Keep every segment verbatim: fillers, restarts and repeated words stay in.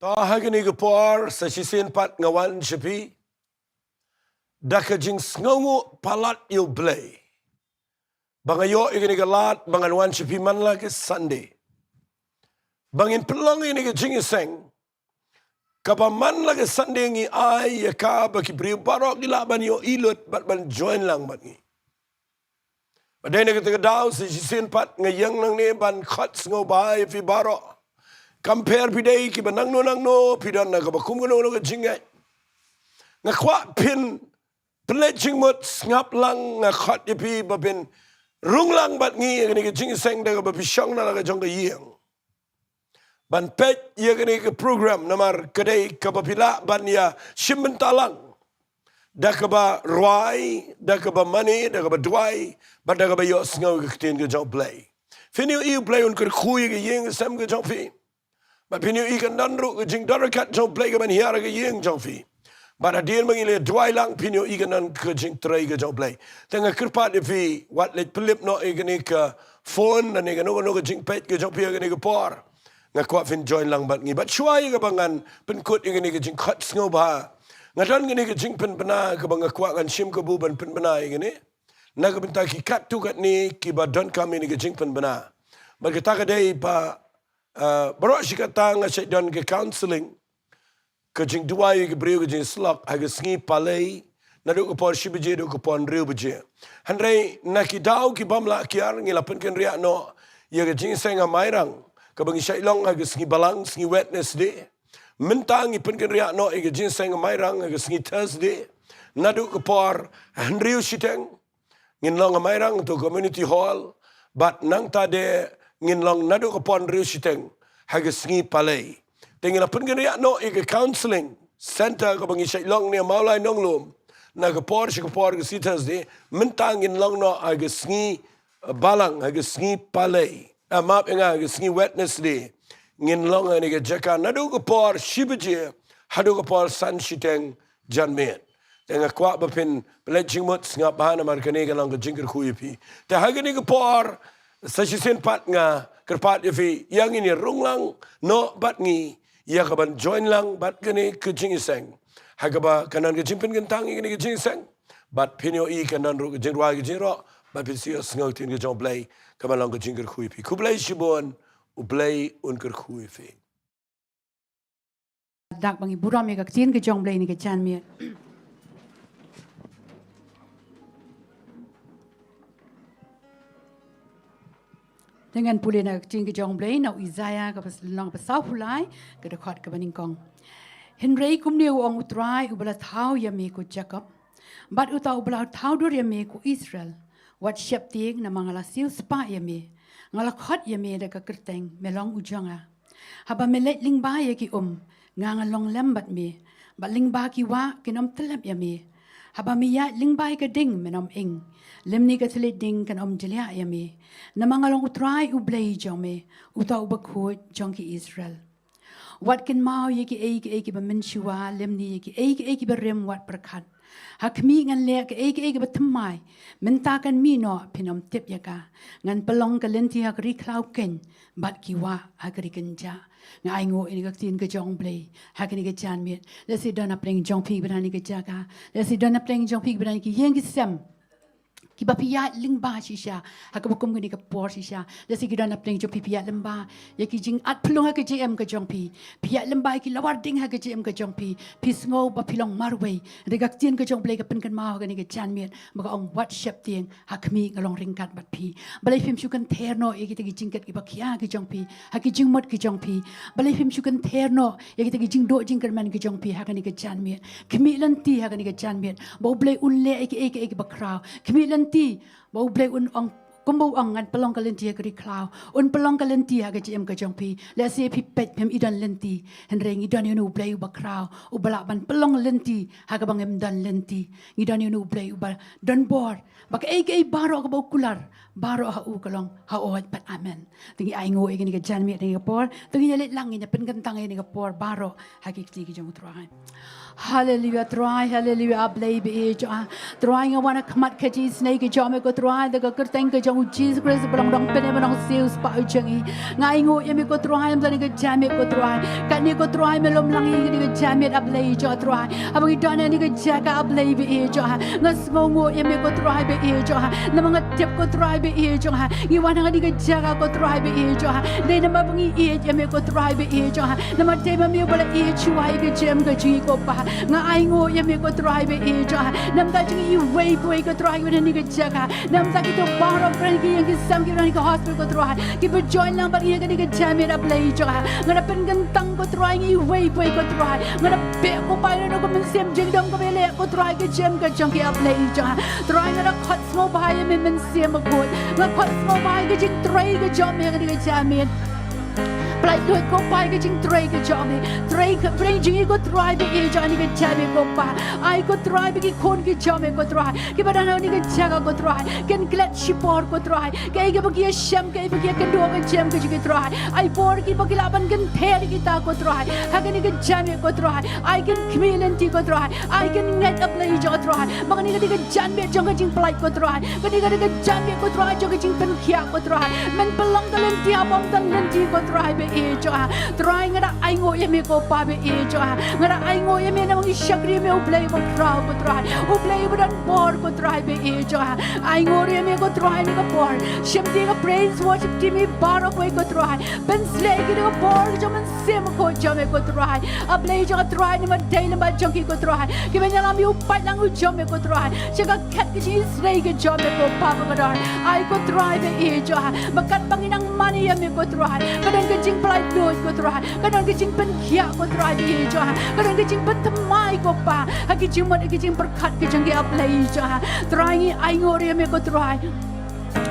To ha kane ka por sa shisien pat nga wan sha phi da ka jingsngewnguh palat ïa U Blei. Ba nga ïoh ïa kane ka lad ba ngan wan sha phi man la ka Sunday. Ba ngin pynlong ïa kane ka jingïaseng kaba man la ka Sunday ngi ai ïa ka ba ki briew baroh ki lah ban ïohi lut bad ban join lang bad ngi. Ba dei na kata ka daw sa shisien pat nga ïeng nangne ban khot sngewbha ïa phi baroh. Kam pher phi dei kiba nangno nangno, phi don na kaba kum kano kano ka jingngeit. Nga kwah phin pynleit jingmut, sngap lang, nga khot ïa phi ba phin rung lang bad ngi ïa kane ka jingïaseng da kaba phi shong na la ka jong ka ïing ban peit ïa kane ka program, namar ka dei kaba phi lah ban ïa shim bynta lang da kaba rwai, da kaba mane, da kaba duwai bad da kaba ïohsngew ïa ka ktien ka jong U Blei. Phin ïohi U Blei un kyrkhu ïa ka ïing ka sem ka jong phi. Bad phin ïohi kan don ruh ka jingdon ryngkat jong U Blei kaban hiar ha ka ïing jong phi. Bad hadien ba ngi la duwai lang phin ïohi kan don ka jingtrei ka jong U Blei. Te nga kyrpad ïa phi, wat leit pynlip noh ïa kane ka phone lane kano kano ka jingpeit ka jong phi ha kane ka por. Nga kwah phin join lang bad ngi. Bad shuwa ïa kaba ngan pynkut ïa kane ka jingkhot sngewbha, nga don kane ka jingpynbna kaba nga kwah ngan shim kabu ban pynbna ïa kane na ka bynta ki katto katne kiba donkam ïa kane ka jingpynbna. Bad kata ka dei ba, ah, baroh shi katta nga shait don ka counseling, ka jingduwai ïa ki briew, ka jingsyllok ha ka sngi Palei, naduh ka por shi baje haduh ka por hynriew baje. Hynrei na ki daw ki bym lah kiar ngi la pynkynriah noh ïa ka jingïaseng ha Mairang kaba ngi shait long ha ka sngi Balang, sngi Wednesday. Mynta ngi pynkynriah noh ïa ka jingïaseng ha Mairang ha ka sngi Thursday, naduh ka por hynriew shiteng. Ngin long ha Mairang to Community Hall, bad nangta de ngin long naduh ka por hynriew shiteng ha ka sngi Palei. Te ngi la pynkynriah noh ïa ka counseling center kaba ngi shait long ne Mawlai Nonglum, na ka por sha ka por ka sngi Thursday. Mynta ngin long noh ha ka sngi, eh, Balang, ha ka sngi Palei. Ah, map ïa nga, ha ka sngi Wednesday ngin long ha kane ka jaka naduh ka por shi baje haduh ka por san shiteng janmiet. Te nga kwah ba phin pynleit jingmut, sngap bha namar kane ka long ka jingkyrkhu ïa phi. Te ha kane ka por sa shisien pat nga kyrpad ïa phi, ïa ngin ïa rung lang noh bad ngi ïa kaban join lang bad kane ka jingïaseng ha kaba kan don ka jingpynkyntang ïa kane ka jingïaseng. Bad phin ïohi kan don ruh ka jingrwai ka jingïaroh bad phin sa ïohsngew ktien ka jong U Blei kaban long ka jingkyrkhu ïa phi. Khublei shibun, U Blei un kyrkhu ïa phi. Dak ba ngi burom ïa ka ktien ka jong U Blei ha kane ka janmiet. Te ngan pule na ka ktien ka jong U Blei na u Isaïah kaba lynnong ba sawphew lai, ka dkhot kaba nyngkong. Hynrei kumne u ong U Trai uba la thaw ïa me ko Jakob, bad uta uba la thaw dur ïa me ko Israel: Wat sheptieng, namar nga la siewspah ïa me. Nga la khot ïa me da ka kyrteng, me long u jong nga. Haba me leit lyngba ïa ki um, nga ngan long lem bad me, bad lyngba ki wah kin ym tyllep ïa me. Haba me ïaid lyngba ïa ka ding, men ym ing, lymne ka thylliej ding kan ym jliah ïa me. Namar nga long U Trai U Blei jong me, uta U Bakhuid jong ki Israel. Wat kynmaw ïa kiei kiei kiba mynshuwa, lymne ïa kiei kiei kiba rim wat pyrkhat. Ha khmih ngan leh kaei kaei kaba thymmai, mynta kan mih noh, phin ym tip ïa ka. Ngan pynlong ka lynti ha ka ri khlaw keiñ, bad ki wah ha ka ri kynjah. Nga ainguh ïa kane ka ktien ka jong U Blei ha kane ka janmiet. Lehse don na pdeng jong phi kiba don ha kane ka jaka, lehse don na pdeng jong phi kiba don ha ki ïing ki sem, kiba phi ïaid lyngba shisha ha kaba kum kane ka por shisha. Lehse ki don na pdeng jong phi, phi ïaid lyngba ïa ki jingat phyllung ha ka jingim ka jong phi, phi ïaid lyngba ïa ki lawar ding ha ka jingim ka jong phi, phi sngew ba phi long marwei. Hynrei ka ktien ka jong U Blei ka pynkynmaw ha kane ka janmiet ba ka ong, wat sheptieng, ha khmih nga long ryngkat bad phi. Balei phim shu kynther noh ïa kita ki jingkit kiba khia ki jong phi ha ki jingmut ki jong phi? Balei phim shu kynther noh ïa kita ki jingduh jingkyrmen ki jong phi ha kane ka janmiet? Khmih lynti ha kane ka janmiet ba U Blei un leh ïa kiei kiei kiba khraw. Khmih lynti ba U Blei un ong, kumba u ong, ngan pynlong ka lynti ha ka ri khlaw. Un pynlong ka lynti ha ka jingim ka jong phi. Lehse phi peit phim i don lynti, hynrei ngi don ïa une U Blei uba khraw, uba lah ban pynlong lynti ha kaba ngim don lynti. Ngi don ïa une U Blei uba don bor, ba kaei kaei baroh kaba u kular, baroh ha u ka long hooid bad amen. Te ngi ainguh ïa kane ka janmiet, ïa kane ka por. Te ngin ïa leit lang, ngin ïa pynkyntang ïa kane ka por baroh ha ki kti ki jong U Trai. Haleluia Trai, haleluia, A Blei ba ïeit jong nga. Trai, nga wan ha khmat ka jingisynei ka jong me ko Trai, da ka kyrteng ka jong U Jisu Khrist ba long dong pyneh ba long siew spah u jong ngi. Nga ainguh ïa me ko Trai, ïa me da kane ka jingmut ko Trai. Kane ko Trai me lum lang ïa kane ka jingmut, A Blei jong nga Trai. Haba ngi don ha kane ka jaka, A Blei ba ïeit jong nga, nga sngewnguh ïa me ko Trai ba ïeit jong nga. Namar nga tip ko Trai ba ïeit jong nga, ngi wan ha kane ka jaka ko Trai ba ïeit jong nga, dei namar ba ngi ïeit ïa me ko Trai ba ïeit jong nga. Namar dei ma me uba la ïeit shuwa ïa ka jingim ka jong ngi ko Pa. Nga ainguh ïa me ko Trai ba ïeit jong nga. Namar da jong ngi iwei pa iwei ko Trai ba don ha kane ka jaka, namar kito baroh kren ki ïing ki sem kiba don ha ka hospital ko Trai, kiba join lang bad ngi ha kane ka jingmut, A Blei jong nga. Nga da pynkyntang ko Trai ngi iwei pa iwei ko Trai. Nga da beh ko Pa ïa uno uno u mynsiem jingdum kaba ïaleh ko Trai ha ka jingim ka jong ki, A Blei jong nga. Trai nga da khot sngewbha ïa me Mynsiem Bakhuid. Nga khot sngewbha ïa ka jingtrei ka jong me ha kane ka jingmut. Pynlait lut ko Pa ïa ka jingtrei ka jong me. Trei ka, trei jong ngi ko Trai ba ïeit jong nga ha kane ka jingmut ko Pa. Ai ko Trai ba ki khun ki jong me ko Trai, kiba don ha kane ka jaka ko Trai, kin klet shipor ko Trai. Kaei kaba ki ïashem, kaei ba ki ïakynduh ha ka jingim ka jong ki Trai, ai bor kiba ki lah ban kynther ïa kita ko Trai ha kane ka jingmut ko Trai. Ai kin khmih lynti ko Trai. Ai kin ngeit, A Blei jong nga Trai, ba kane ka dei ka jingmut jong ka jingpynlait ko Trai. Kane ka dei ka jingmut ko Trai jong ka jingpynkhiah ko Trai. Men pynlong ka lynti ha bynta lynti ko Trai ba ïeit jong nga. Trai nga da ainguh ïa me ko Pa ba ïeit jong nga. Nga da ainguh ïa me namar ngi shakri ïa me U Blei uba khraw ko Trai, U Blei uba don bor ko Trai ba ïeit jong nga. Ainguh ïa me ko Trai ha kane ka por. Shim ïa ka praise worship team hi baroh kawei ko Trai. Pynsleh ïa ki da ka bor ka jong u Mynsiem Bakhuid jong me ko Trai. A Blei jong nga Trai, namar dei lem bad jong ki ko Trai, kiban ïalam ïa u paidlang u jong me ko Trai sha ka khet ka jingisynei ka jong me ko Pa bakordor. Ai ko Trai ba ïeit jong nga, ba katba ngi nang mane ïa me ko Trai, ka don ka jingpynlait lut ko Trai, ka don ka jingpynkhiah ko Trai ba ïeit jong nga, ka don ka jingpynthymmai ko Pa ha ki jingmut ha ki jingpyrkhat ka jong ki, A Blei jong nga. Trai ngi ainguh ïa me ko Trai.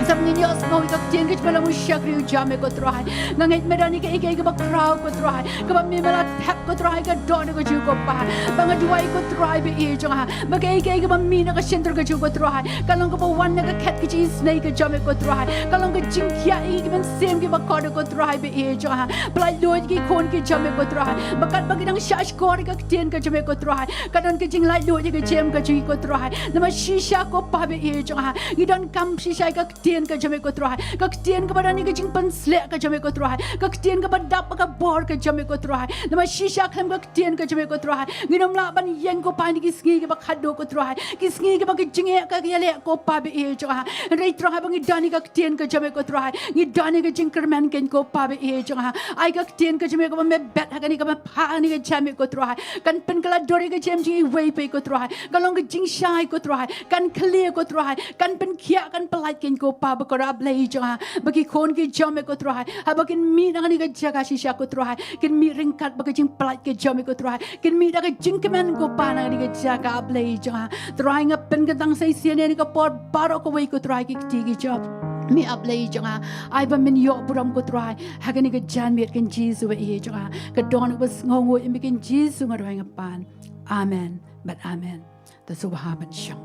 Sa ngin ïohsngew ïa ka ktien ka jong me, long u shakri u jong me ko Trai. Nga ngeit me don ïa kaei kaei kaba khraw ko Trai, kaba me me la thep ko Trai ha ka dohnud ka jong ngi ko Pa. Ba nga duwai ko Trai ba ïeit jong nga, ba kaei kaei kaba mih na ka shyntur ka jong ngi ko Trai, ka long kaba wan na ka khet ka jingisynei ka jong me ko Trai, ka long ka jingkhiah ïa ki mynsiem kiba kordor ko Trai ba ïeit jong nga. Pynlait lut ïa ki khun ki jong me ko Trai, ba katba ki dang shahshkor ïa ka ktien ka jong me ko Trai, ka don ka jinglait lut ïa ka jingim ka jong ngi ko Trai. Namar shisha ko Pa ba ïeit jong nga, ngi donkam shisha ïa ka ktien ka jong me ko Trai, ka ktien kaba don ïa ka jingpynsleh ka jong me ko Trai, ka ktien kaba dap ha ka bor ka jong me ko Trai. Namar shisha khlem ka ktien ka jong me ko Trai, ngin ym lah ban ïeng ko Pa ha ki sngi kiba khatduh ko Trai, ki sngi kiba ki jingeh ka ïaleh ko Pa ba ïeit jong nga. Hynrei Trai ba ngi don ïa ka ktien ka jong me ko Trai, ngi don ïa ka jingkyrmen kein ko Pa ba ïeit jong nga. Ai ka ktien ka jong me kaba me bet ha kane kaba phah ha kane ka jingmut ko Trai, kan pynkylla dur ïa ka jingim jong ngi iwei pa iwei ko Trai, kan long ka jingshai ko Trai, kan khlieh ko Trai, kan pynkhiah, kan pynlait kein ko Pa bakordor, A Blei jong nga. Ba ki khun ki jong me ko Trai, haba kin mih na kane ka jaka shisha ko Trai, kin mih ryngkat bad ka jingpynlait ka jong me ko Trai, kin mih da ka jingkmen ko Pa na kane ka jaka, A Blei jong nga. Trai nga pynkyntang sa shisien ïa kane ka por baroh kawei ko Trai, ki kti ki jong me, A Blei jong nga. Ai ba men ïoh burom ko Trai ha kane ka jingmut, kin Jisu ba ïeit jong nga. Ka dohnud ba sngewnguh ïa me kin Jisu nga duwai nga pan. Amen bad amen. To sngewbha ban shong.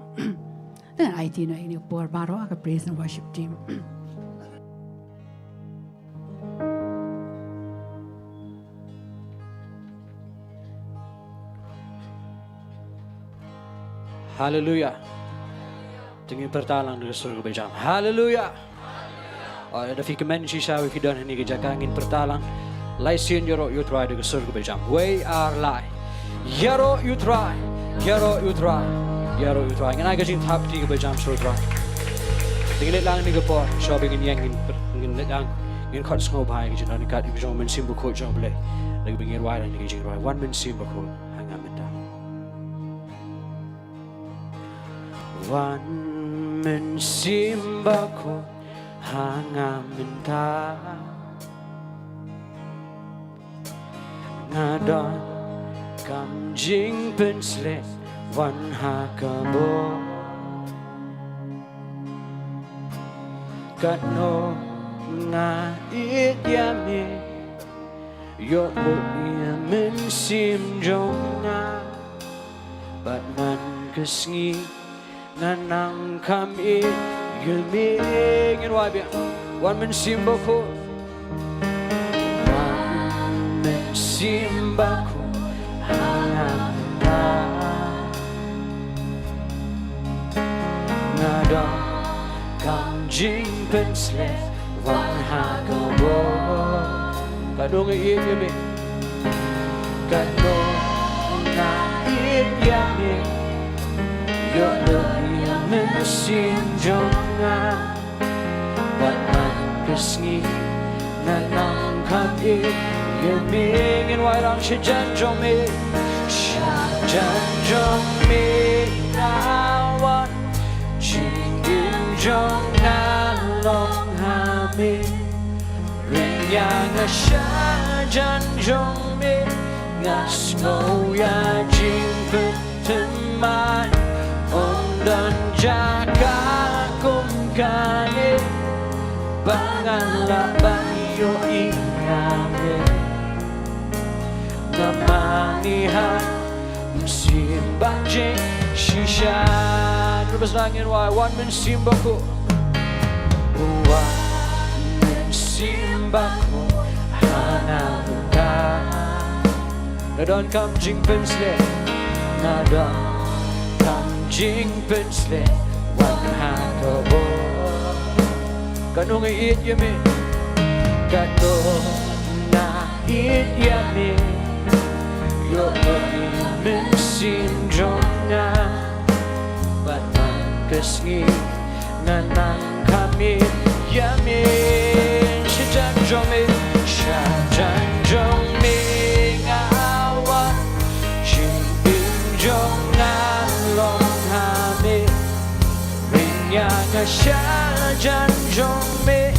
Te ngan aiti noh ïa kane ka por baroh ha ka praise and worship team. Haleluya. Te ngin pyrta lang da ka sur kaba jam. Haleluya. Oh, lada phi kmen shisha ba phi don ha kane ka jaka, ngin pyrta lang. Lai sien, Ïaroh ïa u Trai, da ka sur kaba jam. Wei ar lai. Ïaroh ïa u Trai. Ïaroh ïa u Trai. Ïaroh ïa u Trai. Ngin ai ka jingthap kti kaba jam sha u Trai. Te ngin leit lang ha kane ka por, shwa ba ngin ïeng, ngin pyrta, ngin leit lang. Ngin khot sngewbha ïa ka jingdon ryngkat ïa ka jong u Mynsiem Bakhuid jong U Blei. Lada ba ngin rwai lang ïa ka jingrwai, Wan Mynsiem Bakhuid ha nga mynta. Wan Mynsiem Bakhuid ha nga mynta. Nga donkam jingpynshlur, wan ha ka bor. Katno nga ïeit ïa me, ïoh buh ïa u Mynsiem jong nga. Bad man ka sngi nga nang kham ïeit ïa me. Ngin wad biang. Wan Mynsiem Bakhuid. Wan Mynsiem Bakhuid ha nga mynta. Nga donkam Jingpynsleh wan ha ka bor. Katno nga ïeit ïa me. Katno nga ïeit ïa me. Ïoh ïa mynsiem jong nga. Bad man ka sngi nga nang kham ïeit ïa me. Ngin wai lang. Sha jan jong me. Sha jan jong me nga wan. Jingim jong nga long ha me. Ring ïa nga sha jan jong me. Nga sngew ïa jingpynthymmai. Ym don jaka kum kane ba ngan lah ban ïohi ïa me. Nga mane ha Mynsiem Bakhuid shisha. Terus nangin wai, Wan Mynsiem Bakhuid. Wan Mynsiem Bakhuid ha nga. Nga donkam jingpynsleh. Nga donkam jingpynsleh. Wan ha ka bor. Katno nga ïeit ïa me. Katno nga ïeit ïa me. Ïoh ïa mynsiem jong nga. Bad man ka sngi nga nang kham ïeit ïa me. Sha jan jong me. Sha jan jong me nga wan. Jingim jong nga long ha me. Ring ïa nga sha jan jong me.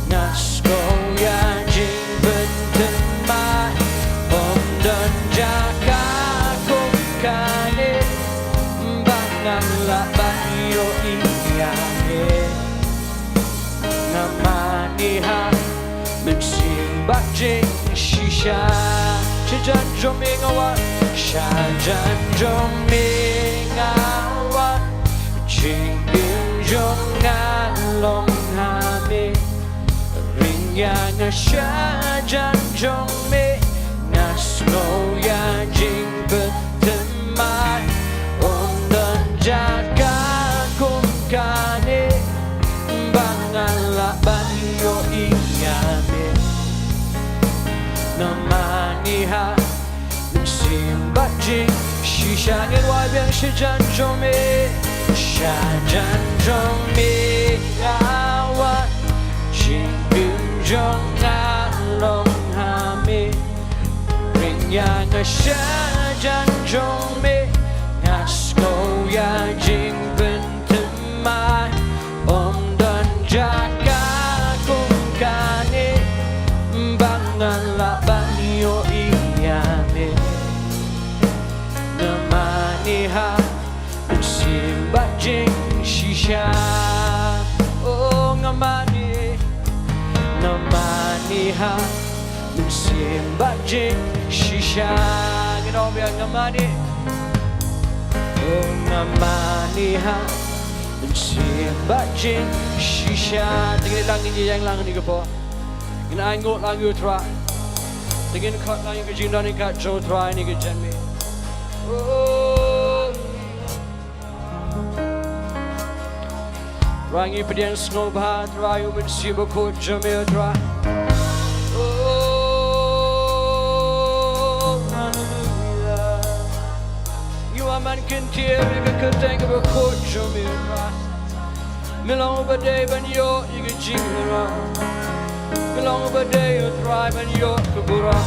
Nga sngew ïa jingpynthymmai. Ym don jaka kum kane ba ngan lah ban ïohi ïa me. Nga mane ha Mynsiem Bakhuid shisha. Sha jan jong me nga wan. Sha jan jong me nga wan. Jingim jong nga long ha me. Ring ïa nga sha jan jong me. Nga sngew ïa jingpynthymmai. Ym don jaka kum kane ba ngan lah ban ïohi ïa me. Nga mane ha Mynsiem Bakhuid shisha. Ngin wai biang. Sha jan jong me. Sha jan jong me nga wan. Jingim jong nga long ha me. Ring ïa nga sha jan jong me. Nga sngew ïa jingpynthymmai. Ym don jaka kum kane ba ngan lah ban ïohi ïa me. Nga mane ha Mynsiem Bakhuid shisha. Oh, nga mane. Nga mane ha Mynsiem Bakhuid shisha. Ngin ong biang. Nga mane. Oh, nga mane ha Mynsiem Bakhuid shisha. Te ngin ïalang, ngin ïeng lang ha kane ka por. Ngin ainguh lang ïa u Trai. Te ngin khot lang ïa ka jingdon ïa ka jong u Trai ha kane ka janmiet. Oh. Trai, ngi pdiang sngewbha, Trai, ïa u Mynsiem Bakhuid jong me, Trai. Oh, haleluya. Ngi wan ban kyntiew ïa ka kyrteng kaba khuid jong me, Trai. Me long uba dei ban ïoh ïa ka jingïarap. Me long uba dei, oh Trai, ban ïoh ka burom.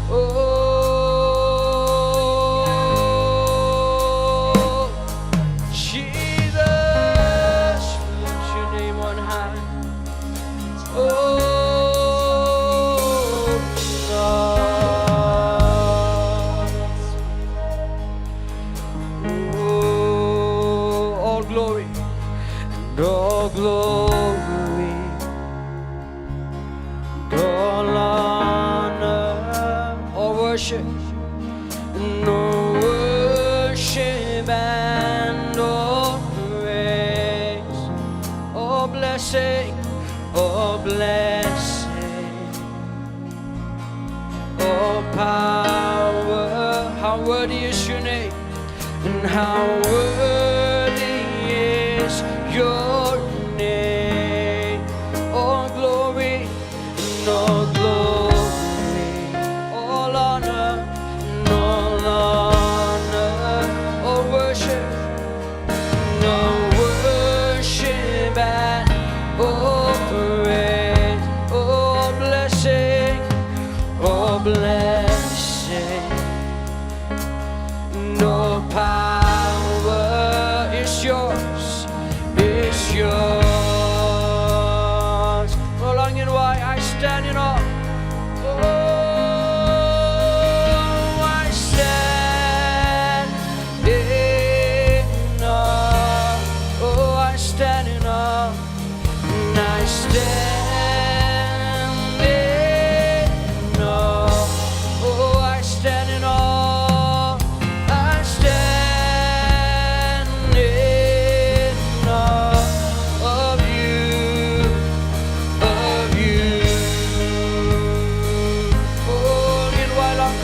Oh, Jesus, we lift your name on high. Oh, Lord. Oh, all glory and all glory, all honor, all worship, and all worship and all praise, all blessing, all blessing. All power, how worthy is your name, and how worthy is your name.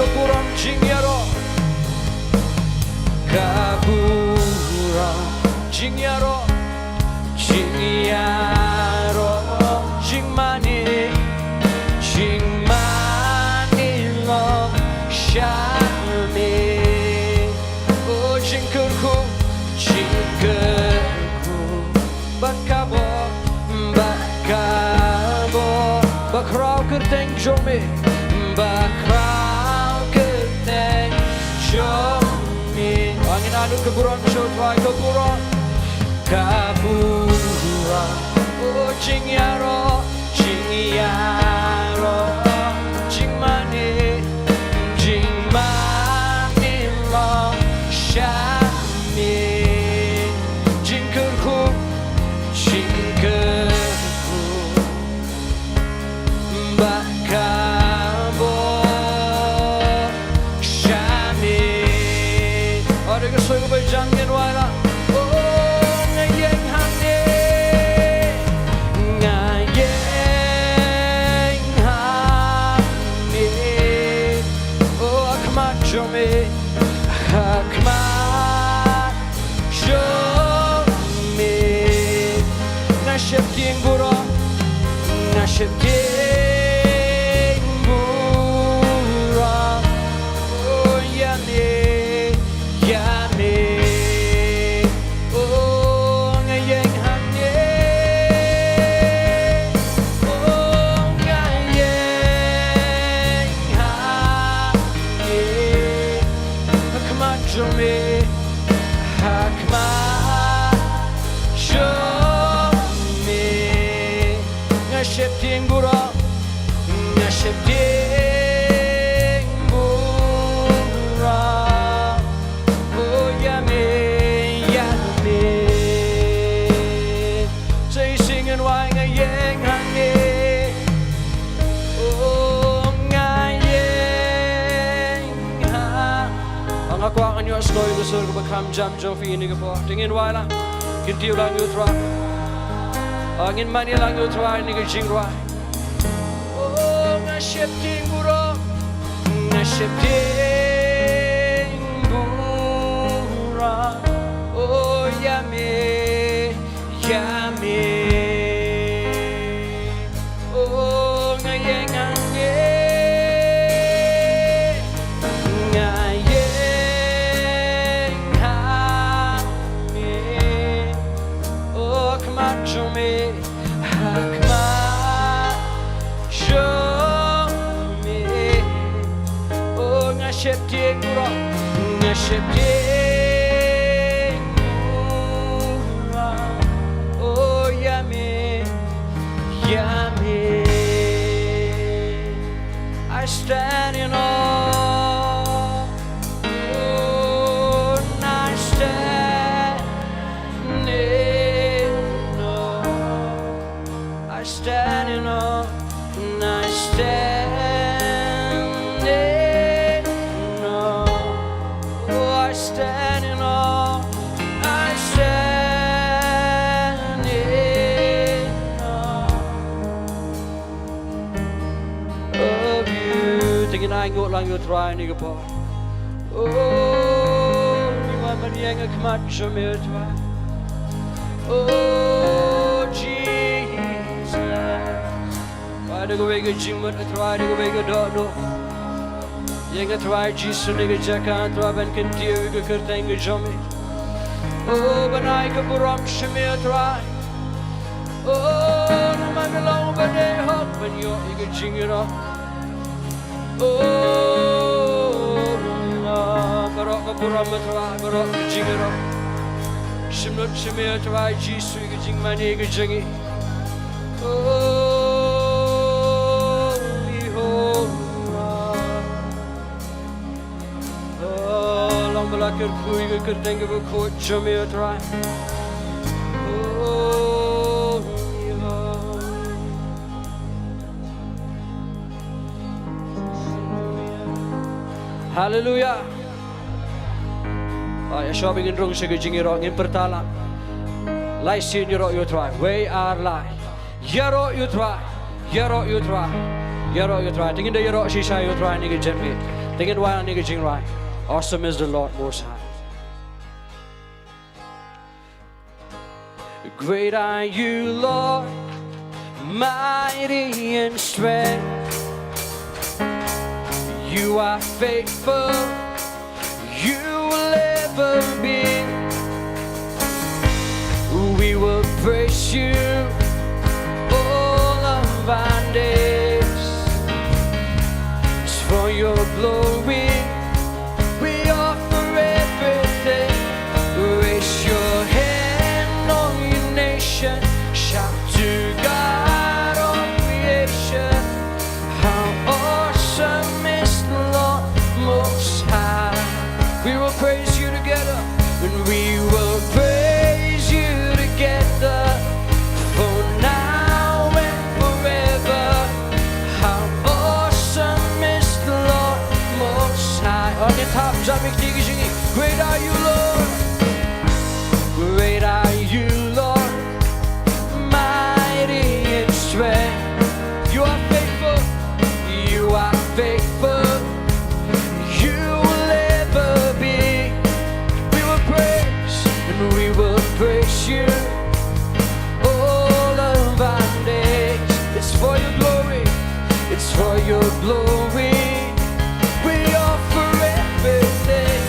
Ka burom jingïaroh. Ka burom jingïaroh. Jingïaroh. Jingmane. Jingmane long sha me. O jingkyrkhu. Jingkyrkhu. Ba ka bor, ba ka bor, ba khraw kyrteng jong me, ba khraw kyrteng jong me. Ngin ai lut ka burom sha u Trai, ka burom, ka burom. O jingïaroh, jingïaroh, jingmane, jingmane long sha me. Jingkyrkhu, jingkyrkhu, ba ka bor sha me. Ade ka soi ka ba jang ngin wai la. O nga ïeng hangne, nga ïeng hangne. O ha khmat jong me, ha khmat jong me. Nga sheptieng burom, nga sheptieng burom. O ïa me, ïa me. O nga ïeng hangne. O nga ïeng hangne. Ha khmat jong me, ha khmat jong me. Nga sheptieng burom, nga sheptieng burom. O ïa me, ïa me. Sa shisien ngin wai, nga ïeng hangne. O nga ïeng ha. Nga kwah ngan ïohsngew ïa ka sur kaba kham jam jong phi ha kane ka por. Te ngin wai lang. Kyntiew lang ïa u Trai. Ngin mane lang ïa u Trai ha kane ka jingrwai. O nga sheptieng burom, nga sheptieng burom. O ïa me, ïa me. O nga ïeng hangne, nga ïeng hangne. O ha khmat jong me, ha khmat jong me. O nga sheptieng burom, nga sheptieng burom. O ïa me, ïa me. I stand in awe. Oh, I stand in awe. I stand in awe, and I stand in awe. Oh, I stand in awe, I stand in awe of you. Te ngin ainguh lang ïa u Trai ha kane ka por. Oh, ngi wan ban ïeng ha khmat jong me, Trai. Oh, Jesus. Trai, da kawei ka jingmut, Trai, da kawei ka dohnud. Ïeng, Trai Jisu, ha kane ka jaka, Trai, ban kyntiew ïa ka kyrteng ka jong me. Oh, ban ai ka burom sha me, Trai. Oh, namar me long uba dei hok ban ïoh ïa ka jingïaroh. Oh, baroh ka burom, Trai, baroh ka jingïaroh. Shim lut sha me, Trai Jisu, ïa ka jingmane ka jong ngi. Oh, Jehobah. Oh, long ba la kyrkhu ïa ka kyrteng kaba khuid jong me, Trai. Oh, Jehobah. Haleluia. Ai, ïa shuwa ba ngin rung sha ka jingïaroh, ngin pyrta lang. Lai sien ïaroh ïa u Trai. Wei ar lai. Ïaroh ïa u Trai. Ïaroh ïa u Trai. Ïaroh ïa u Trai. Te ngin da ïaroh shisha ïa u Trai ha kane ka janmiet. Ngin wan ha kane ka jingrwai, Awesome is the Lord Most High. Great are you, Lord, mighty in strength. You are faithful, you will ever be. We will praise you all of our days. It's for your glory we offer everything. Raise your hand, all you nation. Shout to God, all creation. How awesome is the Lord Most High. We will praise you together, and we will praise you together for now and forever. How awesome is the Lord Most High. Ong ngin thap jam ïa kine ki jingim. Great are you, Lord. Great are you, Lord. Mighty in strength. You are faithful. You are faithful. You will ever be. We will praise and we will praise you all of our days. It's for your glory. It's for your glory. We offer everything.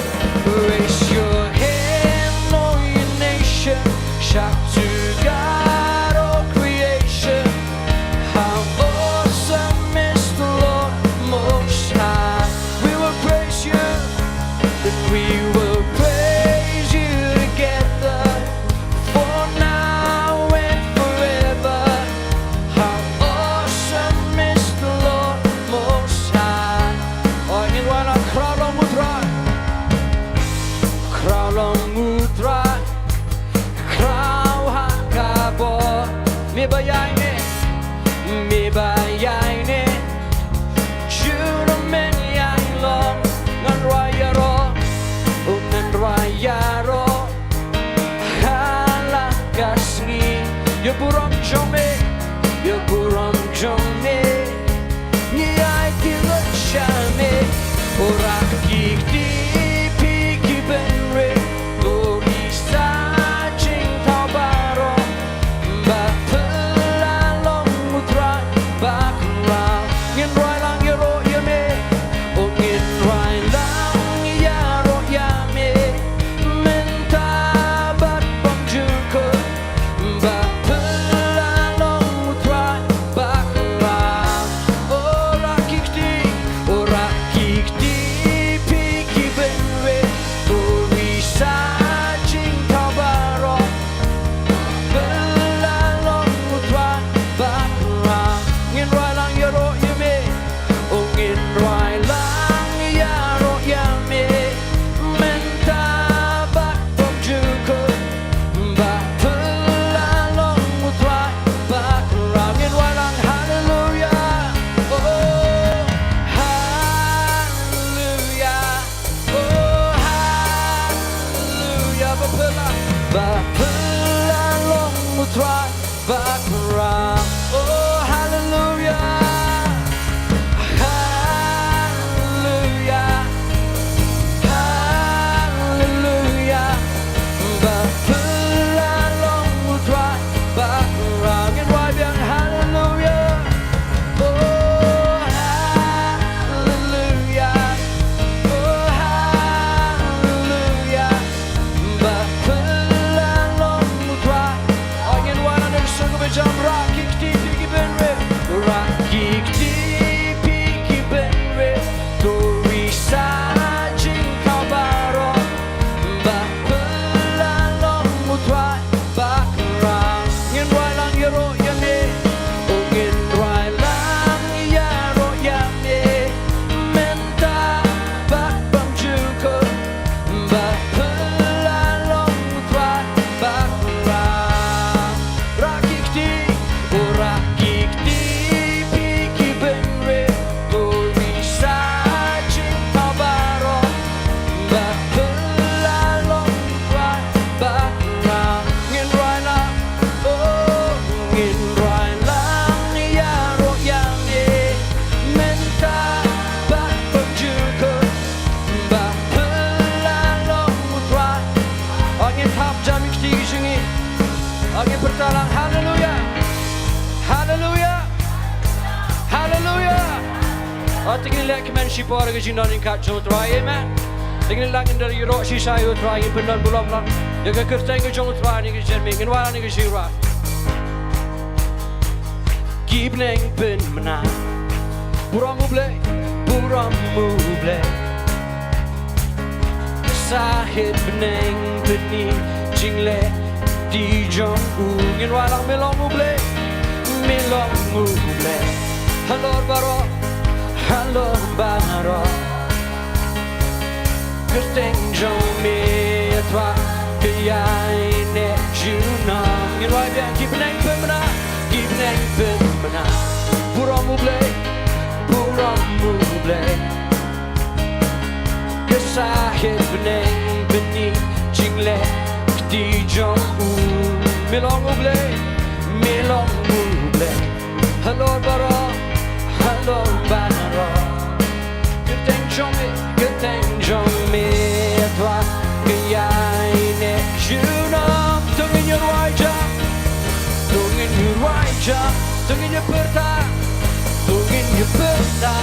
Raise your hand, all you nation. Shout to God, all creation. How awesome is the Lord Most High. We will praise you, and we will praise you together for now and forever. How awesome is the Lord Most High. Ong ngin wan, khraw long U Trai. Khraw long U Trai. Khraw ha ka bor. Me ba ïaineh. Me ba ïaineh. Jong me ïailong. Ngan rwai ïaroh. Oh, ngan rwai ïaroh. Ha la ka sngi, ïa burom jong me, ïa burom jong me. Ngi ai kylliang sha me, oh, rat ki kti phi ki bynriew, to i sa jingthaw baroh, ba phylla Leh kmen shipor ka jingdon ryngkat jong u Trai, amen. Te ngin leit lang, ngin da ïaroh shisha ïa u Trai, ngin pyndon burom lang ïa ka kyrteng ka jong u Trai ha kane ka janmiet. Ngin wan ha kane ka jingïaroh. Ki bneng pynmynna, burom U Blei, burom U Blei. Sahep bneng pyni jingleh kti jong u. Ngin wan lang. Me long U Blei, me long U Blei. Halor baroh, halor baroh. Kyrteng jong me, Trai, ka ïaineh junom. Ngin wan biang. Ki bneng pynmynna, ki bneng pynmynna, burom U Blei, burom U Blei. Ka sahep bneng pyni jingleh kti jong u. Me long U Blei, me long U Blei. Halor baroh, halor baroh. Kyrteng jong me, kyrteng jong me, Trai, ka ïaineh junom. To ngin ïa rwai jam, to ngin ïa rwai jam, to ngin ïa pyrta, to ngin ïa pyrta.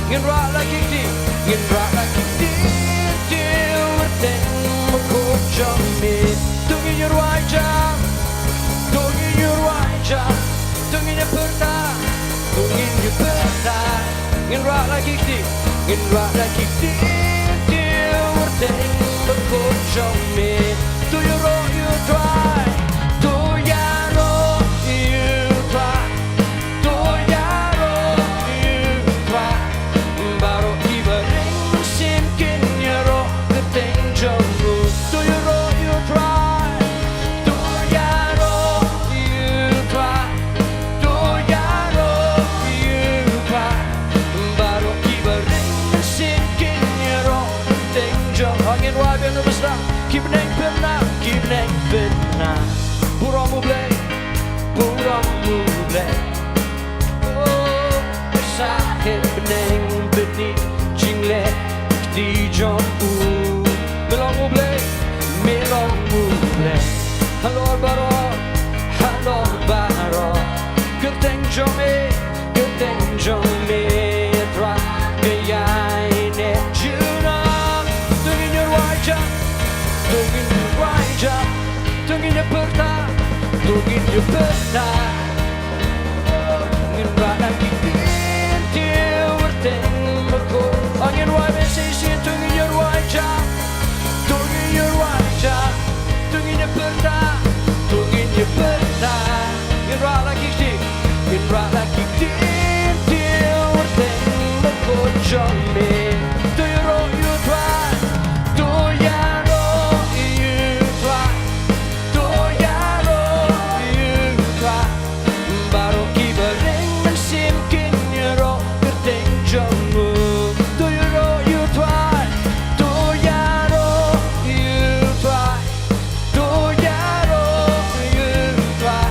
Ngin rah la ki kti, ngin rah la ki kti, kti kyrteng bakhuid jong me. To ngin ïa rwai jam, to ngin ïa rwai jam, to ngin ïa pyrta, to ngin ïa pyrta. Ngin rah la ki kti, ngin rah la ki kti, kti kyrteng bakhuid jong me. To ïaroh ïa u Trai, to ïaroh ïa u Trai. To ïaroh ïa u Trai. Baroh kiba ring mynsiem kin ïaroh kyrteng jong u. To ïaroh ïa u Trai. To ïaroh ïa u Trai. To ïaroh ïa u Trai. Baroh kiba ring mynsiem kin ïaroh kyrteng jong u. Ngin rwai biang, nang bad sdang. Ki bneng pynmynna, ki bneng pynmynna, burom U Blei, burom U Blei. Oh, ka sahep bneng pyni jingleh kti jong u. Me long U Blei, me long U Blei. Halor baroh, halor baroh. Kyrteng jong me, kyrteng jong me, Trai, ka ïaineh junom. To ngin ïa rwai jam, to ngin ïa rwai jam, to ngin ïa pyrta, to ngin ïa pyrta. Ngin rah la ki kti, kti kyrteng bakhuid. Ngin rwai biang shisien, to ngin ïa rwai jam, to ngin ïa rwai jam, to ngin ïa pyrta, to ngin ïa pyrta. Ngin rah la ki kti, ngin rah la ki kti, kti kyrteng bakhuid jong me. To ïaroh ïa u Trai, to ïaroh ïa u Trai. To ïaroh ïa u Trai. Baroh kiba ring mynsiem kin ïaroh kyrteng jong u. To ïaroh ïa u Trai. To ïaroh ïa u Trai. To ïaroh ïa u Trai.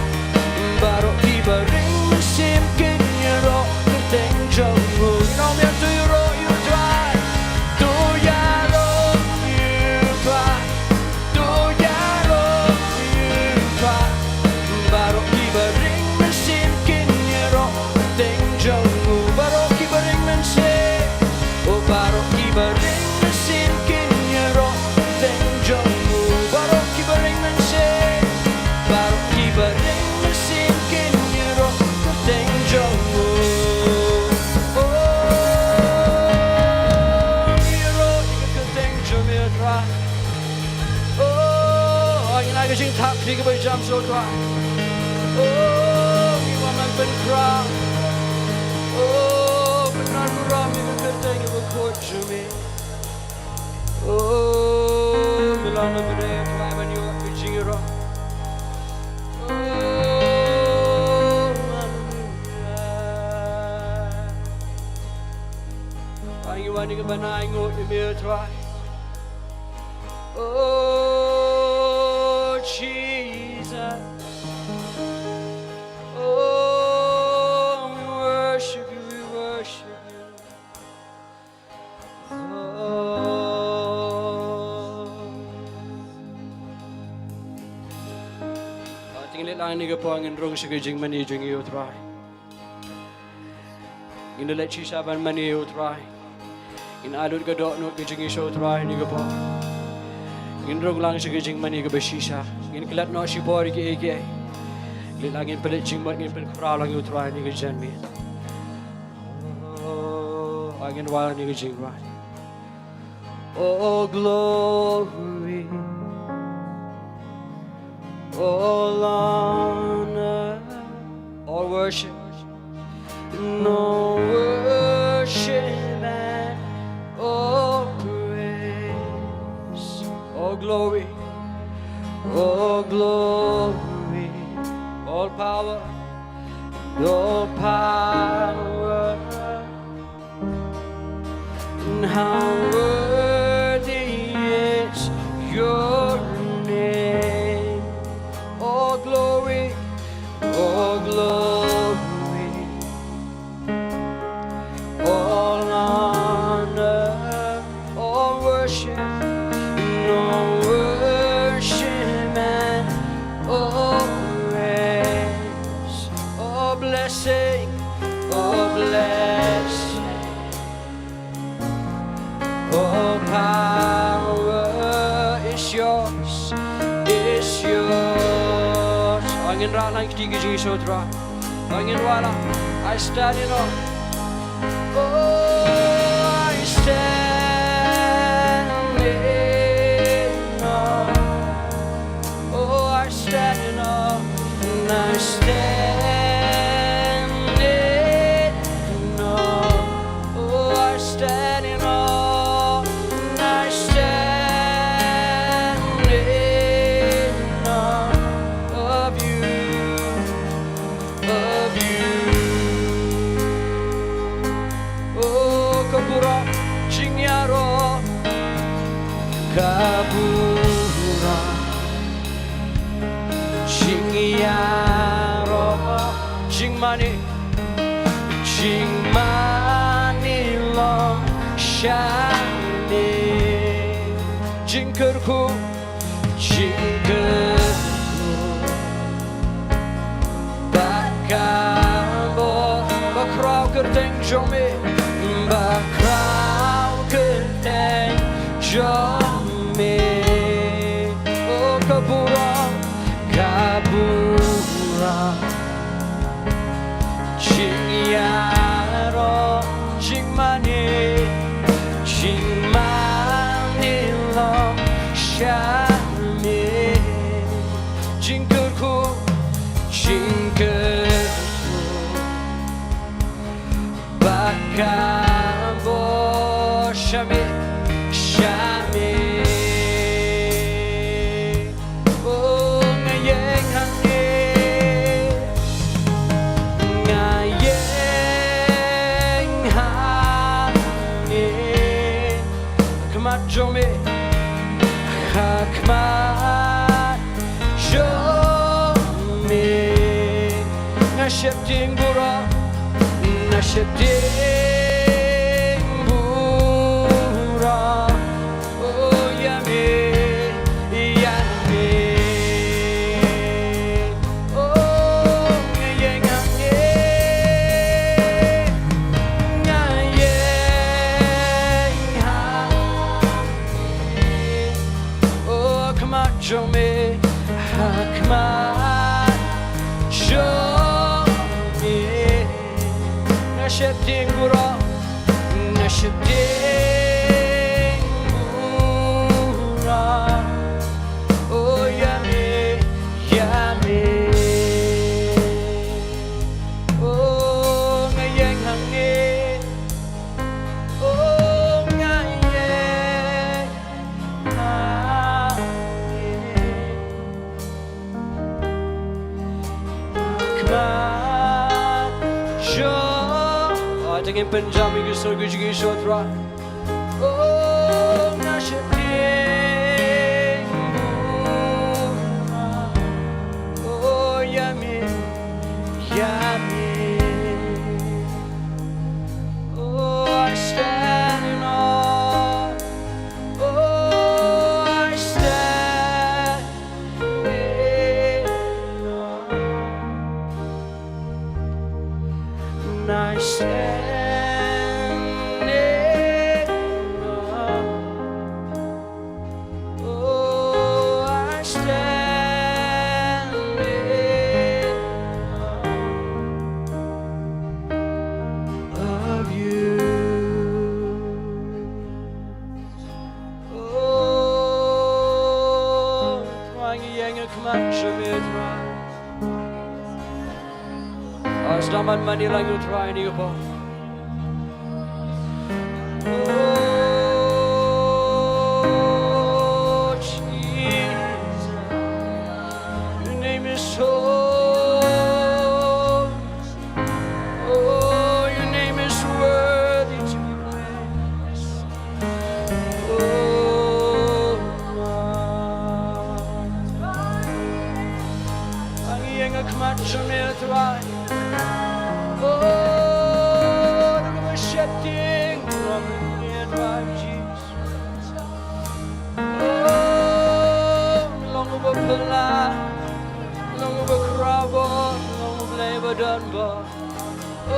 Baroh kiba ring mynsiem kin ïaroh kyrteng jong u. Ngin ong biang, to ïaroh ïa u Trai. To ïaroh ïa u Trai. To ïaroh ïa u Trai. Baroh kiba ring mynsiem kin ïaroh kyrteng jong u. Baroh kiba ring mynsiem. Oh, baroh kiba ring mynsiem kin ïaroh kyrteng jong u. Baroh kiba ring mynsiem. Baroh kiba ring mynsiem kin ïaroh kyrteng jong u. Oh, ïaroh ïa ka kyrteng jong me, Trai. Oh, ngin ai ka jingthap ïa kiba jam sha u Trai. Oh, ngi wan ban pynkhraw. Oh, pynban burom ïa ka kyrteng kaba khuid jong me. Oh, me long na bynta ïa u Trai ban ïoh ka jingïaroh. Oh, haleluya. Ngi wan ïa ka ban ai nguh ïa me, Trai. Oh, Jesus. Oh, we worship you, we worship you. Oh. Te ngin leit lang, ha kane ka por ngin rung sha ka jingmane jong ngi, ïa u Trai. Ngin da leit shisha ban mane ïa u Trai. Ngin ai lut ka dohnud ka jingïasoh u Trai ha kane ka por. Ngin rung lang sha ka jingmane kaba shisha. Ngin klet noh shipor ïa kiei kiei. Leit lang ngin pynleit jingmut, ngin pynkhraw lang ïa u Trai ha kane ka janmiet. Oh, ngin wan ha kane ka jingrwai. All glory, all honor, all worship, no worship and all praise, all glory, all glory, all power, all power. And how worthy is your name. All glory, all glory, all honor, all worship, no worship and all praise, all blessing, all blessing. All power is yours, is yours. Ngin rah lang kti ki jingïasoh u Trai. Ngin rah lang. I stand in awe. Oh, I stand in awe. Oh, I stand in awe, and I stand in awe. Oh, I stand in awe, and I stand in awe of you, of you. Oh, ka burom, jingïaroh, ka burom, jingïaroh, jingmane, jingmane long sha me, jingkyrkhu, jingkyrkhu. Ba ka bor, ba khraw kyrteng jong me, ba khraw kyrteng jong me. Oh, ka burom, ka burom. Jingïaroh, jingmane, jingmane long sha me. Jingkyrkhu, jingkyrkhu. Ba ka bor sha me, sha me. Oh, nga ïeng hangne, nga ïeng hangne. Khmat jong me, ha khmat jong me. Nga sheptieng burom, nga sheptieng burom. Oh, ïa me, ïa me. Oh, nga ïeng hangne, nga ïeng hangne. Oh, khmat jong me, ha khmat jong me. Nga sheptieng burom, nga sheptieng burom. Oh, ïa me, ïa me. Oh, nga ïeng hangne. Oh, nga ïeng hangne. Khmat jong. Oh, te ngin pynjam ïa ki sur ki jingïasoh u Trai. Oh, nga sheptieng burom. Oh, ïa me, ïa me. Oh, I stand in awe. Oh, I stand in awe. And I stand Tang ban mane lang ïa u Trai ha kane ka por. Oh, Jesus, your name is holy. Oh, your name is worthy to be praised. Oh, Lord. Ngi ïeng ha khmat jong me, Trai. Oh, da kaba sheptieng, Trai Jesus. Oh, long uba phylla, long uba khraw bor, long U Blei ba don bor. Oh,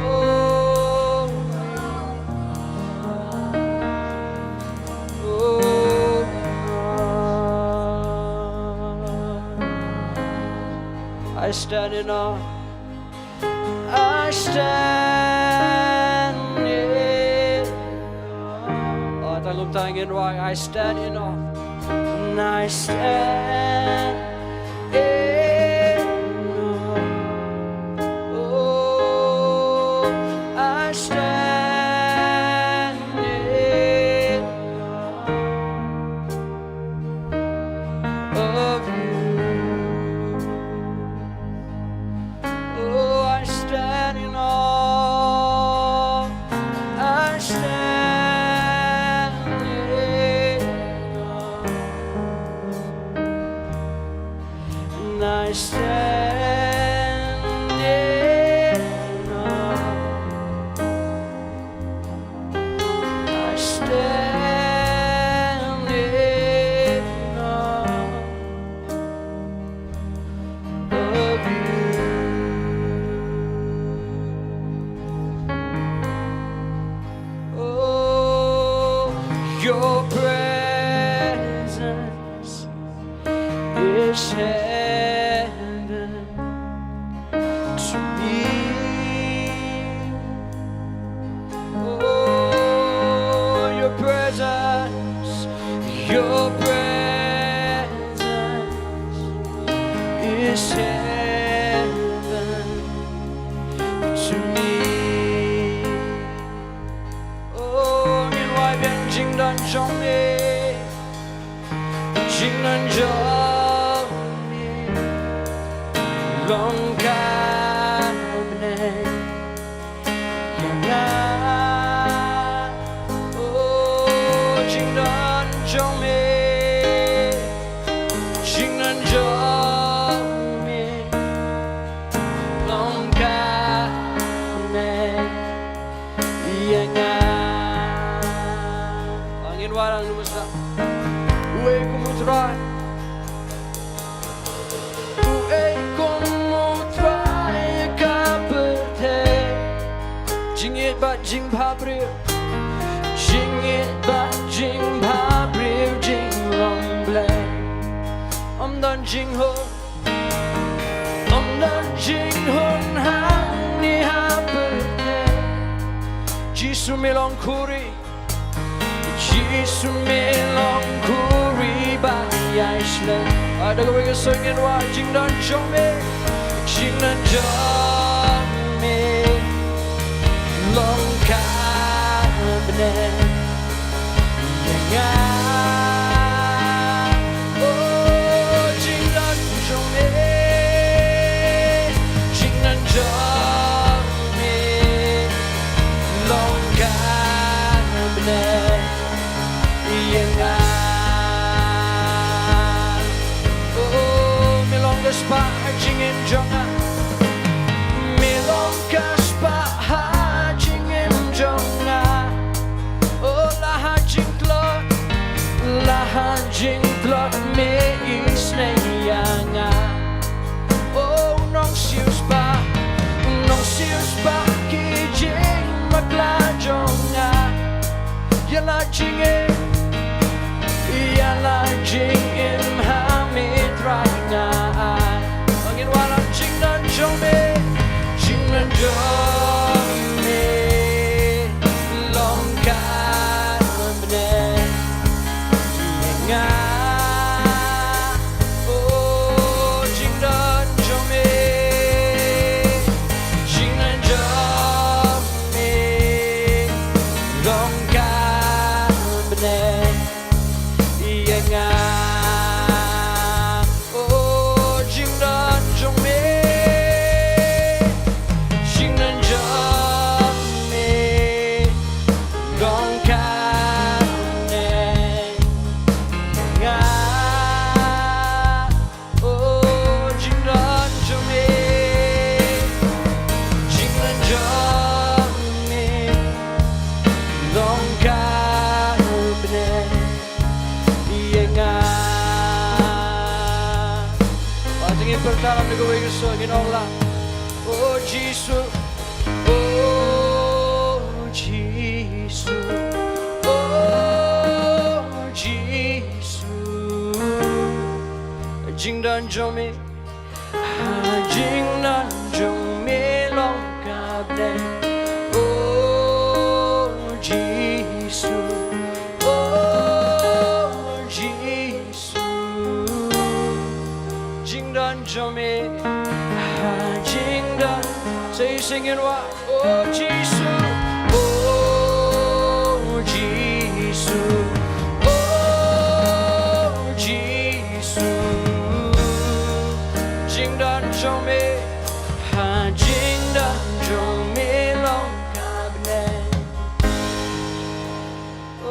oh, oh, I stand in awe. I stand in awe. Oh, tang kumta ngin wai, I stand in awe. And I stand in awe. Oh, I stand in awe of you. Oh, I stand in awe. I stand in awe. And I stand in awe. I stand in awe of you. Oh, your presence is heaven to me. Oh, your presence, your presence is heaven to me. Oh, ngin wai biang, jingdon jong me, jingdon jong me long ka bneng ïa nga. Oh, jingdon jong me, jingdon jong me long ka bneng ïa nga. Ngin wai lang, ngi basa. Uei kum u Trai, uei kum u Trai ka pyrthei. Jingïeit bad jingbhabriew, jingïeit bad jingbhabriew, jinglong Blei. Ym don jinghun, ym don jinghun hangne ha pyrthei. Jisu, me long khuri, Jisu, me long khuri ba ïai shlei. Ah, da kawei ka sur ngin wai, jingdon jong me, jingdon jong me long ka bneng ïa nga. Oh, jingdon jong me, jingdon jong me long ka bneng ïa nga. Oh, me long ka spah ha jingim jong nga. Me long ka spah ha jingim jong nga. Oh, la ha jingtlot, la ha jingtlot me isynei ïa nga. Oh, nongsiewspah, nongsiewspah ki jingbakla jong nga. Ïa la jingim, ïa la jingim ha me Trai nga ai. Ngin wai lang, jingdon jong me, jingdon jong me long ka bneng ïa nga. Oh, jingdon jong me, Talam na kawei ka sur ngin ong lang. O Jisu, O Jisu, O Jisu. Jingdon jong me, ha jingdon jong me long ka bneng. O Jisu, O Jisu. Jingdon jong me, ha jingdon. Sa shisien ngin wad. O Jisu, O Jisu, O Jisu. Jingdon jong me, ha jingdon jong me long ka bneng. O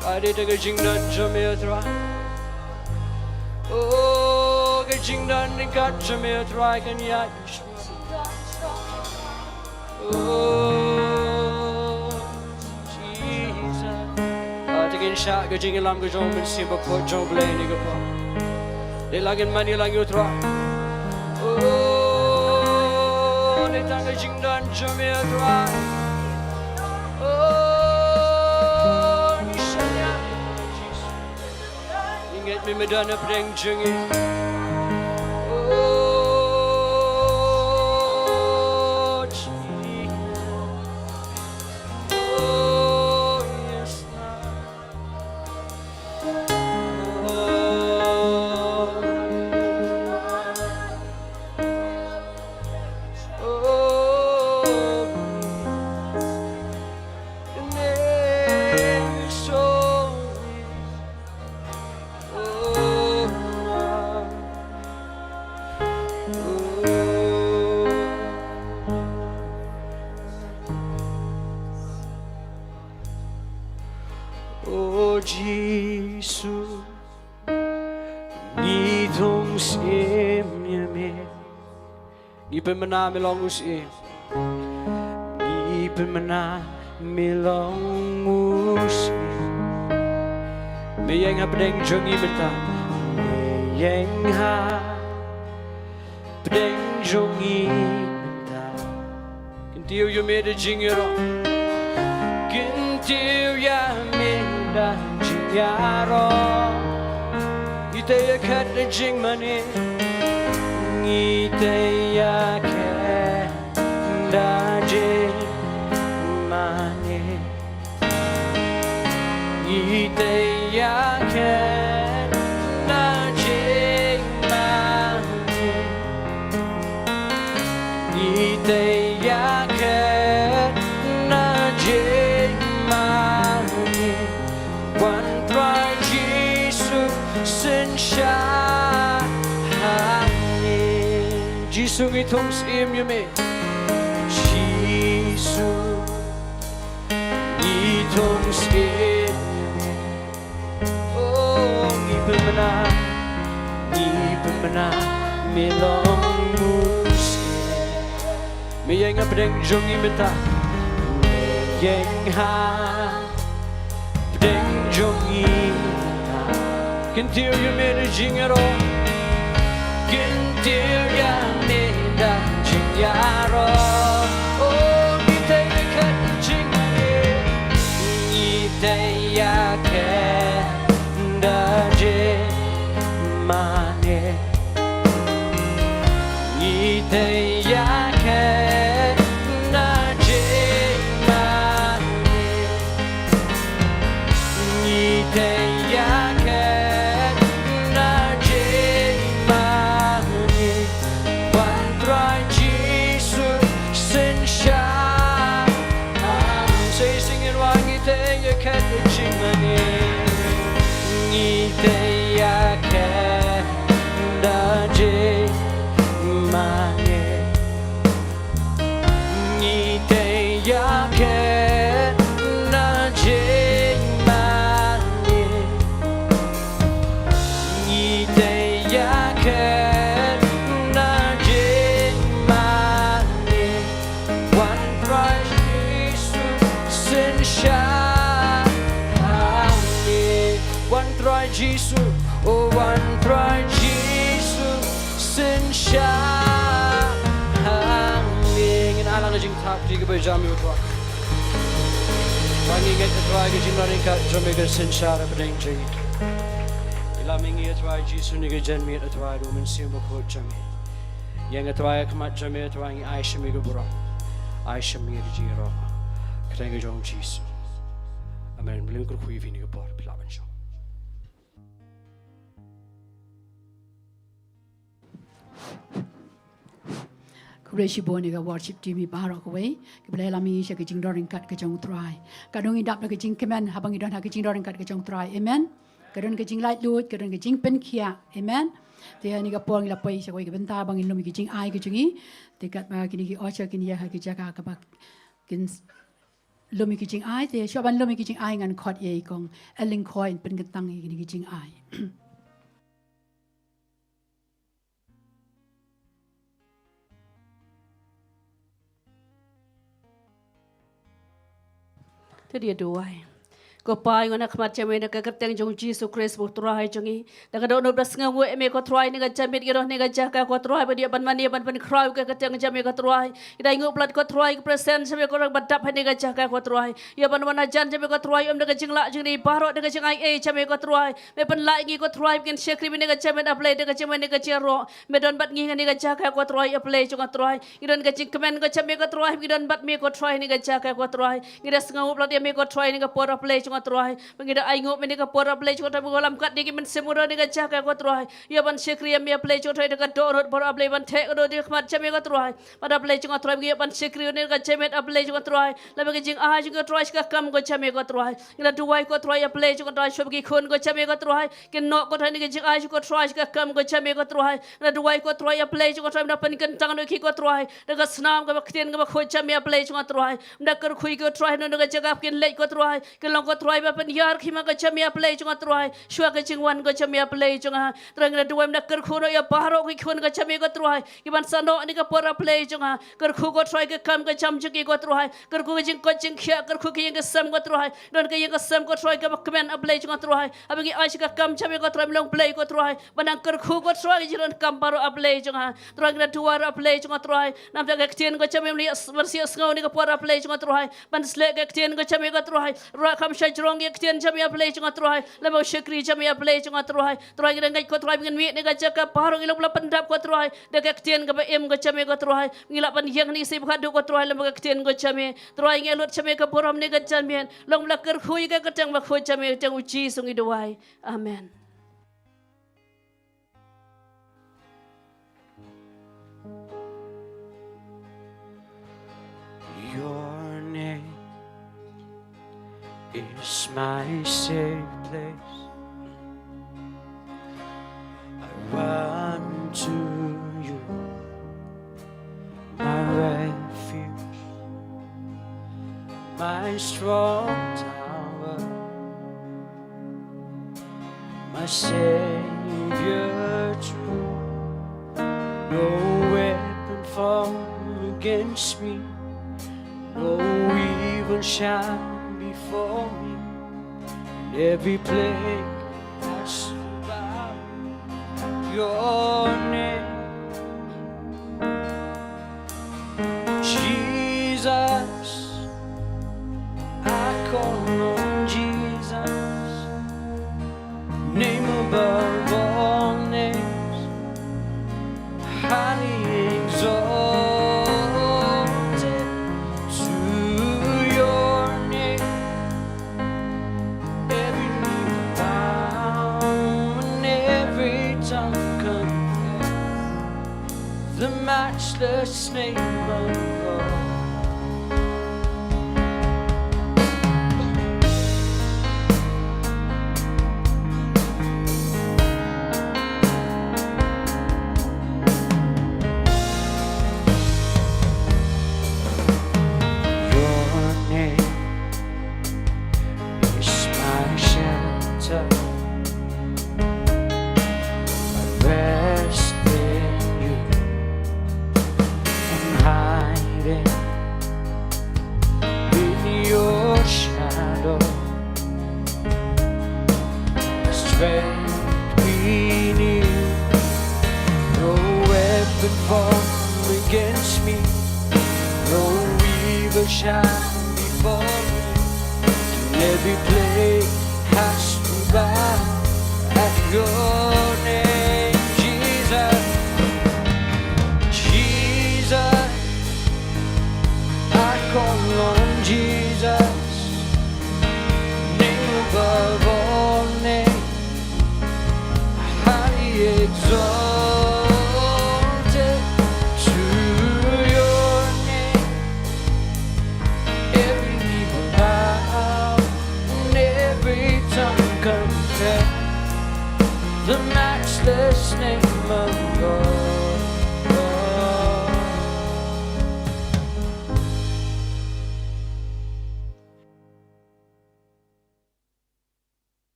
Lada dei ka jingdon jong me, O Trai. O, ka jingdon ryngkat jong me, O Trai, kan ïaid. O Jesus. Ah, te ngin shah ka jingïalam ka jong U Mynsiem Bakhuid jong U Blei ha kane ka por. Dei la ngin mane lang ïa U Trai. O, dei tang ka jingdon jong me, O Trai. O, ngi shaniah. Ngi ngeit me, me don hapdeng jong ngi. O, Jesus. O, yes, Lord. O Jisu, ngi thung syiem ïa me. Ngi pynbna me long u syiem. Ngi pynbna me long u syiem. Me ïeng hapdeng jong ngi mynta. Me ïeng ha pdeng jong ngi mynta. Kyntiew ïa me da jingïaroh. Kyntiew ïa me da jingïaroh. Ngi tei ïa khet da jingmane. Ngi tei ïa khet da jingmane. Ngi tei ïa khet da jingmane. Ngi tei ïa khet da jingmane. Wan Trai Jisu, synshar ha ngi. Jisu, ngi thung syiem ïa me. Jisu, ngi thung syiem. O, ngi pynbna, ngi pynbna me long u syiem. Me ïeng hapdeng jong ngi mynta. Me ïeng ha pdeng jong ngi mynta. Kyntiew ïa me da jingïaroh. Kyntiew ïa me da jingïaroh. O, ngi tei ïa khet da jingmane. Ngi tei ïa khet da jingmane. Ngi tei ïa khet da jingmane. Ngi tei ïa khet da jingmane. Wan Trai Jisu, synshar. Sa shisien ngin wad, ngi tei ïa khet da jingmane. Ngi tei ïa khet da jingmane. Jisu, o wan Trai Jisu, synshar hangne. Ngin ai lang ka jingthap ïa kaba jam ïa u Trai. Ba ngi ngeit, a Trai, ka jingdon ryngkat jong me ka synshar hapdeng jong ngi. Ïalam ïa ngi, a Trai Jisu, na ka janmiet, a Trai, da u Mynsiem Bakhuid jong me. Ïa nga, a Trai, ha khmat jong me, a Trai, ngi ai sha me ka burom. Ai sha me ka jingïaroh. Kyrteng ka jong u Jisu. Amen. Mlien kyrkhu ïa phi na ka por phi lah ban shong. Khublei shibun ïa ka worship team hi baroh kawei. Khublei, ïalam ïa ngi sha ka jingdon ryngkat ka jong u Trai. Katno ngi dap da ka jingkmen haba ngi don ha ka jingdon ryngkat ka jong u Trai. Amen. Ka don ka jinglaitluid, ka don ka jingpynkhiah. Amen. Te ha kane ka por ngi la poi sha kawei ka bynta ba ngin lum ïa ki jingai ki jong ngi. Te katba kine ki usher kin ïa ha ki jaka kaba kin s-, lum ïa ki jingai, te shuwa ban lum ïa ki jingai ngan khot ïa i Kong Elin Khoi in pynkyntang ïa kine ki jingai. Te dei duwai. Ko Pa, ngi wan ha khmat jong me na ka kyrteng jong u Jisu Khrist u Trai jong ngi. Da ka dohnud ba sngewnguh ïa me ko Trai, ha kane ka janmiet ngi don ha kane ka jaka ko Trai, ba ngi ïoh ban mane ban pynkhraw ïa ka kyrteng jong me ko Trai. Ngi da ainguh palat ko Trai, ka presence jong me ko Trai ba dap ha kane ka jaka ko Trai. Ïoh ban wan hajan jong me ko Trai, ym da ka jinglah jong ngi baroh, da ka jingaiei jong me ko Trai. Me pynlah ïa ngi ko Trai, ba ngin shakri ha kane ka janmiet, A Blei, da ka jingmane ka jingïaroh. Me don bad ngi ha kane ka jaka ko Trai, A Blei jong nga Trai. Ngi don ka jingkmen ko jong me ko Trai, ngi don bad me ko Trai ha kane ka jaka ko Trai. Ngi da sngewnguh palat ïa me ko Trai ha kane ka por, A Blei jong nga Trai. Ba ngi da ainguh ha kane ka por, A Blei jong nga Trai, ba ngi ïalam kat ïa ki mynsiem baroh ha kane ka jaka ko Trai. Ïa ban shakri ïa me, A Blei jong nga Trai, da ka dohnud baroh, A Blei, ban theh kynduh ha khmat jong me ko Trai. Bad A Blei jong nga Trai, ba ngi ïoh ban shakri ha kane ka janmiet, A Blei jong nga Trai. Lada ka jingai jong ngi ko Trai sha ka kam ko jong me ko Trai. Ngi la duwai ko Trai, A Blei jong nga Trai, shuwa ba ki khun ko jong me ko Trai kin noh ko Trai ha kane ka jingai jong ngi ko Trai sha ka kam ko jong me ko Trai. Ngi la duwai ko Trai, A Blei jong nga Trai, ba men da pynkyntang ïa ki ko Trai da ka snam kaba ktien kaba khuid jong me, A Blei jong nga Trai. Men da kyrkhu ïa ki ko Trai ha kano kano ka jaka ba kin leit ko Trai, kin long ko Trai ba pynïar khima ko jong me, A Blei jong nga Trai, shuwa ka jingwan ko jong me, A Blei jong nga. Trai, ngi la duwai, men da kyrkhu noh ïa baroh ki khun ko jong me ko Trai, kiban sa noh ha kane ka por, A Blei jong nga. Kyrkhu ko Trai ka kam ka jam jong ki ko Trai. Kyrkhu ka jingkoit jingkhiah, kyrkhu ka ïing ka sem ko Trai. Don ka ïing ka sem ko Trai kaba kmen, A Blei jong nga Trai. Haba ngi ai sha ka kam jong me ko Trai, me long Blei ko Trai ban nang kyrkhu ko Trai ka jingdonkam baroh, A Blei jong nga. Trai, ngi la duwai, A Blei jong nga Trai, namar ka ktien ko jong me, men ïa s-, ban ïohsngew ha kane ka por, A Blei jong nga Trai, ban sleh ka ktien ko jong me ko Trai. Rah kham shajrong ïa ka ktien jong me, A Blei jong nga Trai, lem bad u shakri jong me, A Blei jong nga Trai. Trai, ngi da ngeit ko Trai ba ngin mih ha kane ka jaka baroh ngi long ba la pyndap ko Trai da ka ktien kaba im ko jong me ko Trai. Ngi lah ban ïeng hangne shi bad haduh ko Trai lem bad ka ktien ko jong me. Trai, ngi lut sha me ka burom ha kane ka janmiet. Long ba la kyrkhu ïa ka kyrteng ba khuid jong me, kyrteng u Jisu ngi duwai. Amen. Your name is my safe place. I run to you, my refuge, my strong tower, my Savior true. No weapon formed against me, no evil shall befall me. Every plague has to bow. Your name, Jesus, I call on Jesus. Name above all names, highly exalted. To your name every knee will bow and every tongue confess the matchless name of God. Your name is my shelter. I rest in you and hide in against me. No evil shall befall me. And every plague has to bow at your name, Jesus. Jesus, I call on Jesus. Name above all names, highly exalted to your name. Every knee will bow and every tongue confess the matchless name of God.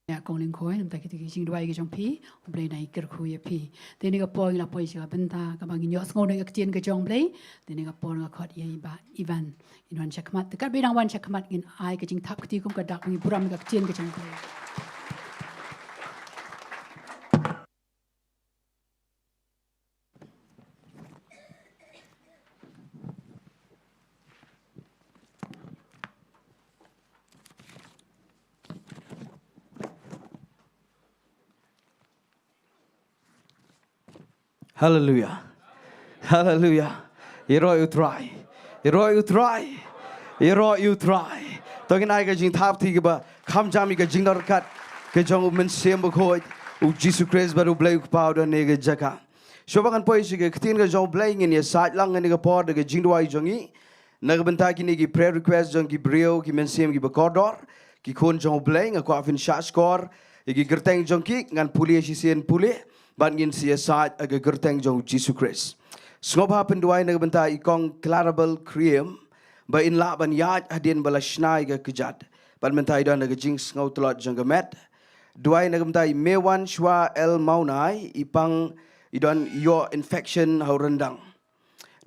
Ïa kong Lyngkhoi, namar kita ki jingduwai ki jong phi, U Blei un kyrkhu ïa phi. Te kane ka por ngi la poi sha ka bynta kaba ngin ïohsngew na ka ktien ka jong U Blei. Te kane ka por nga khot ïa i Bah Ivan, in wan shakhmat. Te katba i dang wan shakhmat ngin ai ka jingthap kti kum ka dak ba ngi burom na ka ktien ka jong U Blei. Haleluia. Haleluia. Ïaroh ïa U Trai. Ïaroh ïa U Trai. Ïaroh ïa U Trai. To ngin ai ka jingthap kti kaba kham jam ïa ka jingdon ryngkat ka jong U Mynsiem Bakhuid, U Jisu Khrist bad U Blei U Kpa uba don ha kane ka jaka. Shuwa ba ngan poi sha ka ktien ka jong U Blei, ngin ïa sait lang ha kane ka por da ka jingduwai jong ngi. Na ka bynta kine ki prayer request jong ki briew, ki mynsiem kiba kordor, ki khun jong U Blei, nga kwah phin shah shkor ïa ki kyrteng jong ki, ngan pule shisien pule, bad ngin sa ïa sait ha ka kyrteng jong U Jisu Khrist. Sngewbha pynduwai na ka bynta i kong Clarabel Kriem, ba in lah ban ïaid hadien ba la shna ïa ka kjat, bad mynta i don ha ka jingsngew tlot jong ka met. Duwai na ka bynta i Mewan Shwa L Mawnai, i pang, i don ïoh infection ha u ryndang.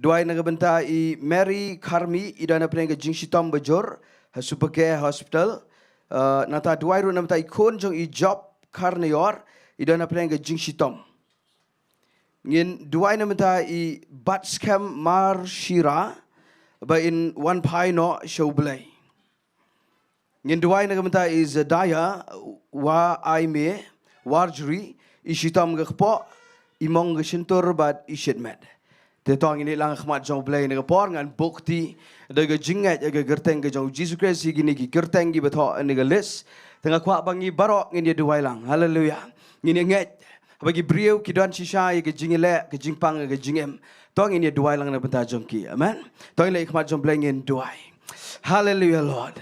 Duwai na ka bynta i Mary Kharmi, i don hapdeng ka jingshitom bajur ha Supercare Hospital. Uh, nangta duwai ruh na ka bynta i khun jong i Job Kharnaior, i don hapdeng ka jingshitom. Ngin duwai na ka bynta i Batskhem Marshira, ba in wan phai noh sha U Blei. Ngin duwai na ka bynta i Zedaya, Wa Aime, Warjri, i shitom ka kpoh, i mong ka shyntur bad i shit met. Te to ngin ïalang ha khmat jong U Blei ha kane ka por, ngan buh kti da ka jingngeit ha ka kyrteng ka jong U Jisu Khrist ïa kine ki kyrteng kiba thoh ha kane ka list. Te nga kwah ba ngi baroh ngin ïa duwai lang. Haleluia. Ngin ïa ngeit. Haba ki briew ki don shisha ïa ka jingïaleh, ka jingpang, ka jingim, to ngin ïa duwai lang na ka bynta jong ki. Amen. To ngin leit ha khmat jong U Blei, ngin duwai. Haleluia, Lord.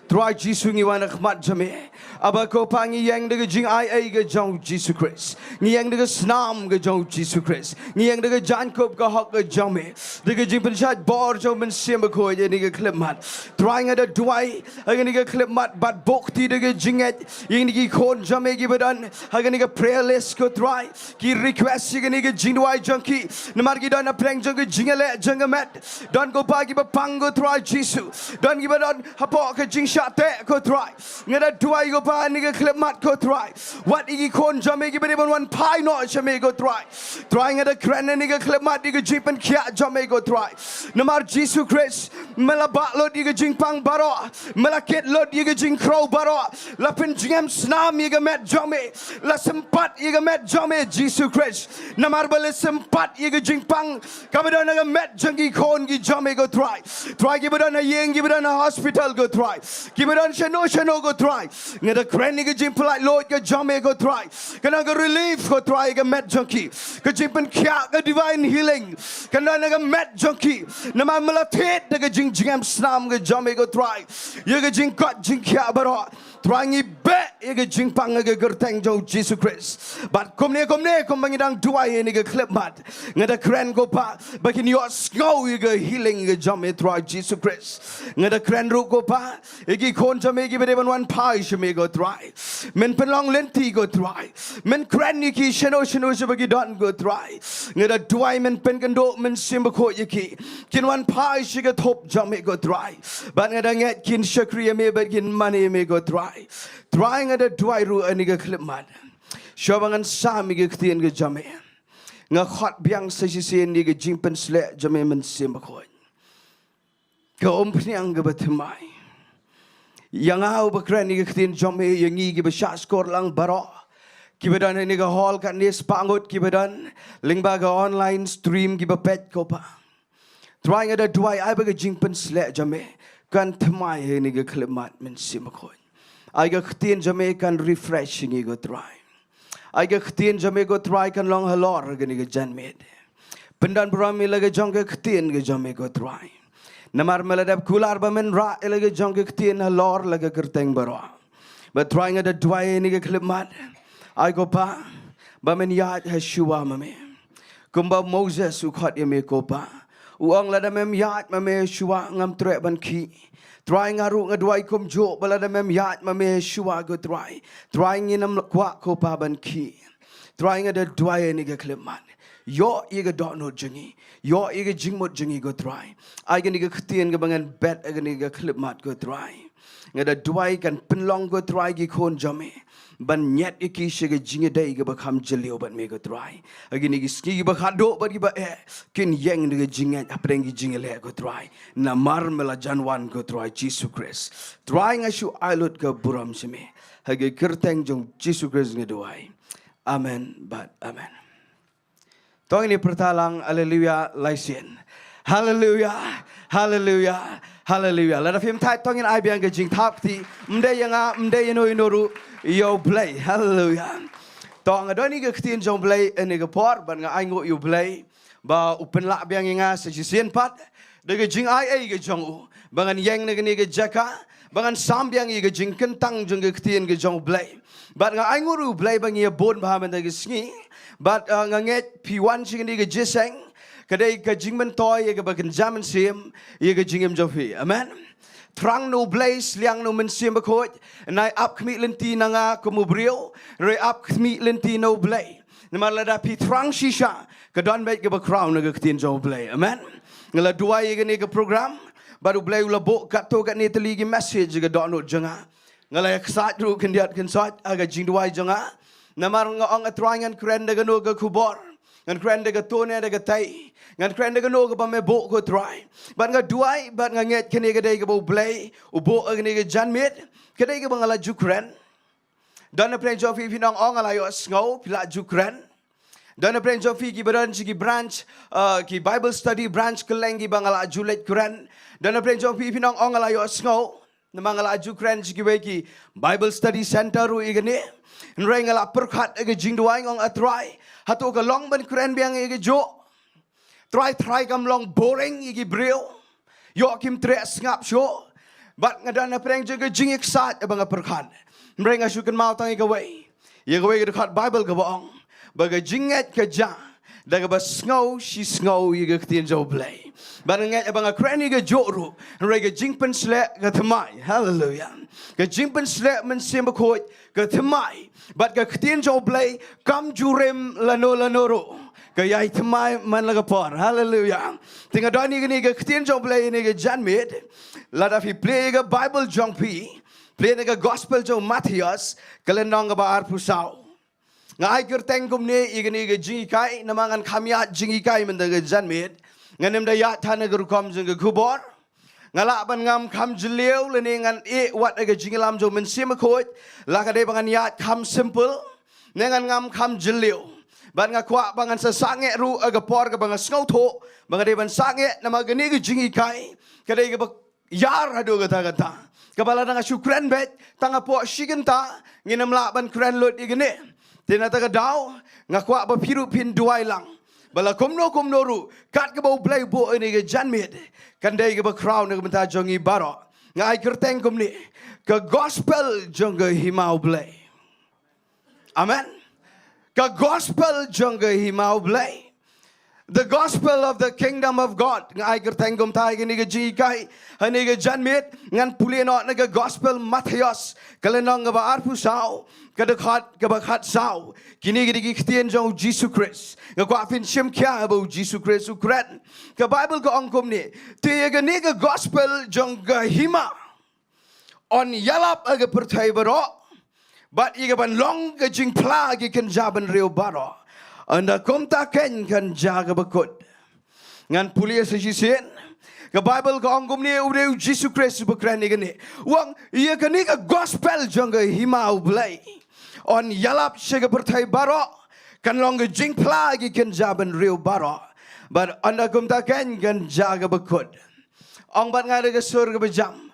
Trai Jisu, ngi wan ha khmat jong me. Aba ko Pa, ngi ïeng da ka jingai ei ka jong U Jisu Khrist. Ngi ïeng da ka snam ka jong U Jisu Khrist. Ngi ïeng da ka jaiñkup ka hok ka jong me. Da ka jingpynshait bor jong U Mynsiem Bakhuid ha kane ka khyllipmat. Trai, nga da duwai ha kane ka khyllipmat bad buh kti da ka jingngeit ïa kine ki khun jong me kiba don ha kane ka prayer list, ko Trai. Ki request ïa kane ka jingduwai jong ki, namar ki don hapdeng jong ka jingïaleh jong ka met. Don, ko Pa, kiba pang, ko Trai Jisu. Don kiba don hapoh ka jingshah teh, ko Trai. Nga da duwai, ko Pa, ha kane ka khyllipmat, ko Trai. Wat ïa ki khun jong me kiba dei ban wan phai noh sha me, ko Trai. Trai, nga da kren ha kane ka khyllipmat ïa ka jingpynkhiah jong me, ko Trai. Namar Jisu Khrist, me la bah lut ïa ka jingpang baroh, me la kit lut ïa ka jingkhrew baroh, la pynjngem snam ïa ka met jong me, la sympat ïa ka met jong me, Jisu Khrist. Namar ba la sympat ïa ka jingpang kaba don ha ka met jong ki khun ki jong me, ko Trai. Trai, kiba don ha ïing, kiba don ha hospital, ko Trai. Kiba don shano shano, ko Trai. Nga da kren ïa ka jingpyllait luid ka jong me, ko Trai. Kan don ka relief, ko Trai, ha ka met jong ki. Ka jingpynkhiah, ka divine healing, kan don ha ka met jong ki. Namar me la thied da ka jingjngem snam ka jong me, ko Trai, ïa ka jingkoit jingkhiah baroh. Trai, ngi beh ïa ka jingpang ha ka kyrteng jong U Jisu Khrist. Bad kumne kumne, kumba ngi dang duwai ha kane ka khyllipmat, nga da kren, ko Pa, ba kin ïohsngew ïa ka healing ka jong me, Trai Jisu Khrist. Nga da kren ruh, ko Pa, ïa ki khun jong me kiba dei ban wan phai sha me, ko Trai. Men pynlong lynti, ko Trai. Men kren ïa ki shano shano shaba ki don, ko Trai. Nga da duwai men pynkynduh Mynsiem Bakhuid ïa ki, kin wan phai sha ka thup jong me, ko Trai. Bad nga da ngeit kin shakri ïa me bad kin mane ïa me, ko Trai. Trai, nga da duwai ruh ha kane ka khyllipmat, shuwa ba ngan sam ïa ka ktien ka jong me, Nga khot biang sa shisien ïa ka jingpynsleh jong me Mynsiem Bakhuid. Ka umphniang kaba thymmai. Ïa nga uba kren ïa ka ktien jong me, ïa ngi kiba shah skor lang baroh. Kiba don ha kane ka hall katne, spah ngut kiba don lyngba ka online stream kiba peit ko Pa. Trai nga da duwai ai ba ka jingpynsleh jong me kan thymmai ha kane ka khyllipmat Mynsiem Bakhuid. Ai ka ktien jong me kan refresh ïa ngi ko Trai. Ai ka ktien jong me ko Trai kan long halor ha kane ka janmiet. Pyndonburom ïa la ka jong ka ktien ka jong me ko Trai. Namar me la dep kular ba men rah ïa la ka jong ka ktien halor la ka kyrteng baroh. Bad Trai nga da duwai ha kane ka khyllipmat. Ai ko Pa, ba men ïaid ha shuwa ma me. Kumba Moses u khot ïa me ko Pa. U ong lada mem ïaid ma me ha shuwa ngam treh ban khih. Trai nga ruh nga duwai kumjuh ba lada mem ïaid ma me ha shuwa ko Trai. Trai ngin ym kwah ko Pa ban khih. Trai nga da duwai ha kane ka khyllipmat. Ïoh ïa ka dohnud jong ngi. Ïoh ïa ka jingmut jong ngi ko Trai. Ai kane ka ktien kaba ngan bet ha kane ka khyllipmat ko Trai. Nga da duwai kan pynlong ko Trai ki khun jong me ban ñiad ïa ki sha ka jingïadei kaba kham jylliew bad me ko Trai. Ha kine ki sngi kiba khatduh bad kiba eh kin ïeng da ka jingngeit hapdeng ki jingïaleh ko Trai. Namar me la jan wan ko Trai Jisu Khrist. Trai nga shu ai lut ka burom sha me. Ha ka kyrteng jong Jisu Khrist nga duwai. Amen bad amen. To ngin ïa pyrta lang, haleluya, lai sien. Haleluya, haleluya, haleluya. Lada phim thait to ngin ai biang ka jingthap kti, ym dei ïa nga, ym dei ïa no ïa no ruh, ïa U Blei. Haleluya. To nga don ïa ka ktien jong U Blei ha kane ka por, bad nga ainguh ïa U Blei ba u pynlah biang ïa nga sa shisien pat da ka jingai ei ka jong u ba ngan ïeng na kane ka jaka, ba ngan sam biang ïa ka jingkyntang jong ka ktien ka jong U Blei. Bad nga ainguh ruh ïa U Blei ba ngi ïa bun bha mynta ka sngi. Bad, uh, nga ngeit phi wan sha kane ka jingïaseng ka dei ka jingmyntoi ïa kaba kynja mynsiem ïa ka jingim jong phi. Amen. Thrang na U Blei, sliang na U Mynsiem Bakhuid. Nai ap khmih lynti na nga kum u briew, hynrei ap khmih lynti na U Blei. Namar lada phi thrang shisha, ka don beit kaba khraw na ka ktien jong U Blei. Amen. Nga la duwai ïa kane ka program bad U Blei u la buh katto katne tylli ki message ka dohnud jong nga. Nga la ïaksaid ruh khyndiat khynsoit ha ka jingduwai jong nga. Namar nga ong, A Trai, ngan kren da kano ka khubor? Ngan kren da kato ne da katei? Ngan kren da kano kaba me buh ko Trai? Bad nga duwai bad nga ngeit kane ka dei kaba U Blei u buh ha kane ka janmiet. Ka dei kaba nga la ju kren. Don napdeng jong phi phin ong, nga la ïohsngew, phi la ju kren. Don napdeng jong phi kiba don sha ki branch, uh, ki Bible study branch kylleng kiba nga la ju leit kren. Don napdeng jong phi phin ong, nga la ïohsngew, namar nga la ju kren sha kiwei ki Bible study center ruh ïa kane. Hynrei nga la pyrkhat ha ka jingduwai, nga ong, A Trai, hato ka long ban kren biang ïa kajuh? Trai, trai kam long boring ïa ki briew. Ïoh kim treh sngap shuh. Bad nga don napdeng jong ka jingïaksaid ba nga pyrkhat. Hynrei nga shu kynmaw tang ïa kawei. Ïa kawei ka dkhot Bible kaba ong ba ka jingngeit ka jia da kaba sngew shi sngew ïa ka ktien jong U Blei. Bad nga ngeit ba nga kren ïa kajuh ruh, hynrei ka jingpynsleh ka thymmai. Haleluya. Ka jingpynsleh Mynsiem Bakhuid ka thymmai. Bad ka ktien jong U Blei kam ju rim lano lano ruh. Ka ïai thymmai man la ka por. Haleluya. Te nga don ïa kane ka ktien jong U Blei ha kane ka janmiet. Lada phi plie ïa ka Bible jong phi, plie na ka Gospel jong u Mathaios, ka lynnong kaba arphew saw. Nga ai kyrteng kumne ïa kane ka jinghikai, namar ngan kham ïaid jinghikai mynta ka janmiet. Ngan ym da ïaid than ha ka rukom jong ka khubor. Nga lah ban ngam kham jylliew lane ngan ïeh wat ha ka jingïalam jong u Mynsiem Bakhuid, la ka dei ba ngan ïaid kham simple, ne ngan ngam kham jylliew. Bad nga kwah ba ngan sa sangeh ruh ha ka por kaba nga sngewthuh ba nga dei ban sangeh, namar kane ka jinghikai ka dei kaba ïar haduh katta katta, kaba lada nga shu kren beit tang hapoh shi kynta, ngin ym lah ban kren lut ïa kane. Te na kata ka daw nga kwah ba phi ruh phin duwai lang ba la kumno kumno ruh, kat kaba U Blei u buh ïa kane ka janmiet, kan dei kaba khraw na ka bynta jong ngi baroh. Nga ai kyrteng kumne, ka Gospel jong ka Hima U Blei. Amen. Ka Gospel jong ka Hima U Blei. The Gospel of the Kingdom of God. Nga ai kyrteng kumta ïa kane ka jinghikai ha kane ka janmiet. Ngan pule noh na ka Gospel Mathaios, ka lynnong kaba arphew saw, ka dkhot kaba khatsaw. Kine ki dei ki ktien jong u Jisu Khrist. Nga kwah phin shim khia ba u Jisu Khrist u kren. Ka Bible ka ong kumne, te ïa kane ka Gospel jong ka Hima yn ïalap ha ka pyrthei baroh, bad ïa ka ban long ka jingphla ha ki kynja bynriew baroh. Ynda kumta kein kan jia kaba kut. Ngan pule sa shisien. Ka Baibl ka ong kumne, u dei u Jisu Khrist uba kren ïa kane. U ong ïa kane ka gospel jong ka hima U Blei, yn ïalap sha ka pyrthei baroh, kan long ka jingphla ïa ki kynja bynriew baroh. Bad ynda kumta kein kan jia kaba kut. Ong bad nga da ka sur kaba jam,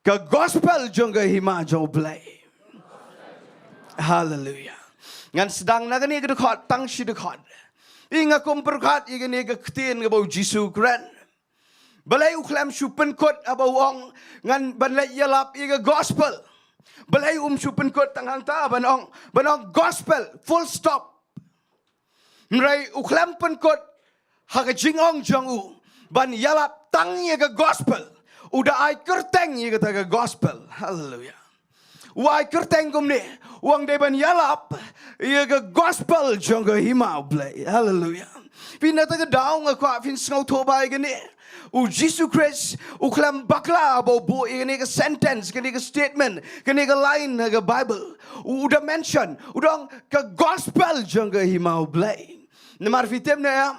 ka gospel jong ka hima jong U Blei. Haleluia. Ngan sdang na kane ka dkhot, tang shi dkhot. Ïa nga kum pyrkhat ïa kane ka ktien kaba u Jisu u kren. Balei u khlem shu pynkut haba u ong ngan ban leit ïalap ïa ka gospel? Balei um shu pynkut tang hangta ban ong, ban ong gospel, full stop? Hynrei u khlem pynkut ha ka jingong jong u ban ïalap tang ïa ka gospel. U da ai kyrteng ïa kata ka gospel. Haleluia. U ai kyrteng kumne, u ong dei ban ïalap ïa ka gospel jong ka hima U Blei. Haleluia. Phi, na kata ka daw nga kwah phin sngewthuh ba ïa kane, u Jisu Khrist u khlem bakla haba u buh ïa kane ka sentence, kane ka statement, kane ka line ha ka Baibl. U da mention, u da ong ka gospel jong ka hima U Blei. Namar phi tip ne em,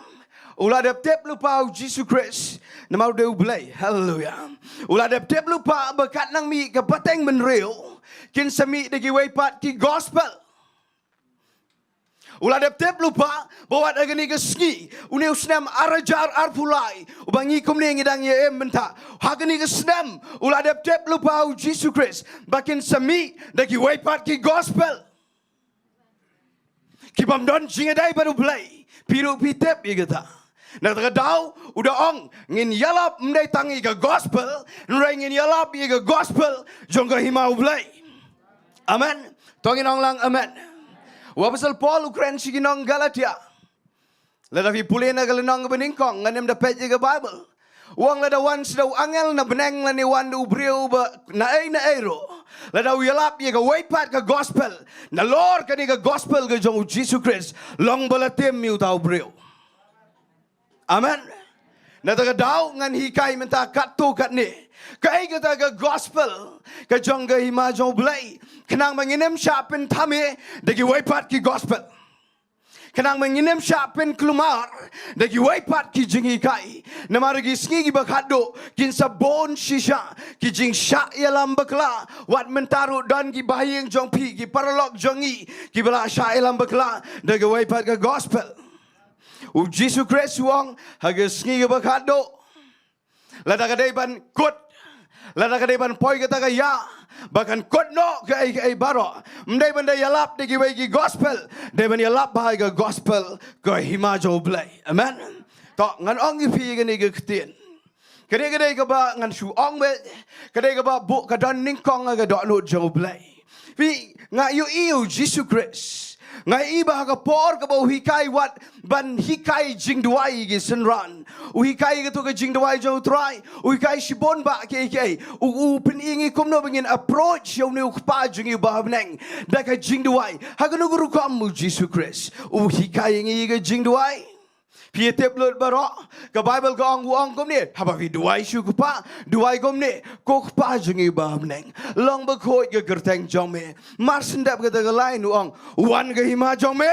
u la dep tip lypa u Jisu Khrist namar u dei U Blei. Haleluia. U la dep tip lypa ba katba nang mih ka pateng bynriew, kin sa mih da kiwei pat ki gospel. U la dep tip lypa ba wat ha kane ka sngi, une u snem ar hajar arphew lai uba ngi kumne ngi dang ïa im mynta, ha kane ka snem u la dep tip lypa u Jisu Khrist ba kin sa mih da kiwei pat ki gospel. Ki bym don jingïadei bad U Blei. Phi ruh phi tip ïa kata. Na kata ka daw u da ong ngin ïalap ym dei tang ïa ka gospel, hynrei ngin ïalap ïa ka gospel jong ka hima U Blei. Amen. To ngin ong lang amen. U Apostol Paul u kren sha ki nong Galatia. Lada phi pule na ka lynnong kaba nyngkong, ngan ym da peit ïa ka Baibl. U ong lada wan sa da u angel na bneng lane wan da u briew ba naei naei ruh, lada u ïalap ïa kawei pat ka gospel nalor kane ka gospel ka jong u Jisu Khrist, long ba la tim ïa uta u briew. Amen. Na kata ka daw ngan hikai mynta katto katne kaei kata ka gospel ka jong ka hima jong U Blei, khnang ba ngin ym shah pynthame da kiwei pat ki gospel. Khnang ba ngin ym shah pynkulmar da kiwei pat ki jinghikai. Namar ki sngi kiba khatduh kin sa bun shisha ki jingshah ïalam bakla. Wat mynta ruh don ki bahaïing jong phi, ki paralok jong ngi, kiba la shah ïalam bakla da kiwei pat ka gospel. U Jisu Khrist u ong ha ki sngi kiba khatduh, lada ka dei ban kut, lada ka dei ban poi kata ka ïa, ba kan kut noh kaei kaei baroh. Ym dei ban da ïalap da kiwei ki gospel, dei ban ïalap bha ïa ka gospel ka hima jong U Blei. Amen. To ngan ong ïa phi ïa kane ka ktien. Kane ka dei kaba ngan shu ong beit, ka dei kaba buh ka don nyngkong ha ka dohnud jong U Blei. Phi, nga ïohi ïa u Jisu Khrist. Nga ïohi ba ha ka por kaba u hikai, wat ban hikai jingduwai ïa ki synran, u hikai ïa kato ka jingduwai jong u Trai, u hikai shibun bah kiei kiei. U, u pyni ïa ngi kumno ba ngin approach ïa une u Kpa jong ngi uba ha bneng da ka jingduwai. Ha kano ka rukom u Jisu Khrist u hikai ïa ngi ïa ka jingduwai? Phi tip lut baroh, ka Baibl ka ong, u ong kumne, haba phi duwai sha u Kpa, duwai kumne, ko Kpa jong ngi uba ha bneng, long bakhuid ka kyrteng jong me. Mar shen dep kata ka lain u ong, wan ka hima jong me.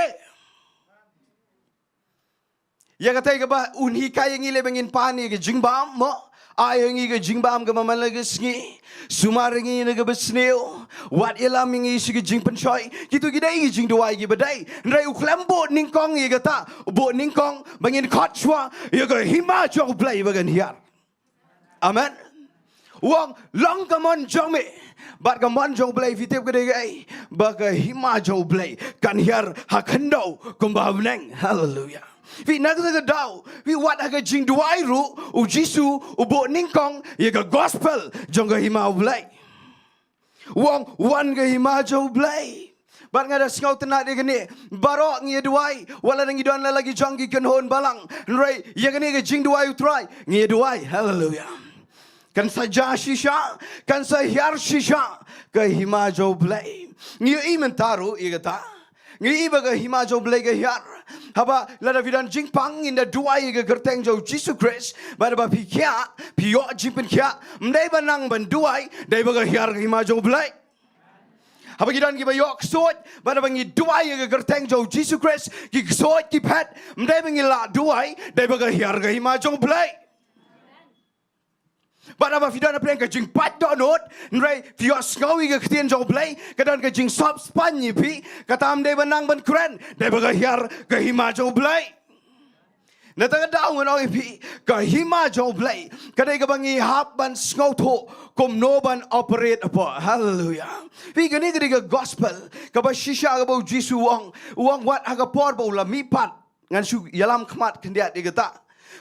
Ïa katei kaba un hikai ïa ngi lei ba ngin pan ïa ka jingbam mo. Ai ha ngi ka jingbam kaba man la ka sngi. Sumar ïa ngi na kaba sniew. Wat ïalam ïa ngi sha ka jingpynshoi. Kito ki dei ki jingduwai kiba dei. Hynrei u khlem buh nyngkong ïa kata. U buh nyngkong ba ngin khot shuwa ïa ka hima jong U Blei ba kan hiar. Amen. U ong long ka mon jong me. Bad ka mon jong U Blei phi tip ka dei kaei? Ba ka hima jong U Blei kan hiar ha khyndew kumba ha bneng. Haleluia. Phi, na kata ka daw, phi, wat ha ka jingduwai ruh u Jisu u buh nyngkong ïa ka gospel jong ka hima U Blei. U ong wan ka hima jong U Blei. Bad nga da sngewtynnad ïa kane, baroh ngi ïa duwai, wat la dang ngi don la la ki jong ki kynhun balang, hynrei ïa kane ka jingduwai U Trai ngi ïa duwai. Haleluia. Kan sa jia shisha, kan sa hiar shisha ka hima jong U Blei. Ngi ïohi mynta ruh ïa kata. Ngi ïohi ba ka hima jong U Blei ka hiar. Haba lada phi don jingpang, ngin da duwai ïa ka kyrteng jong u Jisu Khrist. Bad haba phi khiah, phi ïoh jingpynkhiah, ym dei ba nang ban duwai, dei ba ka hiar ka hima jong U Blei. Haba ki don kiba ïoh ksuid, bad haba ngi duwai ïa ka kyrteng jong u Jisu Khrist, ki ksuid ki phet, ym dei ba ngi la duwai, dei ba ka hiar ka hima jong u Blei. Bad haba phi don hapdeng ka jingpait dohnud, hynrei phi ïohsngew ïa ka ktien jong u Blei, ka don ka jingsop spaiñ ïa phi, kata ym dei ba nang ban kren, dei ba ka hiar ka hima jong u Blei. Na kata ka daw ngan ong ïa phi, ka hima jong u Blei ka dei kaba ngi hap ban sngewthuh kumno ban operate hapoh. Haleluya. Phi, kane ka dei ka gospel kaba shisha kaba u Jisu u ong, u ong wat ha ka por ba u la mihpat. Ngan shu ïalam khmat khyndiat ïa kata.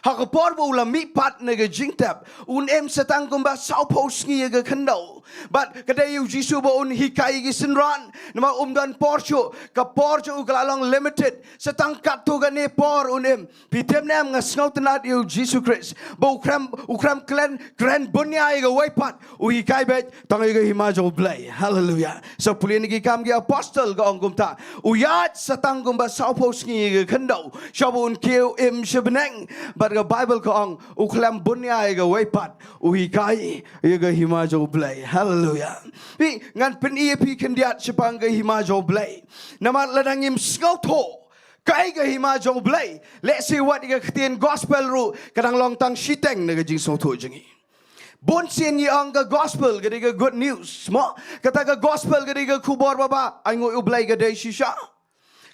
Ha ka por ba u la mihpat na ka jingtep, un im sa tang kumba sawphew sngi ïa ka khyndew. Bad ka dei u Jisu ba un hikai ïa ki synran, namar um don por shuh, ka por jong u ka la long limited. Sa tang katto katne por un im. Phi tip ne em, nga sngewtynnat ïa u Jisu Khrist ba u khlem, u khlem kren, kren bun ïa kawei pat. U hikai beit tang ïa ka hima jong u Blei. Haleluya. Sa pule na Ki Kam ki Apostol ka ong kumta, u ïaid sa tang kumba sawphew sngi ïa ka khyndew, sha ba un kiew im sha bneng. Bad ka Baibl ka ong u khlem bun ïa kawei pat, u hikai ïa ka hima jong u Blei. Haleluya. Phi, ngan pyni ïa phi khyndiat shaphang ka hima jong u Blei. Namar lada ngim sngewthuh kaei ka hima jong u Blei, lehse wat ïa ka ktien gospel ruh ka dang long tang shiteng na ka jingsngewthuh jong ngi. Bun sien ngi ong ka gospel ka dei ka good news, mo? Kata ka gospel ka dei ka khubor babha, ainguh ïa u Blei, ka dei shisha.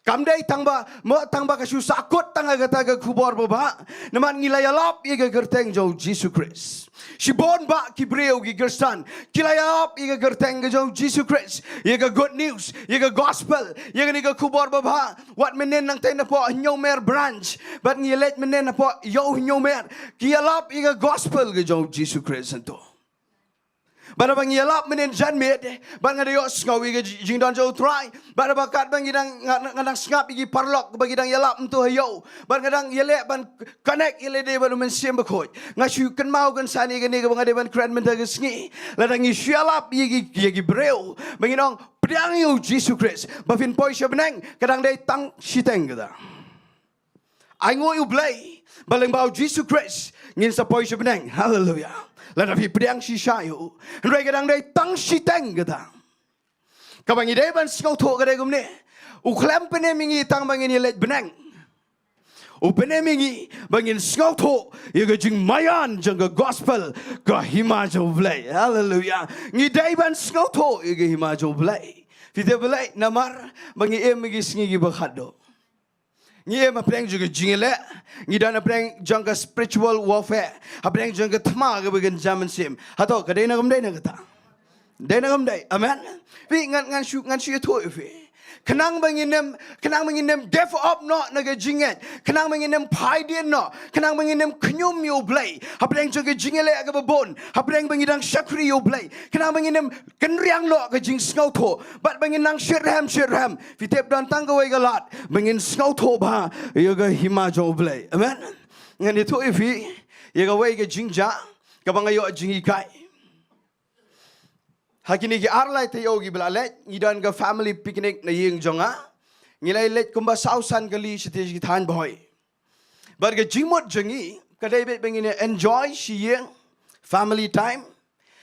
Kam dei tang ba, mo, tang ba ka shu sahkut tang ha kata ka khubor babha. Namar ngi la ïalap ïa ka kyrteng jong u Jisu Khrist. Shibun bah ki briew ki Khristan ki la ïalap ïa ka kyrteng ka jong u Jisu Khrist, ïa ka good news, ïa ka gospel, ïa kane ka khubor babha. Wat mynnin nangta napoh Hynñiewmer branch, bad ngi leit mynnin napoh Ïew Hynñiewmer, ki ïalap ïa ka gospel ka jong u Jisu Khrist hangto. Bad haba ngi ïalap mynnin janmiet, bad nga da ïohsngew ïa ka ji-, jingdon jong u Trai. Bad haba katba ngi dang, nga, nga dang sngap ïa ki paralok ba ki dang ïalap hangto ha ïew, bad nga dang ïaleh ban connect ïa lade bad u Mynsiem Bakhuid, nga shu kynmaw kynsan ïa kane kaba nga dei ban kren mynta ka sngi. Lada ngi shu ïalap ïa ki, ïa ki briew ba ngin ong, pdiang ïa u Jisu Khrist ba phin poi sha bneng, ka dang dei tang shiteng kata. Ainguh ïa u Blei ba lyngba u Jisu Khrist ngin sa poi sha bneng. Haleluya. Lada phi pdiang shisha ïa u, hynrei ka dang dei tang shiteng kata. Kaba ngi dei ban sngewthuh ka dei kumne. U khlem pynim ïa ngi tang ba ngin ïaleit bneng. U pynim ïa ngi ba ngin sngewthuh ïa ka jingmaïan jong ka gospel, ka hima jong u Blei. Haleluya. Ngi dei ban sngewthuh ïa ka hima jong u Blei. Phi tip balei? Namar ba ngi im ha ki sngi kiba khatduh. Ngi im hapdeng jong ka jingïaleh, ngi don hapdeng jong ka spiritual warfare, hapdeng jong ka thma kaba kynja mynsiem. Hato ka dei ne kam dei na kata? Dei ne kam dei? Amen. Phi, ngan, ngan shu, ngan shu ïathuh ïa phi. Khnang ba ngin ym, khnang ba ngin ym give up noh na ka jingngeit, khnang ba ngin ym phai dien noh, khnang ba ngin ym khñium ïa u Blei hapdeng jong ka jingïaleh kaba bun, hapdeng ba ngi dang shakri ïa u Blei, khnang ba ngin ym kynriang noh ka jingsngewthuh bad ba ngin nang shitrhem shitrhem. Phi tip, don tang kawei ka lad, ba ngin sngewthuh bha ïa ka hima jong u Blei. Amen. Ngan ïathuh ïa phi ïa kawei ka jingjia kaba nga ïoh jinghikai. Ha kine ki ar lai taïew kiba la leit, ngi don ka family picnic na ïing jong nga. Ngi la leit kumba saw san kali shatei sha ki thaiñ Bhoi. Bad ka jingmut jong ngi ka dei beit ba ngin enjoy sha ïing, family time.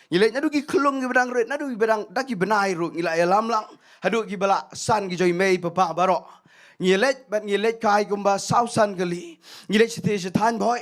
Ngi leit naduh ki khyllung kiba dang rit, naduh kiba dang da ki bnai ruh ngi la ïalam lang, haduh kiba la san, ki jong i mei i papa baroh. Ngi leit bad ngi leit kai kumba saw san kali. Ngi leit shatei sha thaiñ Bhoi.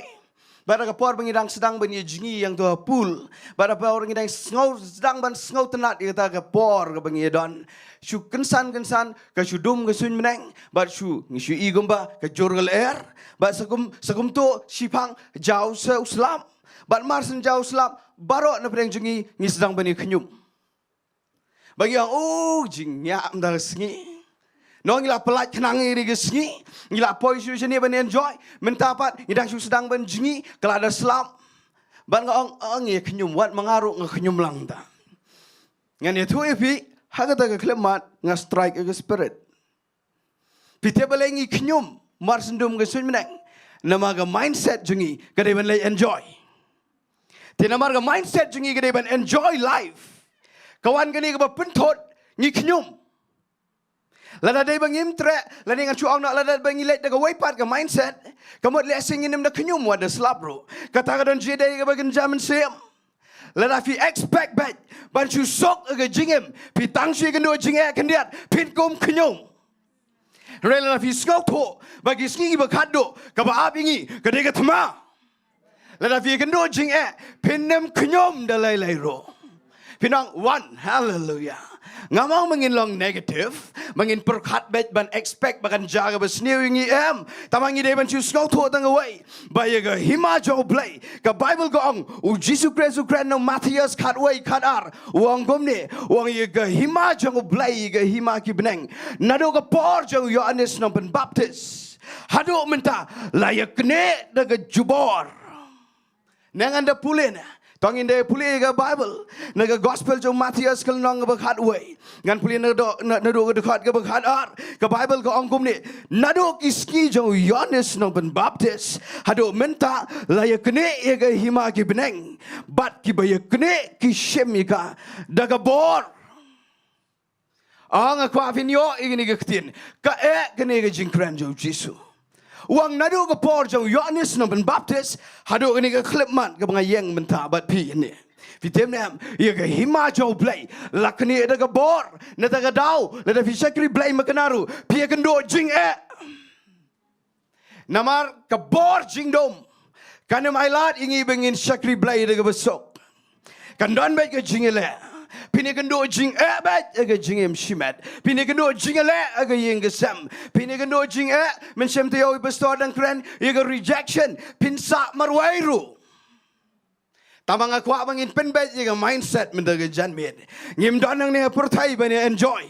Bad ha ka por ba ngi dang sdang ban ïa jngi ïa hangto ha pool, bad ha ka por ngi dang sngew, sdang ban sngewtynnat ïa kata ka por kaba ngi don, shu kynsan kynsan ka shu dum ka suiñ bneng, bad shu, ngi shu i kumba ka jur ka lyer. Bad sa kum, sa kumto shiphang jaw sa u slap. Bad mar shen jaw u slap, baroh na pdeng jong ngi ngi sdang ban ïa khñium. Ba ngi ong, "Oh, jingïap mynta ka sngi. Nong ngi la pyllait khnang ïa kane ka sngi. Ngi la poi shuh shane ban enjoy. Mynta pat ngi dang shu sdang ban jngi, ka la da slap." Bad nga ong, "Ong ïa khñium, wat ma nga ruh nga khñium lang mynta." Ngan ïathuh ïa phi, ha kata ka khyllipmat nga strike ïa ka spirit. Phi tip balei ngi khñium mar shen dum ka suiñ bneng? Namar ka mindset jong ngi ka dei ban leit enjoy. Te namar ka mindset jong ngi ka dei ban enjoy life, ka wan kane kaba pynthut ngi khñium. Lada dei ba ngim treh, lane ngan shu ong noh, lada ba ngi leit da kawei pat ka mindset, ka mut lehse ngin ym da khñium, wat da slap ruh. Kata ka don jingïadei kaba kynja mynsiem. Lada phi expect beit ban shu suk ïa ka jingim, phi tang shu ïakynduh jingeh khyndiat, phin kum khñium. Hynrei lada phi sngewthuh ba ki sngi kiba khatduh kaba ap ïa ngi ka dei ka thma. Lada phi ïakynduh jingeh, phin ym khñium da lei lei ruh. Phin ong wan, haleluya. Ngam ong ba ngin long negative, ba ngin pyrkhat beit ban expect ba kan jia kaba sniew ïa ngi, em. Tangba ngi dei ban shu sngewthuh tang kawei ba ïa ka hima jong U Blei, ka Baibl ka ong, U Jisu Khrist u kren na u Mathaios khatwei khatar, u ong kumne, u ong ïa ka hima jong U Blei, ïa ka hima ki bneng, naduh ka por jong u Ïoannis Nongpynbaptis haduh mynta la ïaknieh da ka jubor. Ne ngan da pule ne? To ngin da pule ïa ka Baibl na ka Gospel jong u Mathaios ka lynnong kaba khatwei. Ngan pule naduh, na, naduh ka dkhot kaba khatar. Ka Baibl ka ong kumne, naduh ki sngi jong u Ïoannis Nongpynbaptis haduh mynta la ïaknieh ïa ka hima ki bneng, bad kiba ïaknieh ki shim ïa ka da ka bor. Ah, nga kwah phin ïoh ïa kane ka ktien. Kaei kane ka jingkren jong u Jisu? U ong naduh ka por jong u Ïoannis Nongpynbaptis haduh kane ka khyllipmat kaba nga ïeng mynta bad phi ne. Phi tip ne em, ïa ka hima jong U Blei la knieh da ka bor. Nangta ka daw, lada phi shakri Blei makna ruh, phi ïakynduh jingeh. Namar ka bor jingdum kan ym ailad ïa ngi ba ngin shakri Blei da kaba suk. Kan don beit ka jingïaleh. Phin ïakynduh jingeh beit ïa ka jingim shimet. Phin ïakynduh jingïaleh ïa ka ïing ka sem. Phin ïakynduh jingeh, mynshem taïew i pastor dang kren ïa ka rejection, phin sah marwei ruh. Tangba nga kwah ba ngin pynbeit ïa ka mindset mynta ka janmiet. Ngim don hangne ha pyrthei ban ïa enjoy.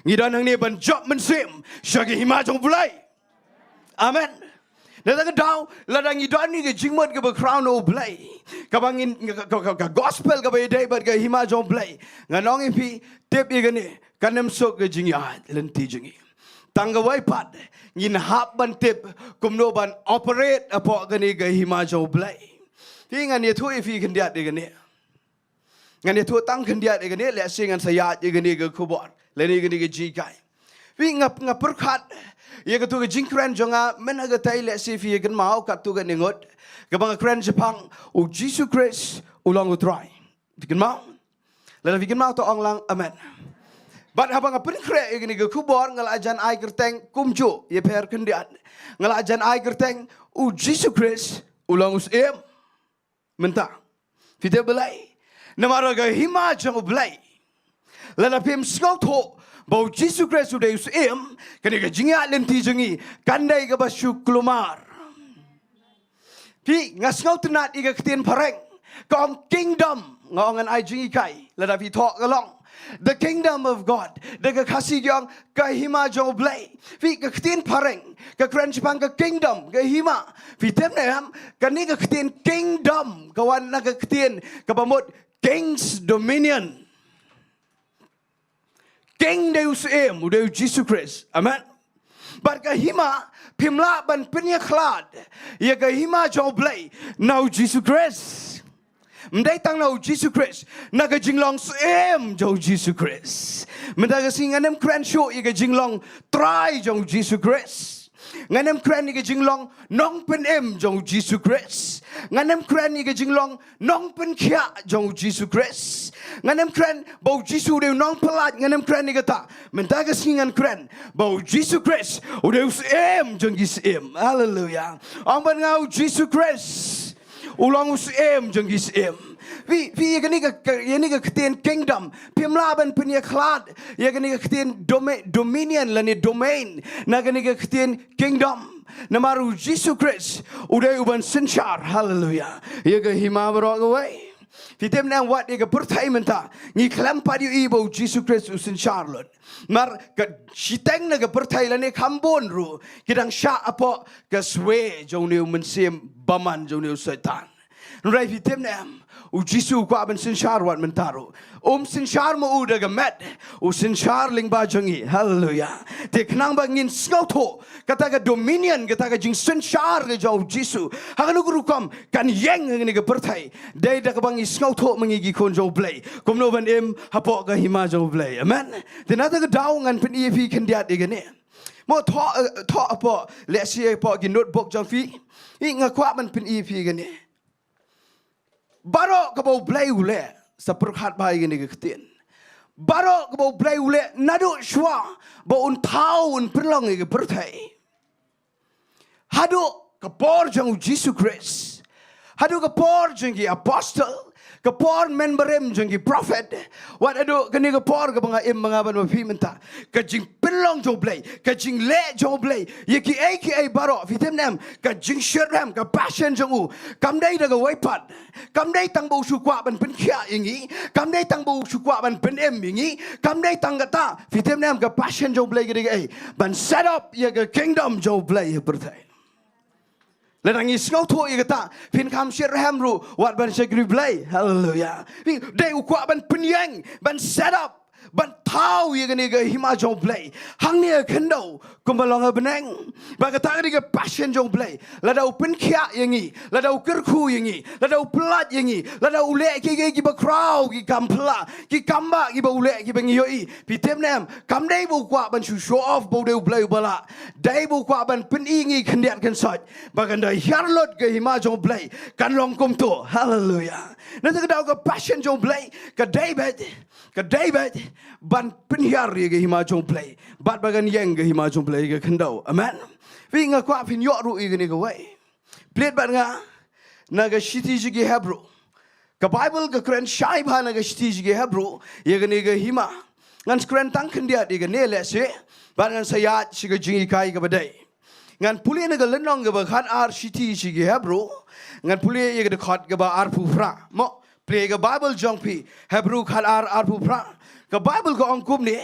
Ngi don hangne ban jop mynsiem sha ka hima jong U Blei. Amen. Nangta ka daw, lada ngi don ïa ka jingmut kaba khraw na U Blei, kaba ngin, ka, ka, ka, ka gospel kaba ïadei bad ka hima jong U Blei, ngan ong ïa phi, tip ïa kane, kan ym suk ka jingïaid lynti jong ngi. Tang kawei pat, ngin hap ban tip kumno ban operate hapoh kane ka hima jong U Blei. Te ngan ïathuh ïa phi khyndiat ïa kane. Ngan ïathuh tang khyndiat ïa kane, lehse ngan sa ïaid ïa kane ka khubor lane ïa kane ka jinghikai. Phi, nga, nga pyrkhat ïa katu ka jingkren jong nga mynta ka taïew, lehse phi ïa kynmaw katto katne ngut kaba nga kren shaphang U Jisu Khrist u long U Trai. Phi kynmaw? Lada phi kynmaw to ong lang amen. Bad haba nga pynkhreh ïa kane ka khubor, nga la jan ai kyrteng kumjuh ïapher khyndiat. Nga la jan ai kyrteng U Jisu Khrist u long U Syiem. Mynta, phi tip balei? Namar ka hima jong U Blei, lada phim sngewthuh ba U Jisu Khrist u dei U Syiem, kane ka jingïaid lynti jong ngi kan dei kaba shu kulmar. Phi, nga sngewtynnat ïa ka ktien phareng ka ong kingdom. Nga ong ngan ai jinghikai lada phi thoh ka long The Kingdom of God. Da ka Khasi ki ong ka hima jong U Blei. Phi, ka ktien phareng ka kren shaphang ka kingdom, ka hima. Phi tip ne em, kane ka ktien kingdom ka wan na ka ktien kaba mut king's dominion. King dei U Syiem, u dei U Jisu Khrist. Amen. Bad ka hima, phim lah ban pynïakhlad ïa ka hima jong U Blei na U Jisu Khrist. Ym dei tang na U Jisu Khrist, na ka jinglong Syiem jong U Jisu Khrist. Mynta ka sngi ngan ym kren shuh ïa ka jinglong Trai jong U Jisu Khrist. Ngan ym kren ïa ka jinglong Nongpynim jong U Jisu Khrist. Ngan ym kren ïa ka jinglong Nongpynkhiah jong U Jisu Khrist. Ngan ym kren ba U Jisu u dei u Nongpyllait, ngan ym kren ïa kata. Mynta ka sngi ngan kren ba U Jisu Khrist u dei U Syiem jong ki syiem. Haleluya. Ong bad nga, U Jisu Khrist u long U Syiem jong ki syiem. Phi, phi, ïa kane ka, ka, ïa kane ka ktien kingdom phim lah ban pynïakhlad ïa kane ka ktien dome-, dominion lane domain na kane ka ktien kingdom. Namar U Jisu Khrist u dei uban synshar. Haleluya. Ïa ka hima baroh kawei. Phi tip ne em, wat ïa ka pyrthei mynta, ngi khlem pat ïohi ba U Jisu Khrist u synshar lut. Namar ka shiteng na ka pyrthei lane kham bun ruh ki dang shah hapoh ka swe jong une u mynsiem bymman jong une u Soitan. Hynrei phi tip ne em, U Jisu u kwah ban synshar wat mynta ruh. Um synshar mo u da ka met, u synshar lyngba jong ngi. Haleluya. Te khnang ba ngin sngewthuh kata ka dominion, kata ka jingsynshar ka jong U Jisu ha kano ka rukom kan ïeng ha kane ka pyrthei, dei da kaba ngi sngewthuh ma ngi ki khun jong U Blei kumno ban im hapoh ka hima jong U Blei. Amen. Te na kata ka daw ngan pyni ïa phi khyndiat ïa kane. Mo thoh, eh, thoh hapoh, lehse hapoh ki notebook jong phi. Nga kwah ban pyni ïa phi kane. Baroh kaba U Blei u leh, sa pyrkhat bha ïa kane ka ktien. Baroh kaba U Blei u leh naduh shwa ba un thaw un pynlong ïa ka pyrthei, haduh ka por jong U Jisu Khrist, haduh ka por jong ki apostol, ka por mynbarim jong ki prophet, wat haduh kane ka por kaba nga im ma nga bad ma phi mynta, ka jingpynlong jong U Blei, ka jingleh jong U Blei ïa kiei kiei baroh, phi tip ne em, ka jingshitrhem, ka passion jong u, kam dei da kawei pat. Kam dei tang ba u shu kwah ban pynkhiah ïa ngi, kam dei tang ba u shu kwah ban pynim ïa ngi, kam dei tang kata, phi tip ne em, ka passion jong U Blei ka dei kaei? Ban set up ïa ka kingdom jong U Blei ha pyrthei. Lada ngi sngewthuh ïa kata, phin kham shitrhem ruh wat ban shakri Blei. Haleluya. Dei u kwah ban pynïeng, ban set up, ban thaw ïa kane ka hima jong U Blei hangne ha khyndew kumba long ha bneng. Bad kata ka dei ka passion jong U Blei. Lada u pynkhiah ïa ngi, lada u kyrkhu ïa ngi, lada u pyllait ïa ngi, lada u leh kiei kiei kiba khraw, ki kam phylla, ki kam bah kiba u leh kiba ngi ïohi, phi tip ne em, kam dei ba u kwah ban shu show off ba u dei U Blei uba lah. Dei ba u kwah ban pyni ïa ngi khyndiat khynsoit ba kan da hiar lut ka hima jong U Blei kan long kumto. Haleluya. Nangta ka daw ka passion jong U Blei ka dei beit, ka dei beit ban pynhiar ïa ka hima jong U Blei bad ba kan ïeng ka hima jong U Blei ha ka khyndew. Amen. Phi, nga kwah phin ïoh ruh ïa kane kawei. Plie bad nga na ka shithi sha ki Hebru. Ka Baibl ka kren shai bha na ka shithi sha ki Hebru ïa kane ka hima. Ngan sa kren tang khyndiat ïa kane lehse bad ngan sa ïaid sha ka jinghikai kaba dei. Ngan pule na ka lynnong kaba khatar shithi sha ki Hebru. Ngan pule ïa ka dkhot kaba arphew phra. Mo, plie ka Baibl jong phi, Hebru khatar arphew phra. Ka Baibl ka ong kumne,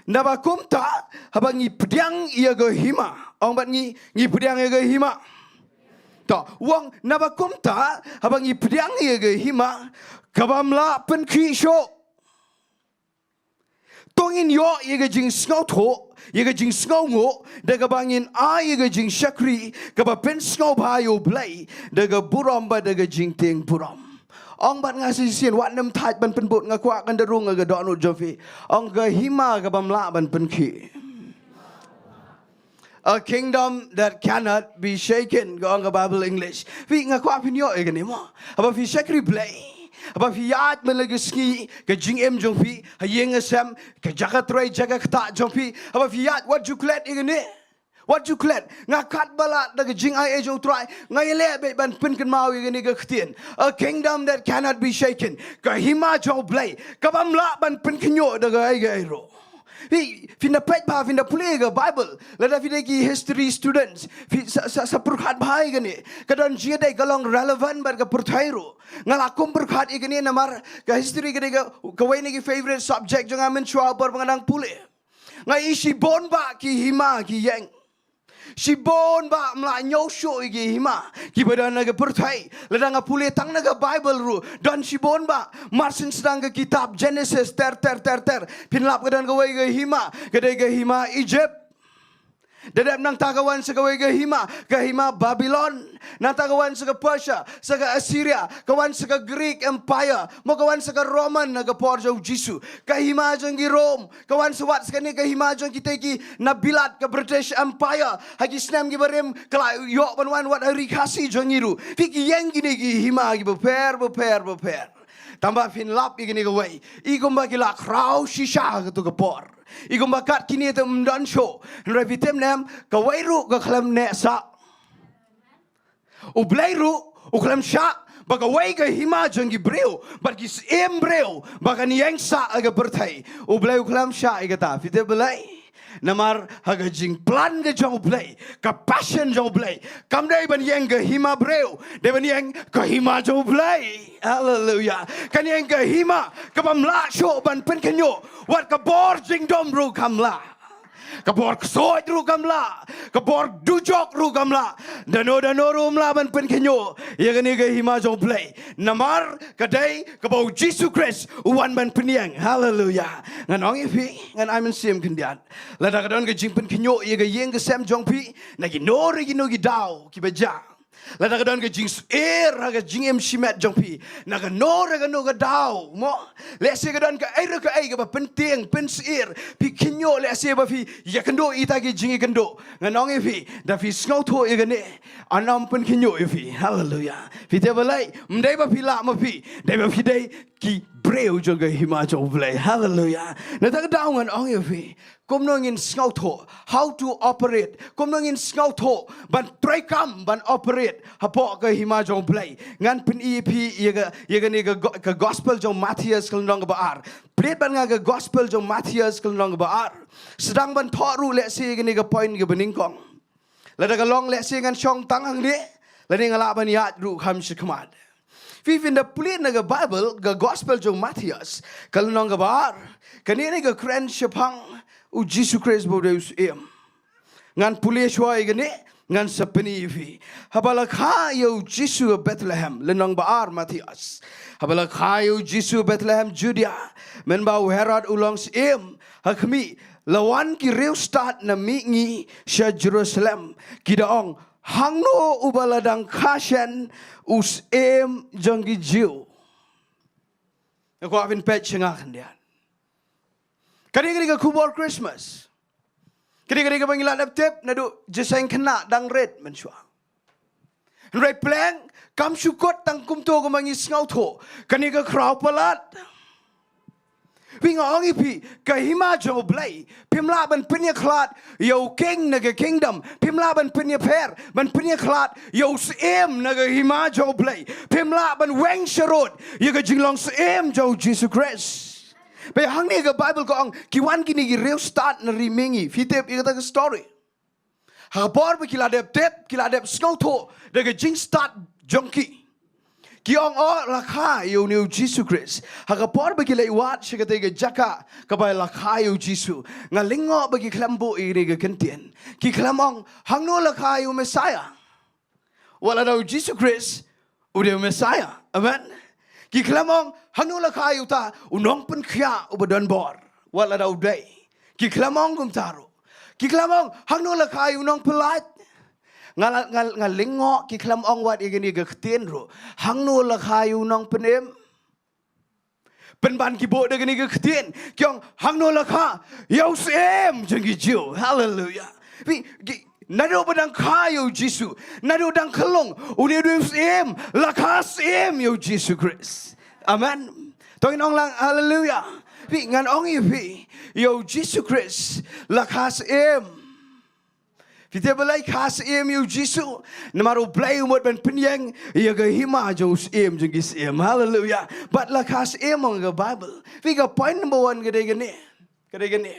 naba kumta haba ngi pdiang ïa ka hima. Ong bad ngi, ngi pdiang ïa ka hima. To, u ong naba kumta haba ngi pdiang ïa ka hima kabym lah pynkhih shuh. To ngin ïoh ïa ka jingsngewthuh, ïa ka jingsngewnguh da kaba ngin ai ïa ka jingshakri kaba pynsngewbha ïa U Blei da ka burom bad da ka jingtieng burom. Ong bad nga shisien, wat nym thait ban pynbud, nga kwah kan da rung ha ka dohnud jong phi. Ong ka hima kabym lah ban pynkhih. A kingdom that cannot be shaken, ka ong ka Baibl English. Phi, nga kwah phin ïoh ïa kane mo. Haba phi shakri Blei, haba phi ïaid man la ka sngi, ka jingim jong phi, ha ïing ha sem, ka jaka trei jaka ktah jong phi, haba phi ïaid, wat ju klet ïa kane. Wat ju klet. Nga katba lah da ka jingai ei jong U Trai, nga ïaleh beit ban pynkynmaw ïa kane ka ktien. A kingdom that cannot be shaken. Ka hima jong U Blei kabym lah ban pynkynñiuh da kaei kaei ruh. Phi, phin da peit bha, phin da pule ka Baibl. Lada phi dei ki history students, phi sa, sa, sa pyrkhat bha ïa kane. Ka don jingïadei, ka long relevant bad ka pyrthei ruh. Nga la kum pyrkhat ïa kane namar ka history ka dei ka, kawei na ki favorite subject jong nga mynshuwa, por ba nga dang pule. Nga ïohi shibun bah ki hima ki ïeng. Shibun bah ym lah ñiew shuh ïa ki hima kiba don ha ka pyrthei. Lada nga pule tang na ka Baibl ruh, don shibun bah. Mar syn sdang ka kitab Genesis ter ter ter ter, phin lap ka don kawei ka hima, ka dei ka hima Egypt. Da dep nangta ka wan sa kawei ka hima, ka hima Babilon. Nangta ka wan sa ka Persia, sa ka Assyria, ka wan sa ka Greek Empire, mo ka wan sa ka Roman ha ka por jong U Jisu. Ka hima jong ki Rome, ka wan sa wat sa kane ka hima jong kita ki na Bilat, ka British Empire. Ha ki snem kiba rim ka la ïoh ban wan wat ha Ri Khasi jong ngi ruh. Phi, ki ïeng kine ki hima kiba pher, ba pher, ba pher. Tangba phin lap ïa kine kawei, i kumba ki la khraw shisha ha kato ka por. I kumba kat kine te ym don shuh. Hynrei phi tip ne em, kawei ruh ka khlem neh sah. U Blei ruh u khlem shah ba kawei ka hima jong ki briew bad ki syiem briew ba kan ïeng sah ha ka pyrthei. U Blei u khlem shah ïa kata. Phi tip balei? Namar ha ka jingplan ka jong U Blei, ka passion jong U Blei, kam dei ban ïeng ka hima briew, dei ban ïeng ka hima jong U Blei. Haleluya. Kan ïeng ka hima kabym lah shuh ban pynkynñiuh wat ka bor jingdum ruh kam lah. Ka bor ksuid ruh kam lah, ka bor dujok ruh kam lah, dano dano ruh ym lah ban pynkynñiuh ïa kane ka hima jong U Blei. Namar ka dei kaba U Jisu Khrist u wan ban pynïeng. Haleluya. Ngan ong ïa phi, ngan ai mynsiem khyndiat. Lada ka don ka jingpynkynñiuh ïa ka ïing ka sem jong phi na kino re kino ki daw kiba jia, Lada ka don ka jingsyier ha ka jingim shimet jong phi, na kano re kano ka daw, mo? Lehse ka don kaei re kaei kaba pyntieng, pynsyier, phi khynñiuh lehse ba phi ïakynduh ïa kita ki jingïakynduh. Ngan ong ïa phi, da phi sngewthuh ïa kane, yn ym pynkhynñiuh ïa phi. Haleluya. Phi tip balei? Ym dei ba phi lah ma phi, dei ba phi dei ki briew jong ka hima jong U Blei. Haleluya. Na kata ka daw ngan ong ïa phi, kumno ngin sngewthuh how to operate, kumno ngin sngewthuh ban treikam, ban operate hapoh ka hima jong U Blei. Ngan pyni ïa phi ïa ka, ïa kane ka go-, ka gospel jong Mathaios ka lynnong kaba ar. Peit bad nga ka gospel jong Mathaios ka lynnong kaba ar. Sdang ban thoh ruh lehse ïa kane ka point kaba nyngkong. Lada ka long lehse ngan shong tang hangne, lane nga lah ban ïaid ruh kham shakhmat. Phi, phin da pule na ka Bible, ka gospel jong Mathaios ka lynnong kaba ar, kane ne ka kren shaphang U Jisu Khrist ba u dei u Syiem. Ngan pule shuwa ïa kane, ngan sa pyni ïa phi. Haba la kha ïa U Jisu ha Bethlehem, lynnong ba ar Mathaios. Haba la kha ïa U Jisu ha Bethlehem Judia, mynba u Herod u long syiem, ha khmih, la wan ki riewstad na mihngi sha Jerusalem, ki da ong, hangno uba la dang kha shen u Syiem jong ki Jiw? Nga kwah phin peit sha nga khyndiat. Kane, kane ka khubor Christmas. Kane, kane kaba ngi la dep tip naduh jingïaseng khynnah dang rit mynshuwa. Hynrei pleng, kam shu kut tang kumto kumba ngi sngewthuh. Kane ka khraw palat. Phi, nga ong ïa phi, ka hima jong U Blei, phim lah ban pynïakhlad ïa u king na ka kingdom. Phim lah ban pynïapher, ban pynïakhlad ïa u Syiem na ka hima jong U Blei. Phim lah ban weng sharud ïa ka jinglong Syiem jong U Jisu Khrist. Ba hangne ka Bible ka ong, ki wan kine ki riewstad na ri mihngi. Phi tip ïa kata ka story? Ha ka por ba ki la dep tip, ki la dep sngewthuh da ka jingstad jong ki, ki ong, oh, la kha ïa une U Jisu Khrist. Ha ka por ba ki leit wad sha katei ka jaka kaba la kha ïa U Jisu, nga lyngngoh ba ki khlem buh ïa kane ka kyntien. Ki khlem ong, hangno la kha ïa u Messiah? Wat la da U Jisu Khrist u dei u Messiah. Amen. Ki khlem ong, hangno la kha ïa uta u nongpynkhiah uba don bor? Wat la da u dei. Ki khlem ong kumta ruh. Ki khlem ong, hangno la kha ïa u nongpyllait? Nga la, nga, nga lyngngoh ki khlem ong wat ïa kane ka ktien ruh. Hangno la kha ïa u nongpynim? Pynban ki buh da kane ka ktien, ki ong, hangno la kha ïa u Syiem jong ki Jiw? Haleluya. Phi, ki, naduh ba dang kha ïa U Jisu, naduh dang khyllung, une u dei u Syiem, la kha Syiem ïa U Jisu Khrist. Amen. To ngin ong lang, haleluya. Phi, ngan ong ïa phi, ïa U Jisu Khrist la kha Syiem. Phi tip balei kha Syiem ïa U Jisu? Namar U Blei u mut ban pynïeng ïa ka hima jong u Syiem jong ki syiem. Haleluya. Bad la kha Syiem ong ka Bible. Phi, ka point number one ka dei kane. Ka dei kane.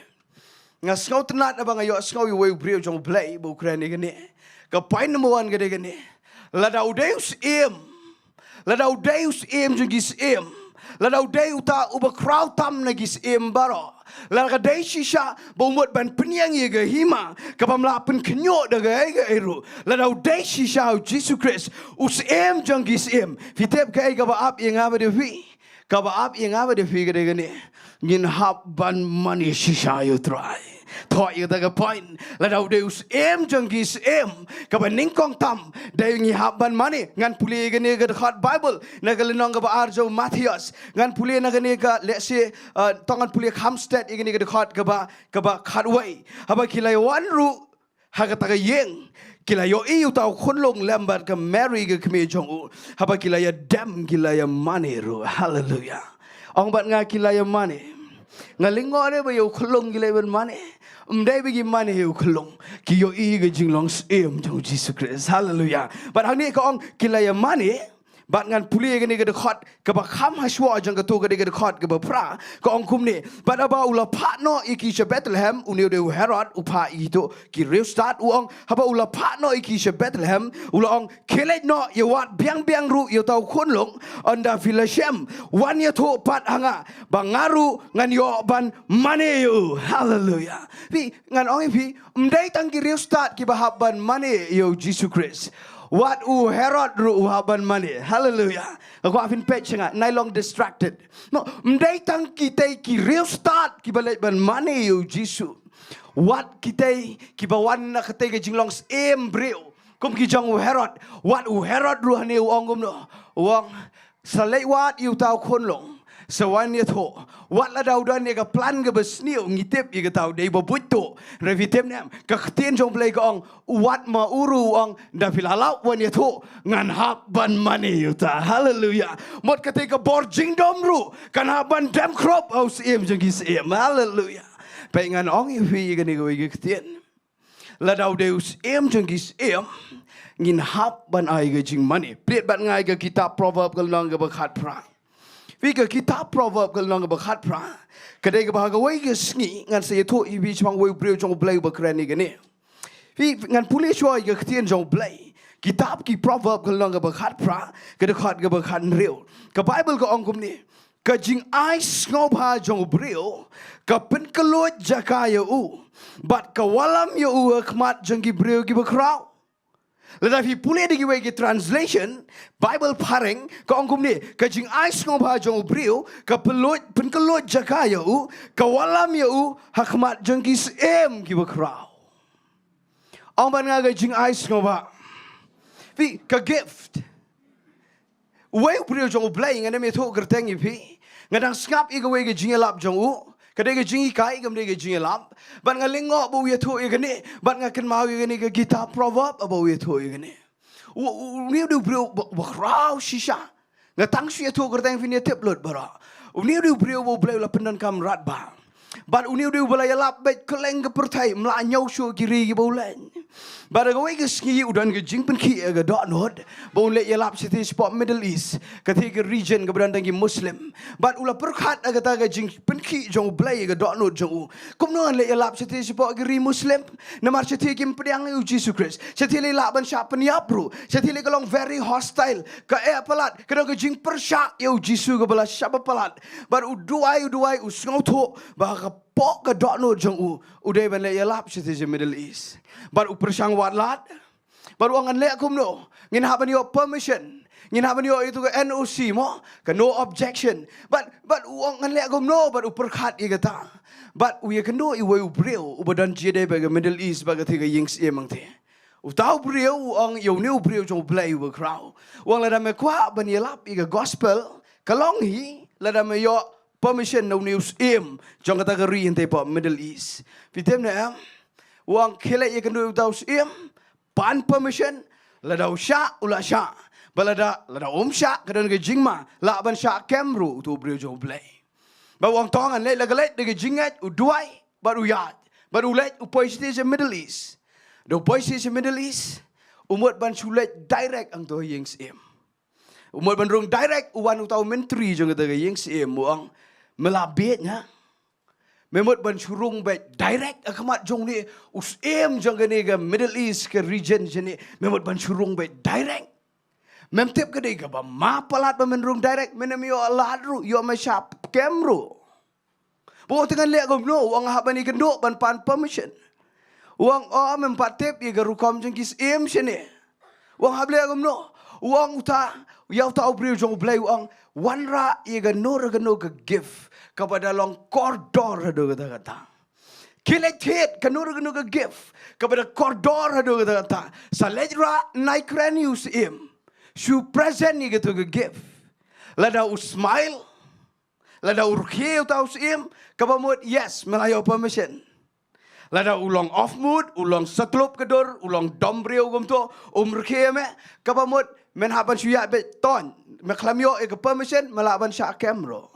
Nga sngewtynnat naba nga ïohsngew ïa uwei u briew jong U Blei ba u kren ïa kane. Ka point number one ka dei kane. Lada u dei u Syiem, lada u dei u Syiem jong ki syiem, lada u dei uta uba khraw tam na ki syiem baroh, lada ka dei shisha ba u mut ban pynïeng ïa ka hima kabym lah pynkhynñiuh da kaei kaei ruh, lada u dei shisha U Jisu Khrist, u Syiem jong ki syiem, phi tip kaei kaba ap ïa nga bad ïa phi? Kaba ap ïa nga bad ïa phi ka dei kane. Ngin hap ban mane shisha ïa U Trai. Thoh ïa kata ka point, lada u dei u Syiem jong ki syiem, kaba nyngkong tam dei ngi hap ban mane. Ngan pule ïa kane ka dkhot Bible na ka lynnong kaba ar jong u Mathaios. Ngan pule na kane ka, lehse, uh, to ngan pule kham stet ïa kane ka dkhot kaba, kaba khatwei. Haba ki la ïawan ruh ha kata ka ïing, ki la ïohi ïa uta u khunlung lem bad ka Mary ka kmie jong u. Haba ki la ïadem, ki la ïamane ruh. Haleluya. Ong bad nga, ki la ïamane. Nga lyngngoh re ba ïa u khunlung ki la ïamane. Ym dei ba ki mane ïa u khunlung. Ki ïohi ka jinglong syiem jong u Jisu Khrist. Haleluya. Bad hangne ka ong ki la ïamane. Bad ngan pule ïa kane ka dkhot kaba kham hashwa jong kato, ka dei ka dkhot kaba phra, ka ong kumne. Bad haba u la phah noh ïa ki sha Bethlehem, une u dei u Herod, u phah ïa kito ki riewstad, u ong, haba u la phah noh ïa ki sha Bethlehem, u la ong, khie leit noh, ïa wad biang biang ruh ïa uta u khunlung, ynda phi la shem, wan ïathuh pat ha nga, ba nga ruh ngan ïoh ban mane ïa u. Haleluya. Phi, ngan ong ïa phi, ym dei tang ki riewstad kiba hap ban mane ïa u Jisu Khrist. Wat u Herod ruh u hap ban mane. Haleluya. Nga kwah phin peit sha nga, nai long distracted. No, ym dei tang kitei ki riewstad kiba leit ban mane ïa u Jisu. Wat kitei kiba wan na katei ka jinglong syiem briew, Kum ki jong u Herod, wat u Herod ruh hangne u ong kumno, u ong, sa leit wad ïa uta u khunlung, sa wan ïathuh. Wat lada u don ïa ka plan kaba sniew, ngi tip ïa kata u dei ba buit tuh. Hynrei phi tip ne em, ka ktien jong u Blei ka ong, wat ma u ruh u ong, da phi la lap wan ïathuh, ngan hap ban mane ïa uta. Haleluya. Mut kata ka bor jingdom ruh kan hap ban dem khrup ha u Syiem jong ki syiem. Haleluya. Peit, ngan ong ïa phi ïa kane kawei ka ktien. Lada u dei u Syiem jong ki syiem, ngin hap ban ai ka jingmane. Peit bad nga ïa ka kitab Proverb ka lynnong kaba khatphra. Phi, ka kitab Proverb ka lynnong kaba khatphra, ka dei kaba ha kawei ka sngi ngan sa ïathuh ïa phi shaphang uwei u briew jong u Blei uba kren ïa kane. Phi, ngan pule shuwa ïa ka ktien jong u Blei. Kitab ki Proverb ka lynnong kaba khatphra, ka dkhot kaba khathynriew. Ka Baibl ka ong kumne, ka jingai sngewbha jong u briew ka pynkylluid jaka ïa u, bad ka wallam ïa u ha khmat jong ki briew kiba khraw. Lada phi pule da kiwei ki translation, Baibl phareng ka ong kumne, ka jingai sngewbha jong u briew ka pynlut, pynkylluid jaka ïa u, ka wallam ïa u ha khmat jong ki syiem kiba khraw. Ong bad nga, ka jingai sngewbha. Phi, ka gift. Uwei u briew jong u Blei, ngan ym ïathuh kyrteng ïa phi. Nga dang sngap ïa kawei ka jingïalap jong u. Ka dei ka jinghikai, kam dei ka jingïalap. Bad nga lyngngoh ba u ïathuh ïa kane, bad nga kynmaw ïa kane ka kitab Proverb ba u ïathuh ïa kane. U, u, une u dei u briew ba, ba khraw shisha. Nga tang shu ïathuh kyrteng, phin ïatip lut baroh. Une u dei u briew ba u Blei u la pyndonkam radbah. Bad une u dei uba la ïalap beit kylleng ka pyrthei, ym lah ñiew shuh ki ri kiba u leit. Bad ha kawei ka sngi u don ka jingpynkhih ha ka dohnud ba un leit ïalap shatei shapoh Middle East, katei ka region kaba don tang ki Muslim. Bad u la pyrkhat ha kata ka jingpynkhih jong u Blei ha ka dohnud jong u. Kumno ngan leit ïalap shatei shapoh ki ri Muslim? Namar shatei kim pdiang ïa u Jisu Khrist. Shatei lei lah ban shah pynïap ruh. Shatei lei ka long very hostile. Ka eh palat, ka don ka jingpyrshah ïa u Jisu kaba la shah ba palat. Bad u duwai, u duwai, u sngewthuh ba ha ka poh ka dohnud jong u, u dei ban leit ïalap shatei sha Middle East. Bad u pyrshang wad lad. Bad u ong, ngan leh kumno? Ngin hap ban ïoh permission. Ngin hap ban ïoh ïa katu ka N O C mo, ka no objection. Bad, bad u ong, ngan leh kumno? Bad u pyrkhat ïa kata. Bad u ïakynduh ïa uwei u briew uba don jingïadei bad ka Middle East bad katei ka ïing syiem hangtei. Uta u briew u ong ïa une u briew jong u Blei uba khraw, u ong, lada me kwah ban ïalap ïa ka gospel, ka long hi lada me ïoh permission na une u syiem jong kata ka ri hangtei hapoh Middle East. Phi tip ne em? U ong, khie leit ïakynduh ïa uta u syiem, pan permission, lada u shah, u la shah. Bad lada, lada um shah, ka don ka jingma, lah ban shah kem ruh utu u briew jong u Blei. Bad u ong, to ngan leit. La ka leit da ka jingngeit, u duwai, bad u ïaid. Bad u leit, u poi shatei sha Middle East. Da u poi shatei sha Middle East, u mut ban shu leit direct hangto ha ïing syiem. U mut ban rung direct, u wan uta u myntri jong kata ka ïing syiem, u ong, me la bieit nga? Me mut ban shu rung beit direct ha khmat jong une u syiem jong kane ka Middle East ka region shane? Me mut ban shu rung beit direct? Mem tip ka dei kaba ma palat ba men rung direct? Men ym ïoh lad ruh, ïoh me shah kem ruh. Bad u ong, te ngan leh kumno? U ong, hap ban ïakynduh ban pan permission. U ong, o, mem pat tip ïa ka rukom jong ki syiem shane. U ong, hap leh kumno? U ong, uta, ïa uta u briew jong u Blei u ong, wanrah ïa kano re kano ka gift kaba da long kordor haduh katta katta. Khie leit thied kano re kano ka gift kaba da kordor haduh katta katta. Sa leit rah, nai kren ïa u syiem. Shu present ïa kato ka gift. Lada u smile, lada u rkhie uta u syiem, kaba mut, yes, me la ïoh permission. Lada u long off mood, u long satlup ka dur, u long dom briew kumto, um rkhie me, kaba mut, men hap ban shu ïaid beit, to, me khlem ïoh ïa ka permission, me lah ban shah kem ruh.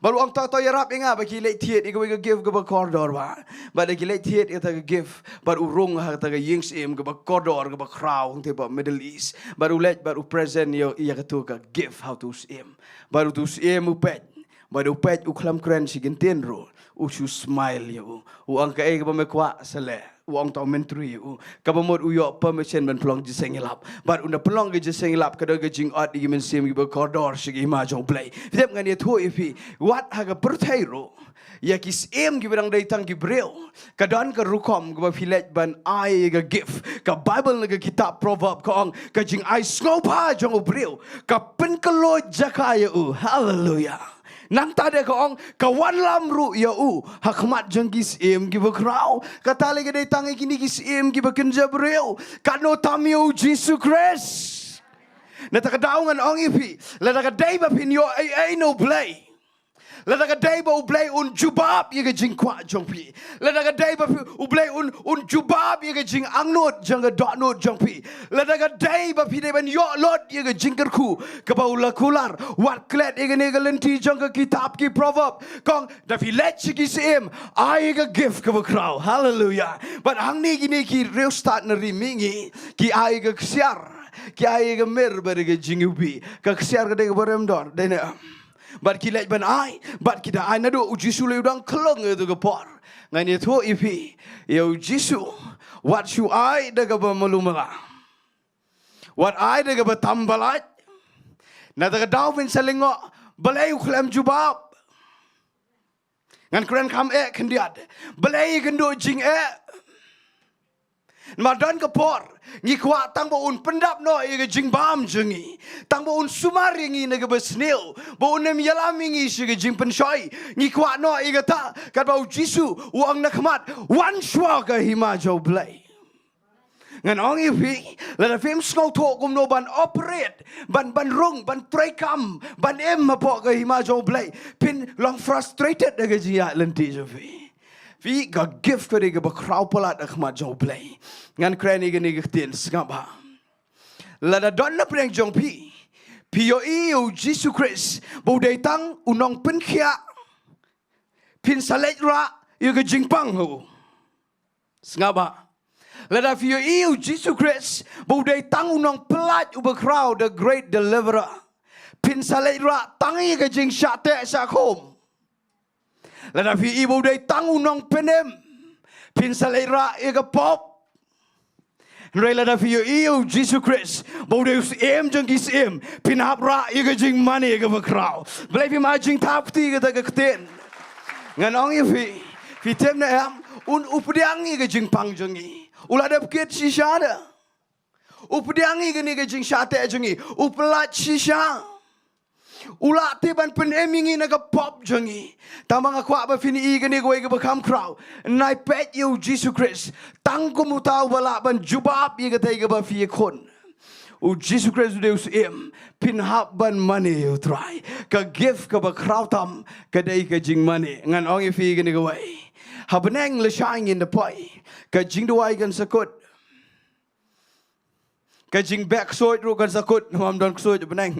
Bad u ong, to, to, ïarap ïa nga ba khie leit thied ïa kawei ka gift kaba kordor bha. Bad da khie leit thied ïa kata ka gift, bad u rung ha kata ka ïing syiem kaba kordor, kaba khraw hangtei hapoh Middle East. Bad u leit, bad u present ïa, ïa kato ka gift ha uto u syiem. Bad uto u syiem u peit. Bad u peit, u khlem kren shi kyntien ruh, u shu smile ïa u. U ong, kaei kaba me kwah, sa leh. U ong uta u myntri ïa u, kaba mut u ïoh permission ban pynlong jingïaseng ïalap. Bad ynda pynlong ka jingïaseng ïalap, ka don ka jingot ïa ki mynsiem kiba kordor sha ka hima jong u Blei. Phi tip, ngan ïathuh ïa phi, wat ha ka pyrthei ruh, ïa ki syiem kiba dang dei tang ki briew, ka don ka rukom kaba phi leit ban ai ïa ka gift. Ka Baibl na ka kitab Proverb ka ong, ka jingai sngewbha jong u briew ka pynkylluid jaka ïa u. Haleluya. Nangta de ka ong, ka wanlam ruh ïa u ha khmat jong ki syiem kiba khraw. Kata lei ka dei tang ïa kine ki syiem kiba kynja briew, katno tam ïa u Jisu Khrist. Nangta ka daw ngan ong ïa phi, lada ka dei ba phin ïoh ei ei na U Blei, lada ka dei ba U Blei un jubab ïa ka jingkwah jong phi, lada ka dei ba phi, U Blei un, un jubab ïa ka jingangnud jong ka dohnud jong phi, lada ka dei ba phi dei ban ïoh lut ïa ka jingkyrkhu kaba u la kular, wat klet ïa kane ka lynti jong ka kitab ki Proverb, ka ong, da phi leit sha ki syiem, ai ka gift kaba khraw. Haleluia. Bad hangne kine ki riewstad na ri mihngi ki ai ka ksiar, ki ai ka myrrh bad ka jingiwbih. Ka ksiar ka dei kaba rem dor, dei ne em? Bad ki leit ban ai, bad ki da ai naduh u Jisu lei u dang khlong ïa tu ka por. Ngan ïathuh ïa phi, ïa u Jisu wat shu ai da kaba malu mala. Wat ai da kaba tam ba lait. Nangta ka daw phin sa lyngngoh, balei u khlem jubab? Ngan kren kham eh khyndiat. Balei ïa kynduh jingeh? Namar don ka por ngi kwah tang ba un pyndap noh ïa ka jingbam jong ngi, tang ba un sumar ïa ngi na kaba sniew, ba un ym ïalam ïa ngi sha ka jingpynshoi. Ngi kwah noh ïa kata, katba u Jisu u ong na khmat, wan shuwa ka hima jong U Blei. Ngan ong ïa phi, lada phim sngewthuh kumno ban operate, ban, ban rung, ban treikam, ban im hapoh ka hima jong U Blei, phin long frustrated da ka jingïaid lynti jong phi. Phi, ka gift ka dei kaba khraw palat ha khmat jong U Blei. Ngan kren ïa kane ka ktien, sngap bha. Lada don na pdeng jong phi, phi ïohi ïa u Jisu Khrist ba u dei tang u nongpynkhiah, phin sa leit rah ïa ka jingpang ha u. Sngap bha. Lada phi ïohi ïa u Jisu Khrist ba u dei tang u nongpyllait uba khraw, the great deliverer, phin sa leit rah tang ïa ka jingshah teh shah khum. Lada phi ïohi ba u dei tang u nongpynim, phin sa leit rah ïa ka pop. Hynrei lada phi ïohi ïa u Jisu Khrist ba u dei u Syiem jong ki syiem, phin hap rah ïa ka jingmane kaba khraw. Balei phim ai jingthap kti ïa kata ka ktien? Ngan ong ïa phi, phi tip ne em, un, u pdiang ïa ka jingpang jong ngi. U la dep kit shisha de. U pdiang ïa kane ka jingshah teh jong ngi. U pyllait shisha. U lah te ban pynim ïa ngi na ka pop jong ngi. Tangba nga kwah ba phin ïohi kane kawei kaba kham khraw. Nai peit ïa u Jisu Khrist tang kum uta uba lah ban jubab ïa katei kaba phi ïakhun. U Jisu Khrist u dei u Syiem, phin hap ban mane ïa u Trai. Ka gift kaba khraw tam ka dei ka jingmane. Ngan ong ïa phi kane kawei. Ha bneng lashai ngin da poi, ka jingduwai kan sa kut. Ka jingbeh ksuid ruh kan sa kut, namar ym don ksuid ha bneng.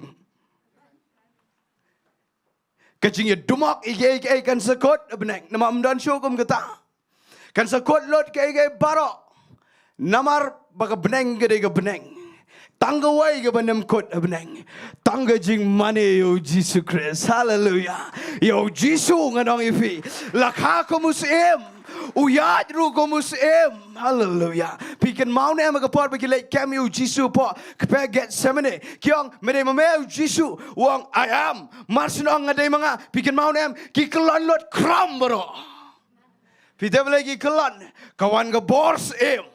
Ka jingïadumok ïa kiei kiei kan sa kut ha bneng, namar ym don shuh kum kata. Kan sa kut lut kiei kiei baroh, namar ba ka bneng ka dei ka bneng. Tang kawei kaba nym kut ha bneng, tang ka jingmane ïa u Jisu Khrist. Haleluia. Ïa u Jisu, ngan ong ïa phi, la kha kum u Syiem, u ïaid ruh kum u Syiem. Haleluia. Phi kynmaw ne em ha ka por ba ki leit kem ïa u Jisu hapoh kper Gethsemane? Ki ong, me dei ma me u Jisu? U ong, I am. Mar shen ong, nga dei ma nga. Phi kynmaw ne em? Ki kyllon lut khram baroh. Phi tip balei ki kyllon? Ka wan ka bor syiem.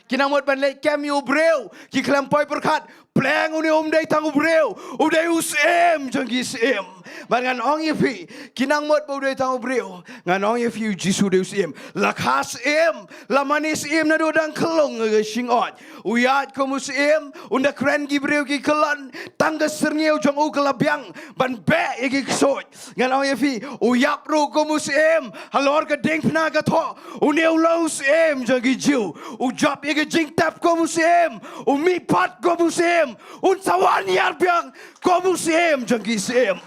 Ki nang mut ban leit kem ïa u briew, ki khlem poi pyrkhat, pleng, une um dei tang u briew, u dei u Syiem jong ki syiem. Bad ngan ong ïa phi, ki nang mut ba u dei tang u briew, ngan ong ïa phi, u Jisu u dei u Syiem. La kha syiem, la mane syiem naduh dang khyllung ka shyngod. U ïaid kum u Syiem, un da kren, ki briew ki kyllon, tang ka syrngiew jong u ka la biang ban beh ïa ki ksuid. Ngan ong ïa phi, u ïap ruh kum u Syiem halor ka diengphna ka thoh. Une u long u Syiem jong ki Jiw. U jop ïa ka jingtep kum u Syiem. U mihpat kum u Syiem. Un sa wan ïar biang kum u Syiem jong ki syiem.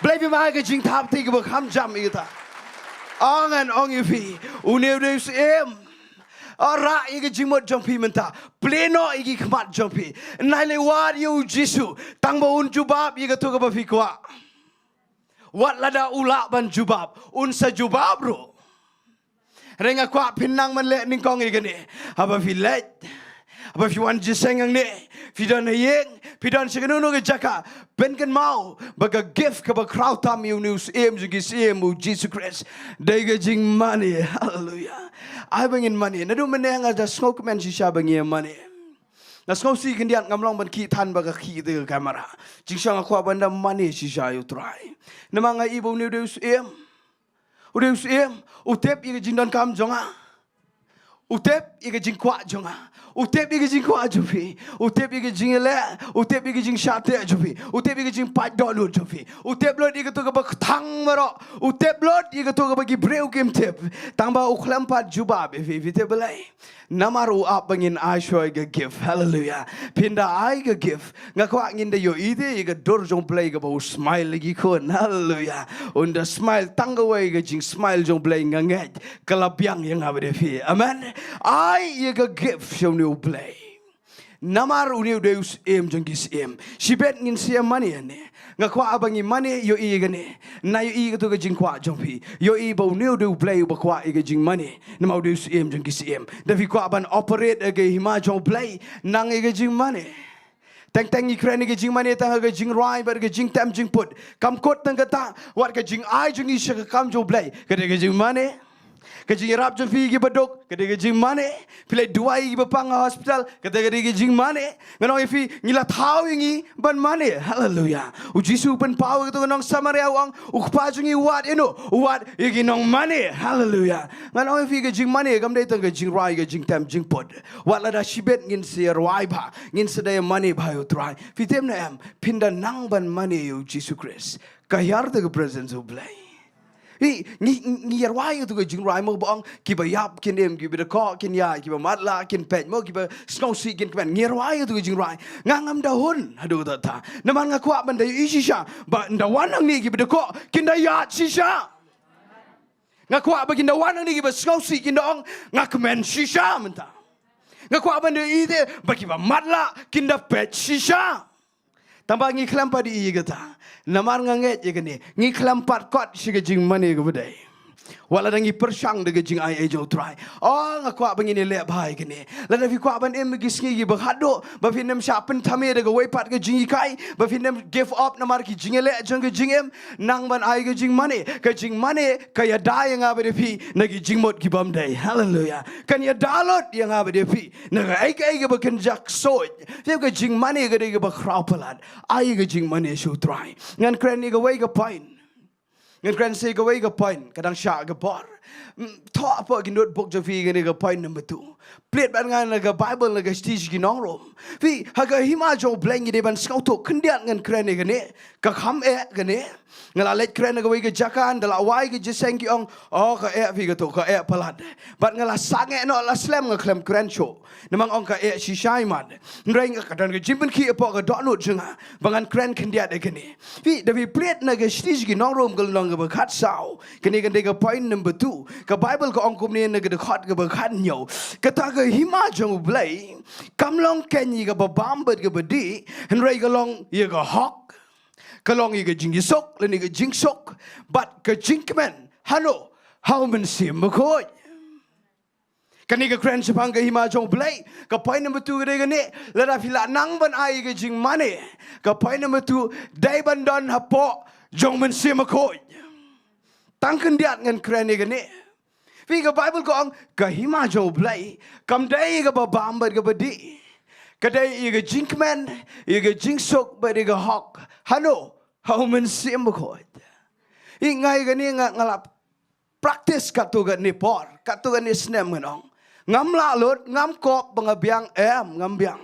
Balei phim ai ka jingthap kti kaba kham jam ïa kata? Ngan ong ïa phi, une u dei u Syiem. Rah ïa ka jingmut jong phi mynta. Plie noh ïa ki khmat jong phi. Nai leit wad ïa u Jisu, tang ba un jubab ïa kato kaba phi kwah. Wat lada u lah ban jubab, un sa jubab ruh. Hynrei nga kwah phin nang ban leh nyngkong ïa kane. Haba phi leit, haba phi wan jingïaseng hangne, phi don ha ïing, phi don sha kano kano ka jaka, pynkynmaw ba ka gift kaba khraw tam ïa une u Syiem jong ki syiem, u Jisu Khrist, dei ka jingmane. Haleluia. Ai ba ngin mane. Naduh mynne nga da sngewkmen shisha ba ngi ïa mane. Nga sngewsih khyndiat ngam long ban khih than ba ka khih te ka kamera. Jingshang nga kwah ban da mane shisha ïa u Trai. Namar nga i ba une u dei u syiem. U dei u syiem. U tip ïa ka jingdonkam jong nga. U tip ïa ka jingkwah jong nga. U tip ïa ka jingkwah jong phi. U tip ïa ka jingïaleh. U tip ïa ka jingshah teh jong phi. U tip ïa ka jingpait dohnud jong phi. U tip lut ïa kato kaba kthang baroh. U tip lut ïa kato kaba ki briew kim tip. Tang ba u khlem pat jubab ïa phi, phi tip balei? Namar u ap ba ngin ai shuwa ïa ka gift. Haleluya. Phin da ai ka gift. Nga kwah ngin da ïohi te ïa ka dur jong u Blei kaba u smile ïa ki khun. Haleluya. Un da smile tang kawei ka jingsmile jong u Blei nga ngeit ka la biang ïa nga bad ïa phi. Amen. Ai ïa ka gift sha une u Blei. Namar une u dei u syiem jong ki syiem. Shibit ngin sa ïa mane ïa une. Nga kwah ba ngi mane ïohi ïa kane. Na ïohi kato ka jingkwah jong phi. Ïohi ba une u dei u Blei uba kwah ïa ka jingmane. Namar u dei u syiem jong ki syiem. Da phi kwah ban operate ïa ka hima jong u Blei. Nang ïa ka jingmane. Teng teng ngi kren ïa ka jingmane tang ha ka jingrwai bad ka jingtem jingput. Kam kut tang kata, wat ka jingai jong ngi sha ka kam jong u Blei. Ka dei ka jingmane. Ka jingïarap jong phi ïa ki baduk, ka dei ka jingmane. Phi leit duwai ïa ki bapang ha hospital, kata ka dei ka jingmane. Ngan ong ïa phi, ngi la thaw ïa ngi ban mane. Haleluya. U Jisu u pynpaw ïa kato ka nong Samaria u ong, u Kpa jong ngi u wad ïano, u wad ïa ki nongmane. Haleluya. Ngan ong ïa phi ka jingmane, kam dei tang ka jingrwai, ka jingtem jingput. Wat lada shibit ngin sa rwai bha, ngin sa dei mane bha ïa u Trai. Phi tip ne em, phin da nang ban mane ïa u Jisu Khrist. Ka hiar te ka presence u Blei. Ngi, ngi, ngi rwai ïa kato ka jingrwai mo ba ong, kiba ïap kin im, kiba dkoh kin ïaid, kiba matlah kin peit mo, kiba sngewsih kin kmen. Ngi rwai ïa kato ka jingrwai. Nga ngam da hun, haduh katta. Namar nga kwah ban da ïohi shisha, ba nda wan hangne kiba dkoh, kin da ïaid shisha. Nga kwah ba kin da wan hangne kiba sngewsih kin da ong, nga kmen shisha mynta. Nga kwah ban da ïohi te, ba kiba matlah, kin da peit shisha. Tang ba ngi khlem pat ïohi ïa kata. Namar nga ngeit ïa kane. Ngi khlem pat kot sha ka jingmane kaba dei. Wat lada ngi pyrshang da ka jingai ei jong u Trai. Oh, nga kwah ba ngin ïaleh bha ïa kane. Lada phi kwah ban im ha ki sngi kiba khatduh. Ba phin ym shah pynthame da kawei pat ka jinghikai. Ba phin ym give up namar ki jingïaleh jong ka jingim. Nang ban ai ka jingmane. Ka jingmane ka ïada ïa nga bad ïa phi. Na ki jingmut kibym dei. Haleluya. Kan ïada lut ïa nga bad ïa phi. Na kaei kaei kaba kynjah ksuid. Phi ka jingmane ka dei kaba khraw palat. Ai ka jingmane sha u Trai. Ngan kren ïa kawei ka point. Ngan kren sa ïa kawei ka point. Ka dang shah ka por. Mm, thoh hapoh ki notebook jong phi kane ka point number two. Plied bad nga na ka Bible na ka shithi sha ki nong Rom. Phi, ha ka hima jong u Blei ngi dei ban sngewthuh khyndiat ngan kren ïa kane. Ka kham eh kane. Nga la leit kren ha kawei ka jaka, nda la wai ka jingïaseng ki ong, oh, ka eh phi kato, ka eh palat. Bad nga la sangeh noh la slem nga khlem kren shuh. Namar ong ka eh shisha i mat. Hynrei nga ka don ka jingpynkhih hapoh ka dohnud jong nga. Ba ngan kren khyndiat ïa kane. Phi, da phi plied na ka shithi sha ki nong Rom ka lynnong kaba khatsaw. Kane ka dei ka point number two. Ka Bible ka ong kumne na ka dkhot kaba khathynñiew. Kata ka hima jong u Blei. Kam long keiñ ïa kaba bam bad kaba dih. Hynrei ka long ïa ka hok. Ka long ïa ka jingïasuk, lane ka jingsuk. Bad ka jingkmen. Hano, ha u Mynsiem Bakhuid. Kane ka kren shaphang ka hima jong u Blei. Ka point number two ka dei kane. Lada phi lah nang ban ai ka jingmane. Ka point number two, dei ban don hapoh jong u Mynsiem Bakhuid. Tang khyndiat ngan kren ïa kane. Phi ka Bible ka ong, ka hima jong u Blei. Kam dei ïa kaba bam bad kaba dih. Ka dei ïa ka jingkmen, ïa ka jingsuk bad ïa ka hok. Hano, ha u Mynsiem Bakhuid. Ïa nga ïa kane nga, nga la practice katto katne por, katto katne snem ngan ong. Ngam lah lut, ngam kop ba nga biang, em, ngam biang.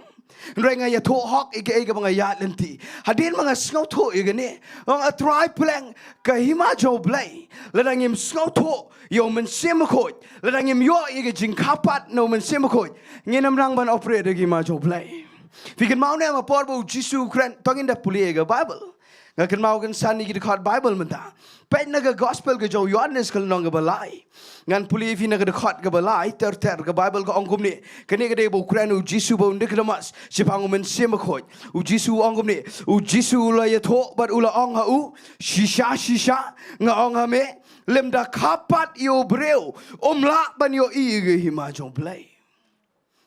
Hynrei nga ïathuh hok ïa kaei kaba nga ïaid lynti. Hadien ba nga sngewthuh ïa kane. Ong, A Trai Blei, ka hima jong u Blei. Lada ngim sngewthuh ïa u Mynsiem Bakhuid. Lada ngim ïoh ïa ka jingkha pat na u Mynsiem Bakhuid. Ngin ym nang ban operate ïa ka hima jong u Blei. Phi kynmaw ne em ha por ba u Jisu u kren, to ngin da pule ïa ka Bible. Nga kynmaw kynsan ïa ki dkhot Bible mynta. Peit na ka gospel ka jong u Ïoannis ka lynnong kaba lai. Ngan pule ïa phi na ka dkhot kaba lai, ter ter ka Bible ka ong kumne. Kane ka dei ba u kren u Jisu ba un dei ka damas. Shaphang u Mynsiem Bakhuid. U Jisu u ong kumne. U Jisu u la ïathuh bad u la ong ha u. Shisha shisha nga ong ha me. Lymda kha pat ïa u briew. Um lah ban ïohi ïa ka hima jong u Blei.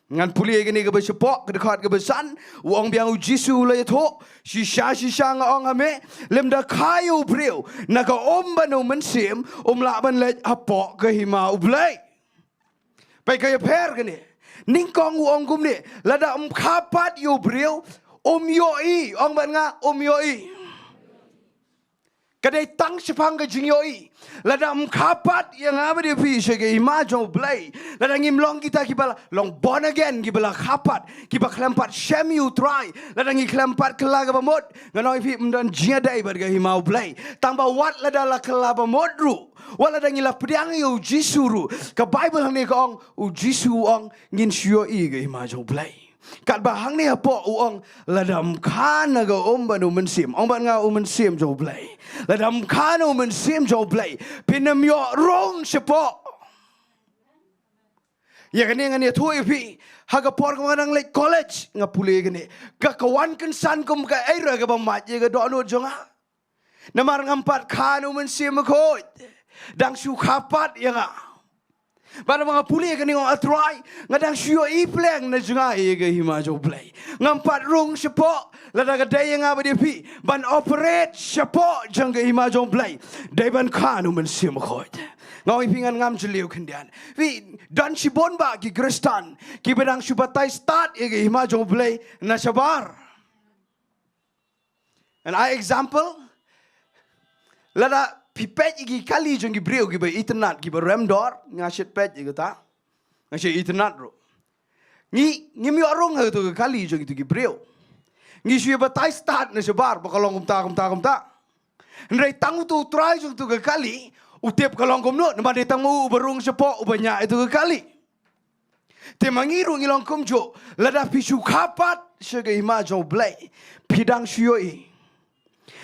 Ngan pule ïa kane kaba shapoh, ka dkhot kaba san, u ong biang u Jisu u la ïathuh, shisha shisha nga ong ha me, lymda kha ïa u briew, na ka um bad na u mynsiem, um lah ban leit hapoh ka hima u Blei. Peit ka ïapher kane, Nyngkong u ong kumne, lada ym kha pat ïa u briew, um ïohi, ong bad nga, um ïohi. Ka dei tang shaphang ka jingïohi. Lada ym kha pat ïa nga bad ïa phi sha ka hima jong u Blei, lada ngim long kita kiba la long born again, kiba la kha pat, kiba khlem pat shem ïa u Trai, lada ngi khlem pat kylla ka bamut, ngan ong ïa phi ym don jingïadei bad ka hima u Blei. Tang ba wat lada la kylla bamut ruh, wat lada ngi la pdiang ïa u Jisu ruh, ka Baibl hangne ka ong, u Jisu u ong ngin shu ïohi ka hima jong u Blei. Katba hangne hapoh u ong, lada ym kha na ka um bad u mynsiem. Ong bad nga, u mynsiem jong u Blei. Lada ym kha na u mynsiem jong u Blei, phin ym ïoh rung shapoh. Ïa kane ngan ïathuh ïa phi. Ha ka por kaba nga dang leit college, nga pule ïa kane. Ka, ka wan kynsan kum kaei ruh kaba mad ïa ka dohnud jong nga. Namar ngam pat kha na u Mynsiem Bakhuid. Dang shu kha pat ïa nga. Bad haba nga pule ïa kane, nga ong, A Trai, nga dang shu ïohi pleng na jngai ïa ka hima jong u Blei. Ngam pat rung shapoh, lada ka dei ïa nga bad ïa phi ban operate shapoh jong ka hima jong u Blei, dei ban kha na u Mynsiem Bakhuid. Nga ong ïa phi, ngan ngam jylliew khyndiat. Phi, don shibun bah ki Khristan kiba dang shu batai stad ïa ka hima jong u Blei na shabar. An eye example, lada phi peit ïa ki kali jong ki briew kiba itynnad, kiba rem dor, nga shait peit ïa kata. Nga shait itynnad ruh. Ngi, ngim ïoh rung ha kito ki kali jong kito ki briew. Ngi shu ïa batai stad na shabar ba ka long kumta, kumta, kumta. Hynrei tang uto u trai jong kito ki kali u tip ka long kumno, namar dei tang ma u uba rung shapoh, uba ñiah ïa kito ki kali. Te ma ngi ruh ngi long kumjuh, lada phi shu kha pat sha ka hima jong u Blei, phi dang shu ïohi.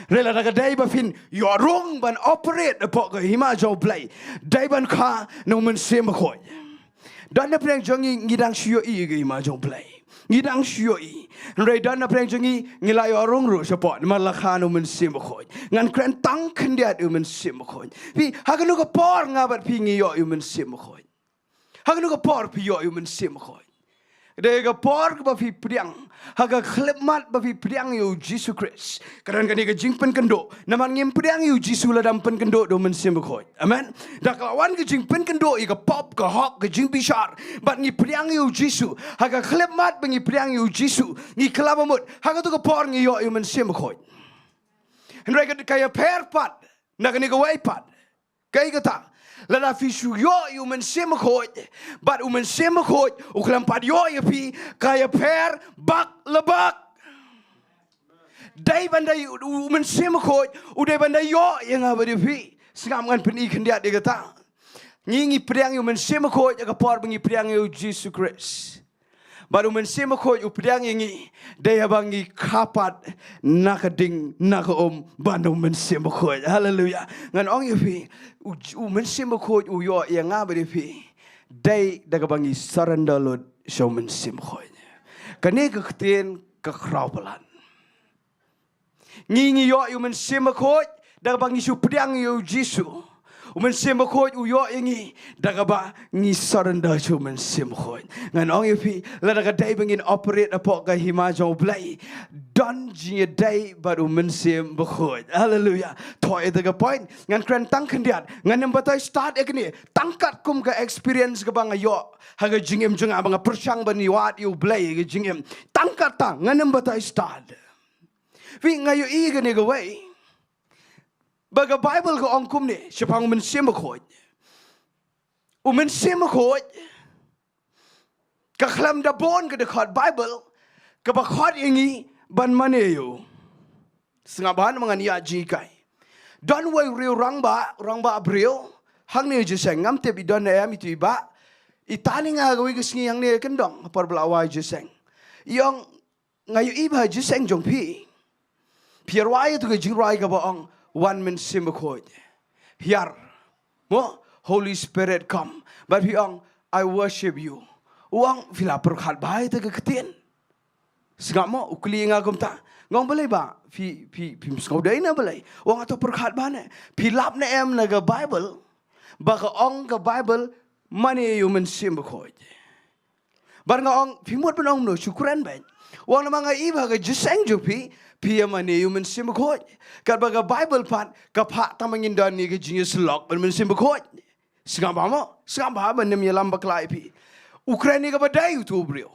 Hynrei lada ka dei ba phin ïoh rung ban operate hapoh ka hima jong u Blei, dei ban kha na u Mynsiem Bakhuid. Don na pdeng jong ngi, ngi dang shu ïohi ïa ka hima jong u Blei. Ngi dang shu ïohi. Hynrei don na pdeng jong ngi, ngi la ïoh rung ruh shapoh, namar la kha na u Mynsiem Bakhuid. Ngan kren tang khyndiat ïa u Mynsiem Bakhuid. Phi, ha kano ka por nga bad phi ngi ïoh ïa u Mynsiem Bakhuid? Ha kano ka por phi ïoh ïa u Mynsiem Bakhuid? Dei ka por kaba phi pdiang, ha ka khyllipmat ba phi pdiang ïa u Jisu Khrist. Ka don kane ka jingpynkynduh. Namar ngim pdiang ïa u Jisu lada ym pynkynduh da u Mynsiem Bakhuid. Amen. Da ka la wan ka jingpynkynduh ïa ka pop, ka hok, ka jingbishar, bad ngi pdiang ïa u Jisu, ha ka khyllipmat ba ngi pdiang ïa u Jisu, ngi kylla bamut, ha kato ka por ngi ïoh ïa u Mynsiem Bakhuid. Hynrei ka, ka ïapher pat na kane kawei pat. Kaei kata? Lada phi shu ïoh ïa u Mynsiem Bakhuid, bad u Mynsiem Bakhuid u khlem pat ïoh ïa phi, ka ïapher bak la bak. Dei ban da u, u Mynsiem Bakhuid u dei ban da ïoh ïa nga bad ïa phi. Sngap, ngan pyni khyndiat ïa kata. Ngi, ngi pdiang ïa u Mynsiem Bakhuid ha ka por ba ngi pdiang ïa u Jisu Khrist. Bad u Mynsiem Bakhuid u pdiang ïa ngi, dei haba ngi kha pat na ka ding na ka um bad u Mynsiem Bakhuid. Haleluia. Ngan ong ïa phi, u, u Mynsiem Bakhuid u ïoh ïa nga bad ïa phi dei da kaba ngi surrender lut sha u Mynsiem Bakhuid. Kane ka ktien ka khraw palat. Ngi, ngi ïoh ïa u Mynsiem Bakhuid da kaba ngi shu pdiang ïa u Jisu. U Mynsiem Bakhuid u ïoh ïa ngi da kaba ngi surrender sha u Mynsiem Bakhuid. Ngan ong ïa phi, lada ka dei ba ngin operate hapoh ka hima jong u Blei, don jingïadei bad u Mynsiem Bakhuid. Haleluia. To, ïa kata ka point ngan kren tang khyndiat. Ngan ym batai stad ïa kane, tang katkum ka experience kaba nga ïoh ha ka jingim jong nga ba nga pyrshang ban ïa wad ïa u Blei ha ka jingim. Tang kata, ngan ym batai stad. Phi, nga ïohi kane kawei ba ka Baibl ka ong kumne shaphang u Mynsiem Bakhuid. U Mynsiem Bakhuid ka khlem da bun ka dkhot Baibl kaba khot ïa ngi ban mane ïa u. Sngap bha namar ngan ïa jinghikai. Don uwei u rangbah, rangbah briew hangne ha jingïaseng, ngam tip i don ne em itu i bah. I tan ïa nga ha kawei ka sngi hangne ha kyndong ha por ba la wai jingïaseng. I ong, nga ïohi ba ha jingïaseng jong phi, phi ïa rwai ïa tu ka jingrwai kaba ong, Wan Mynsiem Bakhuid, hiar, mo, Holy Spirit come. Bad phi ong, I worship you. U ong, phi la pyrkhat bha ïa tu ka ktien? Sngap mo, u kylli nga kumta. Nga ong, balei bah, phi, phi, phim sngewdei ne balei? U ong, to pyrkhat bha ne. Phi lap ne em na ka Baibl ba ka ong ka Baibl mane ïa u Mynsiem Bakhuid? Bad nga ong, phi mut ban ong kumno, shu kren beit. U ong, namar nga ïohi ba ha ka jingïaseng jong phi, phi ïa mane ïa u Mynsiem Bakhuid. Katba ka Baibl pat ka phah tang ba ngin don ïa ka jingïasyllok bad u Mynsiem Bakhuid. Sngap bha mo, sngap bha, ban ym ïalam bakla ïa phi. U kren ïa kaba dei utu u briew.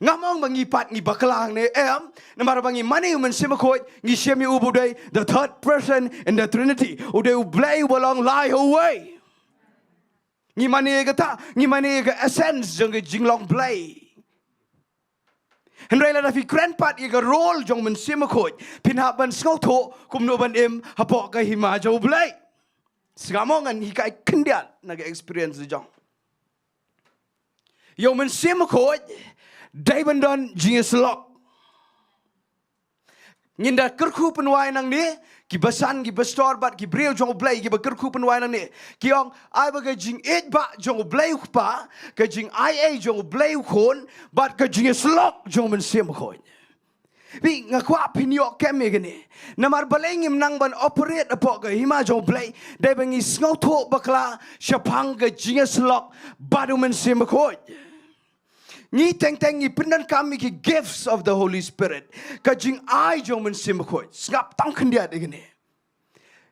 Ngam ong ba ngi pat ngi bakla hangne, em, namar ba ngi mane ïa u Mynsiem Bakhuid, ngi shem ïa u ba u dei the third person in the Trinity. U dei u Blei uba long lai ha uwei. Ngi mane ïa kata, ngi mane ïa ka essence jong ka jinglong Blei. Hynrei lada phi kren pat ïa ka role jong u Mynsiem Bakhuid, phin hap ban sngewthuh kumno ban im hapoh ka hima jong u Blei. Sngap mo, ngan hikai khyndiat na ka experience jong. Ïa u Mynsiem Bakhuid dei ban don jingïasyllok. Ngin da kyrkhu pynwai nangne, ki basan, ki pastor bad ki briew jong u Blei kiba kyrkhu pynwai nangne. Ki ong, ai ba ka jingïeit ba jong u Blei u Kpa, ka jingai ei jong u Blei u Khun, bad ka jingïasyllok jong u Mynsiem Bakhuid. Phi, nga kwah phin ïoh kem ïa kane. Namar balei ngim nang ban operate hapoh ka hima jong u Blei, dei ba ngi sngewthuh bakla shaphang ka jingïasyllok bad u Mynsiem Bakhuid. Ngi teng teng ngi pyndonkam ïa ki gifts of the Holy Spirit. Ka jingai jong u Mynsiem Bakhuid. Sngap tang khyndiat ïa kane.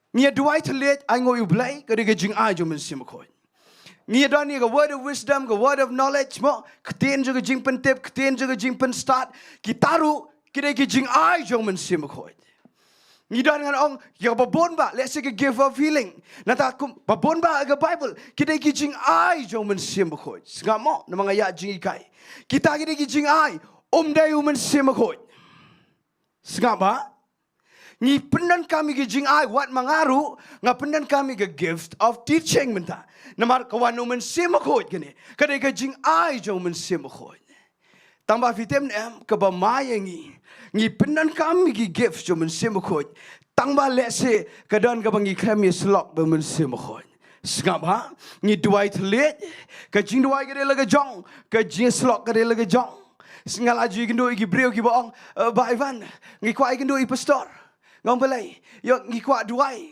Ngi ïa duwai thylliej, ai nguh ïa u Blei, ka dei ka jingai jong u Mynsiem Bakhuid. Ngi ïa don ïa ka word of wisdom, ka word of knowledge mo, ka ktien jong ka jingpyntip, ka ktien jong ka jingpynstad, kita ruh ki dei ki jingai jong u Mynsiem Bakhuid. Ngi don, ngan ong, ïa ba bun bah, let's say ka gift of healing. Nangta kum ba bun bah ka Bible, ki dei ki jingai jong u Mynsiem Bakhuid. Sngap mo, namar nga ïa jinghikai. Kita ki dei ki jingai, um dei u Mynsiem Bakhuid. Sngap bah. Ngi pyndonkam ïa ki jingai, wat ma nga ruh nga pyndonkam ïa ka gift of teaching mynta. Namar ka wan u Mynsiem Bakhuid kane. Ka dei ka jingai jong u Mynsiem Bakhuid. Tang ba phi tip ne em, kaba ma ïa ngi, ngi pyndonkam ïa ki gift jong u Mynsiem Bakhuid. Tang ba lehse ka don kaba ngi khlem ïasyllok bad u Mynsiem Bakhuid. Sngap ha, ngi duwai thylliej, ka jingduwai ka dei la ka jong, ka jingïasyllok ka dei la ka jong. Nga la ju ïakynduh ïa ki briew kiba ong, eh, Bah Ivan, ngi kwah ïakynduh ïa i pastor. Nga ong balei? Ïoh, ngi kwah duwai.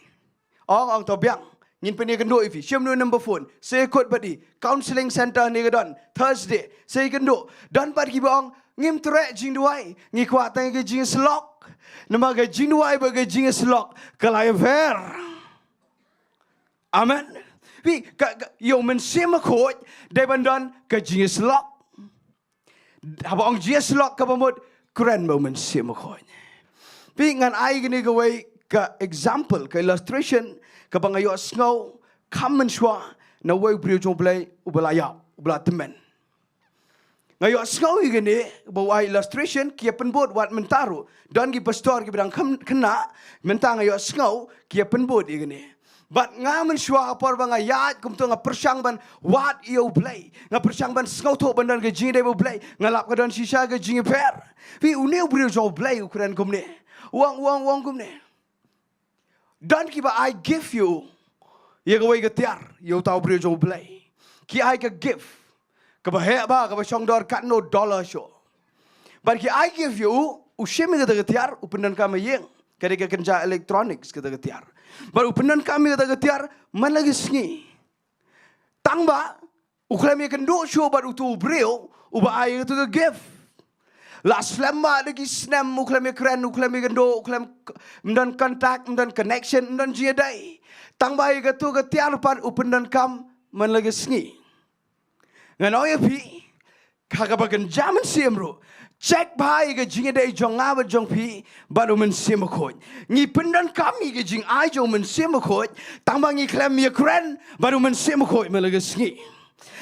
Ong, ong to biang. Ngin pynïakynduh ïa phi. Shim noh number phone. Sa ïakut bad i. Counseling center ne ka don. Thursday. Sa ïakynduh. Don pat kiba ong, ngim treh jingduwai. Ngi kwah tang ka jingïasyllok. Namar ka jingduwai bad ka jingïasyllok ka la ïapher. Amen. Phi, ka, ka, ïa u Mynsiem Bakhuid dei ban don ka jingïasyllok. Haba ong jingïasyllok kaba mut, kren bad u Mynsiem Bakhuid. Phi, ngan ai kane kawei ka example, ka illustration kaba nga ïohsngew kham mynshuwa na uwei u briew jong u Blei uba la ïap, uba la tymmen. Nga ïohsngew ïa kane, ba u ai illustration, ki ïa pynbud wat mynta ruh. Don ki pastor kiba dang kham, khynnah, mynta nga ïohsngew ki ïa pynbud ïa kane. Bad nga mynshuwa ha por ba nga ïaid kumto nga pyrshang ban wad ïa u Blei. Nga pyrshang ban sngewthuh ban don ka jingïadei bad u Blei. Nga lap ka don shisha ka jingïapher. Phi, une u briew jong u Blei u kren kumne. U ong, u ong, u ong kumne. Don kiba ai gift ïa u, ïa kawei ka tiar, ïa uta u briew jong u Blei. Ki ai ka gift kaba heh bha, kaba shong dor katno dollar shuh. Bad ki ai gift ïa u, u shim ïa kata ka tiar, u pyndonkam ha ïing. Ka dei ka kynja electronics kata ka tiar. Bad u pyndonkam ïa kata ka tiar man la ka sngi. Tang ba u khlem ïakynduh shuh bad utu u briew uba ai ïa katu ka gift. La slem bha da ki snem, u khlem ïakren, u khlem ïakynduh, u khlem k-, ym don contact, ym don connection, ym don jingïadei. Tang ba ïa katu ka tiar pat u pyndonkam man la ka sngi. Ngan ong ïa phi, ha kaba kynja mynsiem ruh, check bha ïa ka jingïadei jong nga bad jong phi bad u Mynsiem Bakhuid. Ngi pyndonkam ïa ka jingai jong u Mynsiem Bakhuid, tang ba ngi khlem ïakren bad u Mynsiem Bakhuid man la ka sngi.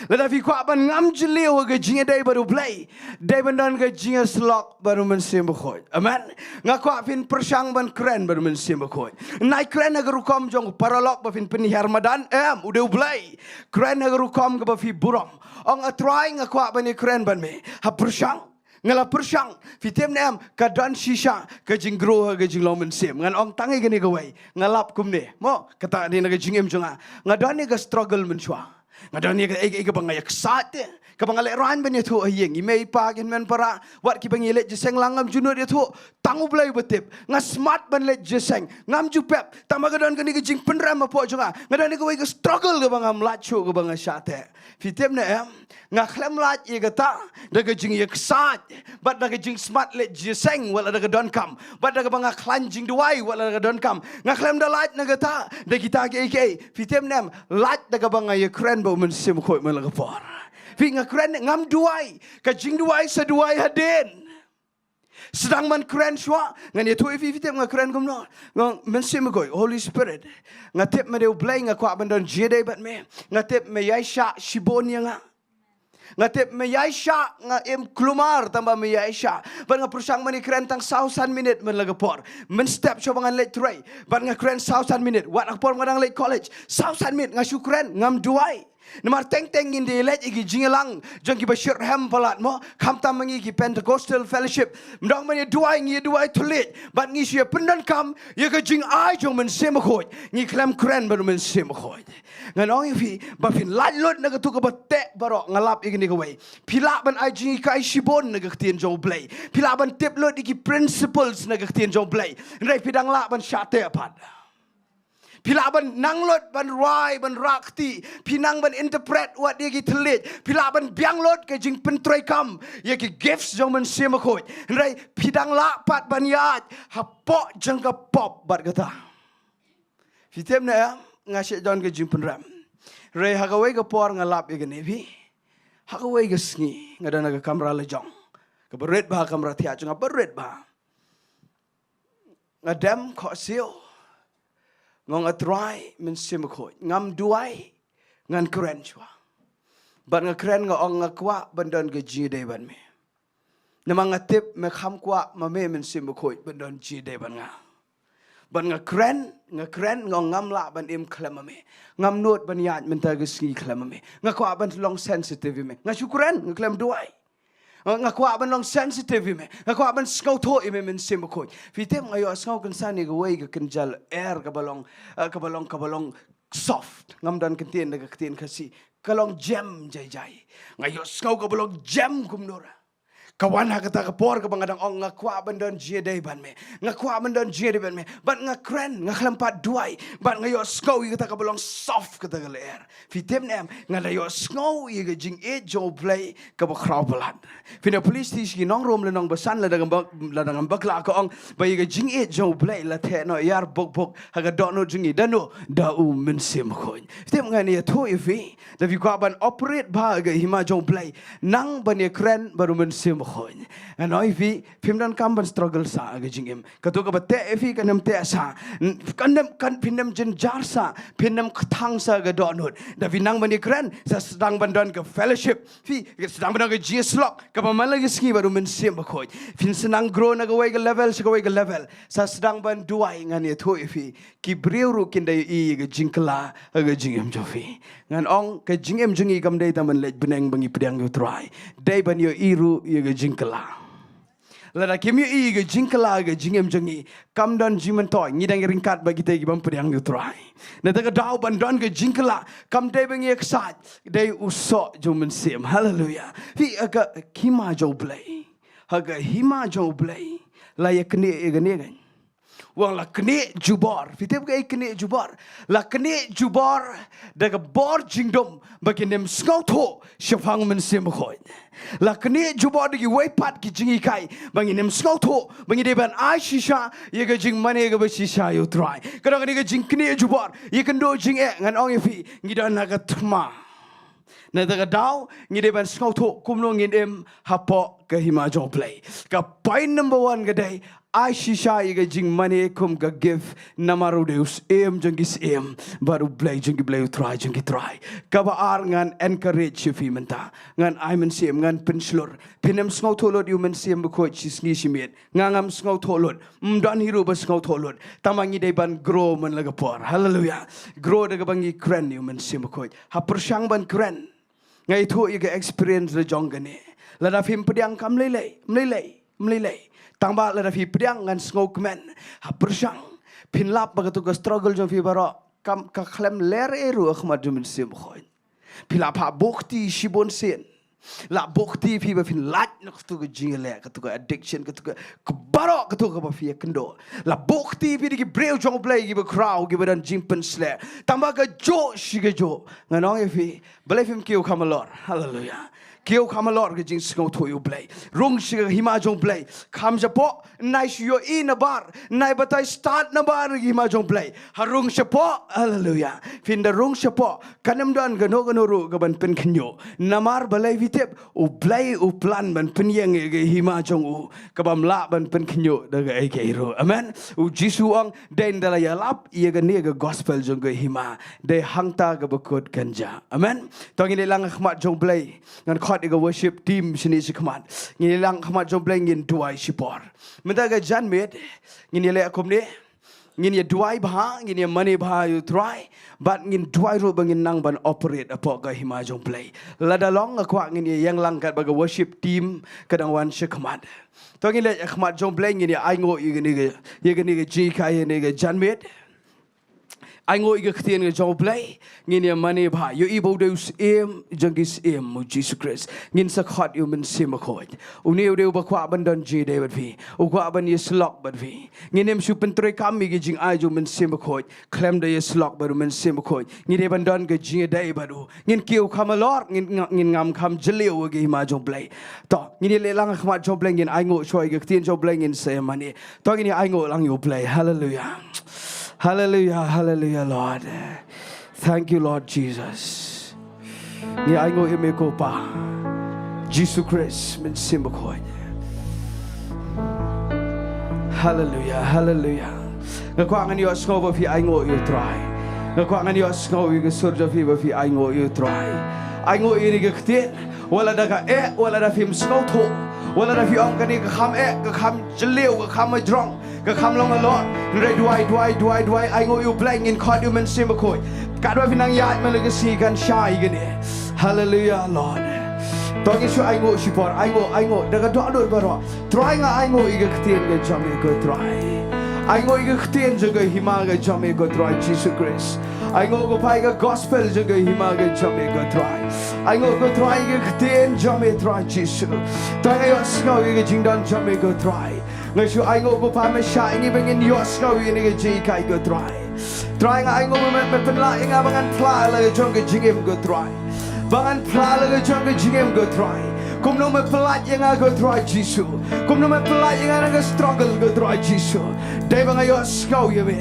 Lada phi kwah ban ngam jylliew ha ka jingïadei bad u Blei, dei ban don ka jingïasyllok bad u Mynsiem Bakhuid. Amen. Nga kwah phin pyrshang ban kren bad u Mynsiem Bakhuid. Nai kren ha ka rukom jong u paralok ba phin pynhiar madan, em, u dei u Blei. Kren ha ka rukom kaba phi burom. Ong, A Trai, nga kwah ban ïakren bad me. Ha pyrshang. Nga la pyrshang. Phi tip ne em, ka don shisha ka jinggrow ha ka jinglong mynsiem. Ngan ong tang ïa kane kawei. Nga lap kumne. Mo, kata ne na ka jingim jong nga. Nga don ïa ka struggle mynshuwa. Nga don ïa ka, ïa, ïa kaba nga ïaksaid te. Kaba nga lehraiñ ban ïathuh ha ïing. I mei i pa, ki hynmen para, wat kiba ngi leit jingïaseng, la ngam ju nud ïathuh. Tang u Blei uba tip. Nga smat ban leit jingïaseng. Ngam ju pep. Tang ba ka don kane ka jingpynrem hapoh jong nga. Nga don ïa kawei ka struggle kaba ngam lait shuh, kaba nga shah teh. Phi tip ne em? Nga khlem lait ïa kata da ka jingïaksaid bad da ka jingsmat leit jingïaseng, wat la da ka donkam, bad da kaba nga khlaiñ jingduwai, wat la da ka donkam. Nga khlem da lait na kata da kita kiei kiei. Phi tip ne em? Lait da kaba nga ïakren U Mynsiem Bakhuid man la ka por. Phi, nga kren, ngam duwai. Ka jingduwai sa duwai hadien. Sdang ban kren shuwa, ngan ïathuh ïa phi, phi tip nga kren kumno. Nga ong, Mynsiem Bakhuid, Holy Spirit. Nga tip me dei U Blei, nga kwah ban don jingïadei bad me. Nga tip me ïaishah shibun ïa nga. Nga tip me ïaishah, nga im kulmar tang ba me ïaishah. Bad nga pyrshang ban ïakren tang saw san minit man la ka por. Mynstep shuwa ba ngan leit trei. Bad nga kren saw san minit. Wat ha ka por nga dang leit college. Saw san minit nga shu kren, ngam duwai. Namar teng teng ngin da leit ïa ki jingïalang jong kiba shitrhem palat mo, khamtam ma ngi ki Pentecostal Fellowship. Ym dang ban ïaduwai, ngi ïaduwai thylliej. Bad ngi shu ïapyndonkam ïa ka jingai jong U Mynsiem Bakhuid. Ngi khlem kren bad U Mynsiem Bakhuid. Ngan ong ïa phi, ba phin lait lut na katu kaba teh baroh, nga lap ïa kane kawei. Phi lah ban ai jinghikai shibun na ka ktien jong U Blei. Phi lah ban tip lut ïa ki principles na ka ktien jong U Blei. Hynrei phi dang lah ban shah teh pat. Phi lah ban nang lut ban rwai, ban rah kti. Phi nang ban interpret wat ïa ki thylliej. Phi lah ban biang lut ka jingpyntreikam ïa ki gifts jong U Mynsiem Bakhuid. Hynrei phi dang lah pat ban ïaid hapoh jong ka pop bad kata. Phi tip ne em, nga shait don ka jingpynrem. Hynrei ha kawei ka por nga lap ïa kane phi. Ha kawei ka sngi nga don ha ka kamra la jong. Kaba rit bha, kamra thiah jong nga ba rit bha. Nga dem khohsiew. Nga ong, A Trai Mynsiem Bakhuid, ngam duwai, ngan kren shuwa. Bad nga kren, nga ong, nga kwah ban don ka jingïadei bad me. Namar nga tip me kham kwah ma me Mynsiem Bakhuid ban don jingïadei bad nga. Bad nga kren, nga kren, nga ong ngam lah ban im khlem ma me. Ngam nud ban ïaid mynta ka sngi khlem ma me. Nga kwah ban long sensitive ïa me. Nga shu kren, nga khlem duwai. Nga, nga kwah ban long sensitive ïa me. Nga kwah ban sngewthuh ïa me Mynsiem Bakhuid. Phi tip nga ïohsngew kynsan ïa kawei ka kynja lyer kaba long, eh, kaba long, kaba long soft. Ngam don kyntien da ka ktien Khasi. Ka long jem jai jai. Nga ïohsngew kaba long jem kumno ruh. Ka wan ha kata ka por kaba nga dang ong nga kwah ban don jingïadei bad me. Nga kwah ban don jingïadei bad me. Bad nga kren, nga khlem pat duwai. Bad nga ïohsngew ïa kata kaba long soft kata ka lyer. Phi tip ne em, nga da ïohsngew ïa ka jingïeit jong U Blei kaba khraw palat. Phin ïa pule shisha ki nong Rom lynnong ba san, lada ngam bak-, lada ngam bakla, ka ong ba ïa ka jingïeit jong U Blei la theh noh ïar bok bok ha ka dohnud jong ngi. Da no? Da U Mynsiem Bakhuid. Phi tip, ngan ïathuh ïa phi, da phi kwah ban operate bha ha ka hima jong U Blei, nang ban ïakren bad U Mynsiem Bakhuid. Ngan ong ïa phi, phim donkam ban struggle sah ha ka jingim. Katu kaba teh ïa phi kan ym teh sah. Kan ym, kan, phin ym jynjar sah, phin ym kthang sah ha ka dohnud. Da phi nang ban ïakren, sa sdang ban don ka fellowship. Phi, sdang ban don ka jingïasyllok kaba man la ka sngi bad U Mynsiem Bakhuid. Phin sa nang grow na kawei ka level sha kawei ka level. Sa sdang ban duwai, ngan ïathuh ïa phi. Ki briew ruh kin da ïohi ïa ka jingkylla ha ka jingim jong phi. Ngan ong ka jingim jong ngi kam dei tang ban leit bneng ba ngi pdiang ïa U Trai. Dei ban ïohi ruh ïa ka jingkylla. Lada kim ïohi ïa ka jingkylla ha ka jingim jong ngi, kam don jingmyntoi, ngi dang ryngkat bad kita kiba ym pdiang ïa U Trai. Na kata ka daw ban don ka jingkylla, kam dei ba ngi ïaksaid, dei u soh jong U Mynsiem. Haleluia. Phi, ha ka hima jong U Blei. Ha ka hima jong U Blei. La ïa knieh ïa kane kan. Wan la knieh jubor. Phi tip kaei knieh jubor? La knieh jubor da ka bor jingdum ba kin ym sngewthuh shaphang U Mynsiem Bakhuid. La knieh jubor da kiwei pat ki jinghikai ba ngin ym sngewthuh, ba ngi dei ban ai shisha ïa ka jingmane kaba shisha ïa U Trai. Ka dang kane ka jingknieh jubor, ïakynduh jingeh, ngan ong ïa phi, ngi don ha ka thma. Na kata ka daw, ngi dei ban sngewthuh kumno ngin im hapoh ka hima jong U Blei. Ka point number one ka dei, ai shisha ïa ka jingmane kum ka gift, namar u dei u Syiem jong ki syiem, bad U Blei jong ki blei, U Trai jong ki trai. Kaba ar, ngan encourage ïa phi mynta. Ngan ai mynsiem, ngan pynshlur. Phin ym sngewthuh lut ïa U Mynsiem Bakhuid shi sngi shi miet. Nga ngam sngewthuh lut. Ym don hi ruh ba sngewthuh lut. Tangba ngi dei ban grow man la ka por. Haleluia. Grow da kaba ngi kren ïa U Mynsiem Bakhuid. Ha pyrshang ban kren, nga ïathuh ïa ka experience la jong kane. Lada phim pdiang kam lei lei, ym lei lei, ym lei lei. Tangba lada phi pdiang, ngan sngewkmen. Ha pyrshang, phin lap ba katu ka struggle jong phi baroh kam, ka khlem ler ei ruh ha khmat jong U Mynsiem Bakhuid. Phi la phah buh kti shibun sien. La buh kti phi ba phin lait na katu ka jingïaleh, katu ka addiction, katu ka, ka baroh katu kaba phi ïakynduh. La buh kti phi da ki briew jong U Blei kiba khraw, kiba don jingpynsleh. Tangba kajuh shi kajuh, ngan ong ïa phi, balei phim kiew kham halor? Haleluia. Kiew kham halor ka jingsngewthuh ïa U Blei. Rung sha ka hima jong U Blei. Kham shapoh, nai shu ïohi nabar, nai batai stad nabar ka hima jong U Blei. Ha rung shapoh, haleluya. Phin da rung shapoh, kan ym don kano kano ruh kaban pynkhynñiuh. Namar balei phi tip, U Blei u plan ban pynïeng ïa ka hima jong u, kabym lah ban pynkhynñiuh da kaei kaei ruh. Amen. U Jisu u ong, dei ynda la ïalap ïa kane ka gospel jong ka hima, dei hangta kaba kut kan jia. Amen. To ngin ïalang ha khmat jong U Blei. Ngan khot ïa ka worship team shane shakhmat. Ngin ïalang ha khmat jong U Blei, ngin duwai shipor. Mynta ka janmiet, ngin ïaleh kumne. Ngin ïa duwai bha, ngin ïa mane bha ïa U Trai. Bad ngin duwai ruh ba ngin nang ban operate hapoh ka hima jong U Blei. Lada long nga kwah ngin ïa ïeng lang katba ka worship team ka dang wan shakhmat. To ngin leit ha khmat jong U Blei, ngin ïa ainguh ïa kane ka, ïa kane ka jinghikai ïa kane ka janmiet. Ainguh ïa ka ktien ka jong U Blei, ngin ïa mane bha. Ïohi ba u dei u Syiem jong ki syiem, U Jisu Khrist. Ngin sa khot ïa U Mynsiem Bakhuid. Une u dei uba kwah ban don jingïadei bad phi. U kwah ban ïasyllok bad phi. Ngin ym shu pyntreikam ïa ki jingai jong U Mynsiem Bakhuid khlem da ïasyllok bad U Mynsiem Bakhuid. Ngi dei ban don ka jingïadei bad u. Ngin kiew kham halor, ngin, ngin ngam kham jylliew ha ka hima jong U Blei. To, ngin ïaleh lang ha khmat jong U Blei, ngin ainguh shuwa ïa ka ktien jong U Blei, ngin sa ïa mane. To ngin ïa ainguh lang ïa U Blei. Haleluya. Haleluya, haleluya, Lord. Thank you, Lord Jesus. Ngi ainguh ïa me ko Pa. Jisu Khrist, Mynsiem Bakhuid. Haleluya, haleluya. Nga kwah ngan ïohsngew ba phi ainguh ïa U Trai. Nga kwah ngan ïohsngew ïa ka sur jong phi ba phi ainguh ïa U Trai. Ainguh ïa kane ka ktien. Wat la da ka eh, wat la da phim sngewthuh. Wat la da phi ong kane ka kham eh, ka kham jylliew, ka kham hajrong, ka kham long halor. Hynrei duwai, duwai, duwai, duwai. Ainguh ïa U Blei, ngin khot ïa U Mynsiem Bakhuid. Katba phi nang ïaid man la ka sngi kan shai kane. Haleluya, Lord. To ngin shu ainguh shipor, ainguh, ainguh. Da ka dohnud baroh. Trai, nga ainguh ïa ka ktien ka jong me ko Trai. Ainguh ïa ka ktien jong ka hima ka jong me ko Trai Jisu Khrist. Ainguh ko Pa ïa ka gospel jong ka hima ka jong me ko Trai. Ainguh ko Trai ïa ka ktien jong me Trai Jisu. Trai, nga ïohsngew ïa ka jingdon jong me ko Trai. Nga shu ainguh ko Pa, me shah ïa ngi ba ngin ïohsngew ïa kane ka jinghikai ko Trai. Trai, nga ainguh ba me, me pynlah ïa nga ba ngan phla la ka jong ka jingim ko Trai. Ba ngan phla la ka jong ka jingim ko Trai. Kumno me pyllait ïa nga ko Trai Jisu. Kumno me pyllait ïa nga na ka struggle ko Trai Jisu. Dei ba nga ïohsngew ïa me.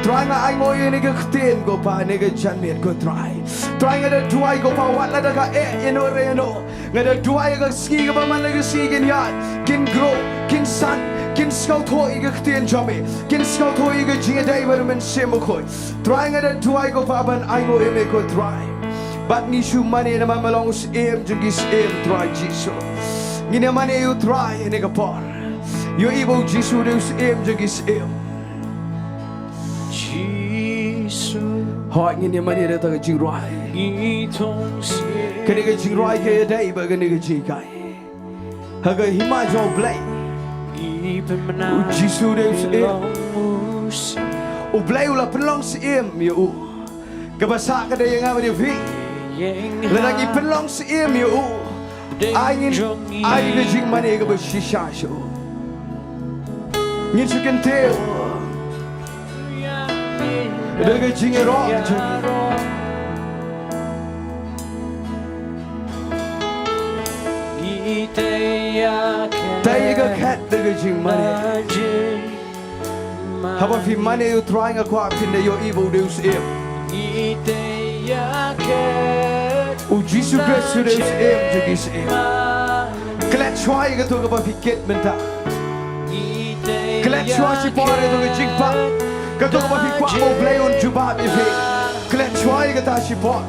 Trai, nga ainguh ïa kane ka ktien ko Pa, kane ka janmiet ko Trai. Trai, nga da duwai ko Pa, wat la da ka eh ïano re ïano. Nga da duwai ïa ka sngi kaba man la ka sngi kin ïaid, kin grow, kin san, kin sngewthuh ïa ka ktien jong me, kin sngewthuh ïa ka jingïadei bad U Mynsiem Bakhuid. Trai, nga da duwai ko Pa ban ainguh ïa me ko Trai. Bad ngi shu mane namar me long u Syiem jong ki syiem Trai Jisu. Ngin ïa mane ïa U Trai ha kane ka por. Ïohi ba U Jisu u dei u Syiem jong ki syiem. Jisu. Hooid, ngin ïa mane da kata ka jingrwai. Ngi thung syiem. Kane ka jingrwai ka ïadei bad kane ka jinghikai. Ha ka hima jong U Blei. Ngi pynmynna. U Jisu u dei u Syiem. Long u Syiem. U Blei u la pynlong syiem ïa u. Kaba sah ka dei ïa nga bad ïa phi. Lada ngi pynlong syiem ïa u, ai ngin ai ka jingmane kaba shisha sha u. Ngin shu kyntiew da ka jingïaroh jong ngi. Tei ka khet da ka jingmane. Haba phi mane ïa U Trai, nga kwah phin da ïohi ba u dei u Syiem. U Jisu Khrist u dei u Syiem jong ki syiem. Klet shuwa ïa kato kaba phi kit mynta. Klet shuwa shipor ïa kato ka jingpang. Kato kaba phi kwah ba U Blei un jubab ïa phi. Klet shuwa ïa kata shipor.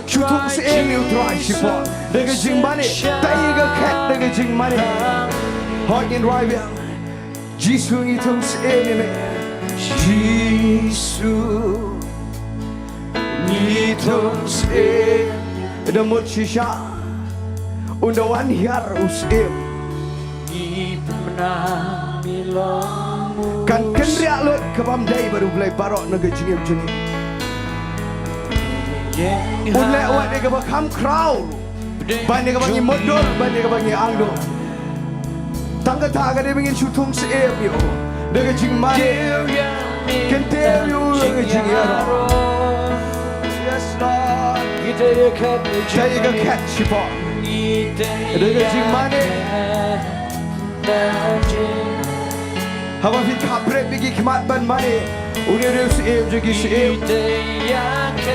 Shu thung syiem ïa U Trai shipor. Da ka jingmane. Tei ka khet da ka jingmane. Hooid, ngin rwai biang. Jisu, ngi thung syiem ïa me. Jisu, ngi thung syiem. Da mut shisha un da wan hiar u Syiem. Kan kynriah lut ka bym dei bad U Blei baroh na ka jingim jong ngi. Un leh wat ïa kaba kham khraw. Ban ïa kaba ngi mutdur, ban ïa kaba ngi angnud. Tang kata ka dei ba ngin shu thung syiem ïa u da ka jingmane. Kyntiew ïa u da ka jingïaroh. Yes, Lord. Tei ka khet shipor. Da ka jingmane. Haba phi khapbrep ïa ki khmat ban mane, une u dei u syiem jong ki syiem.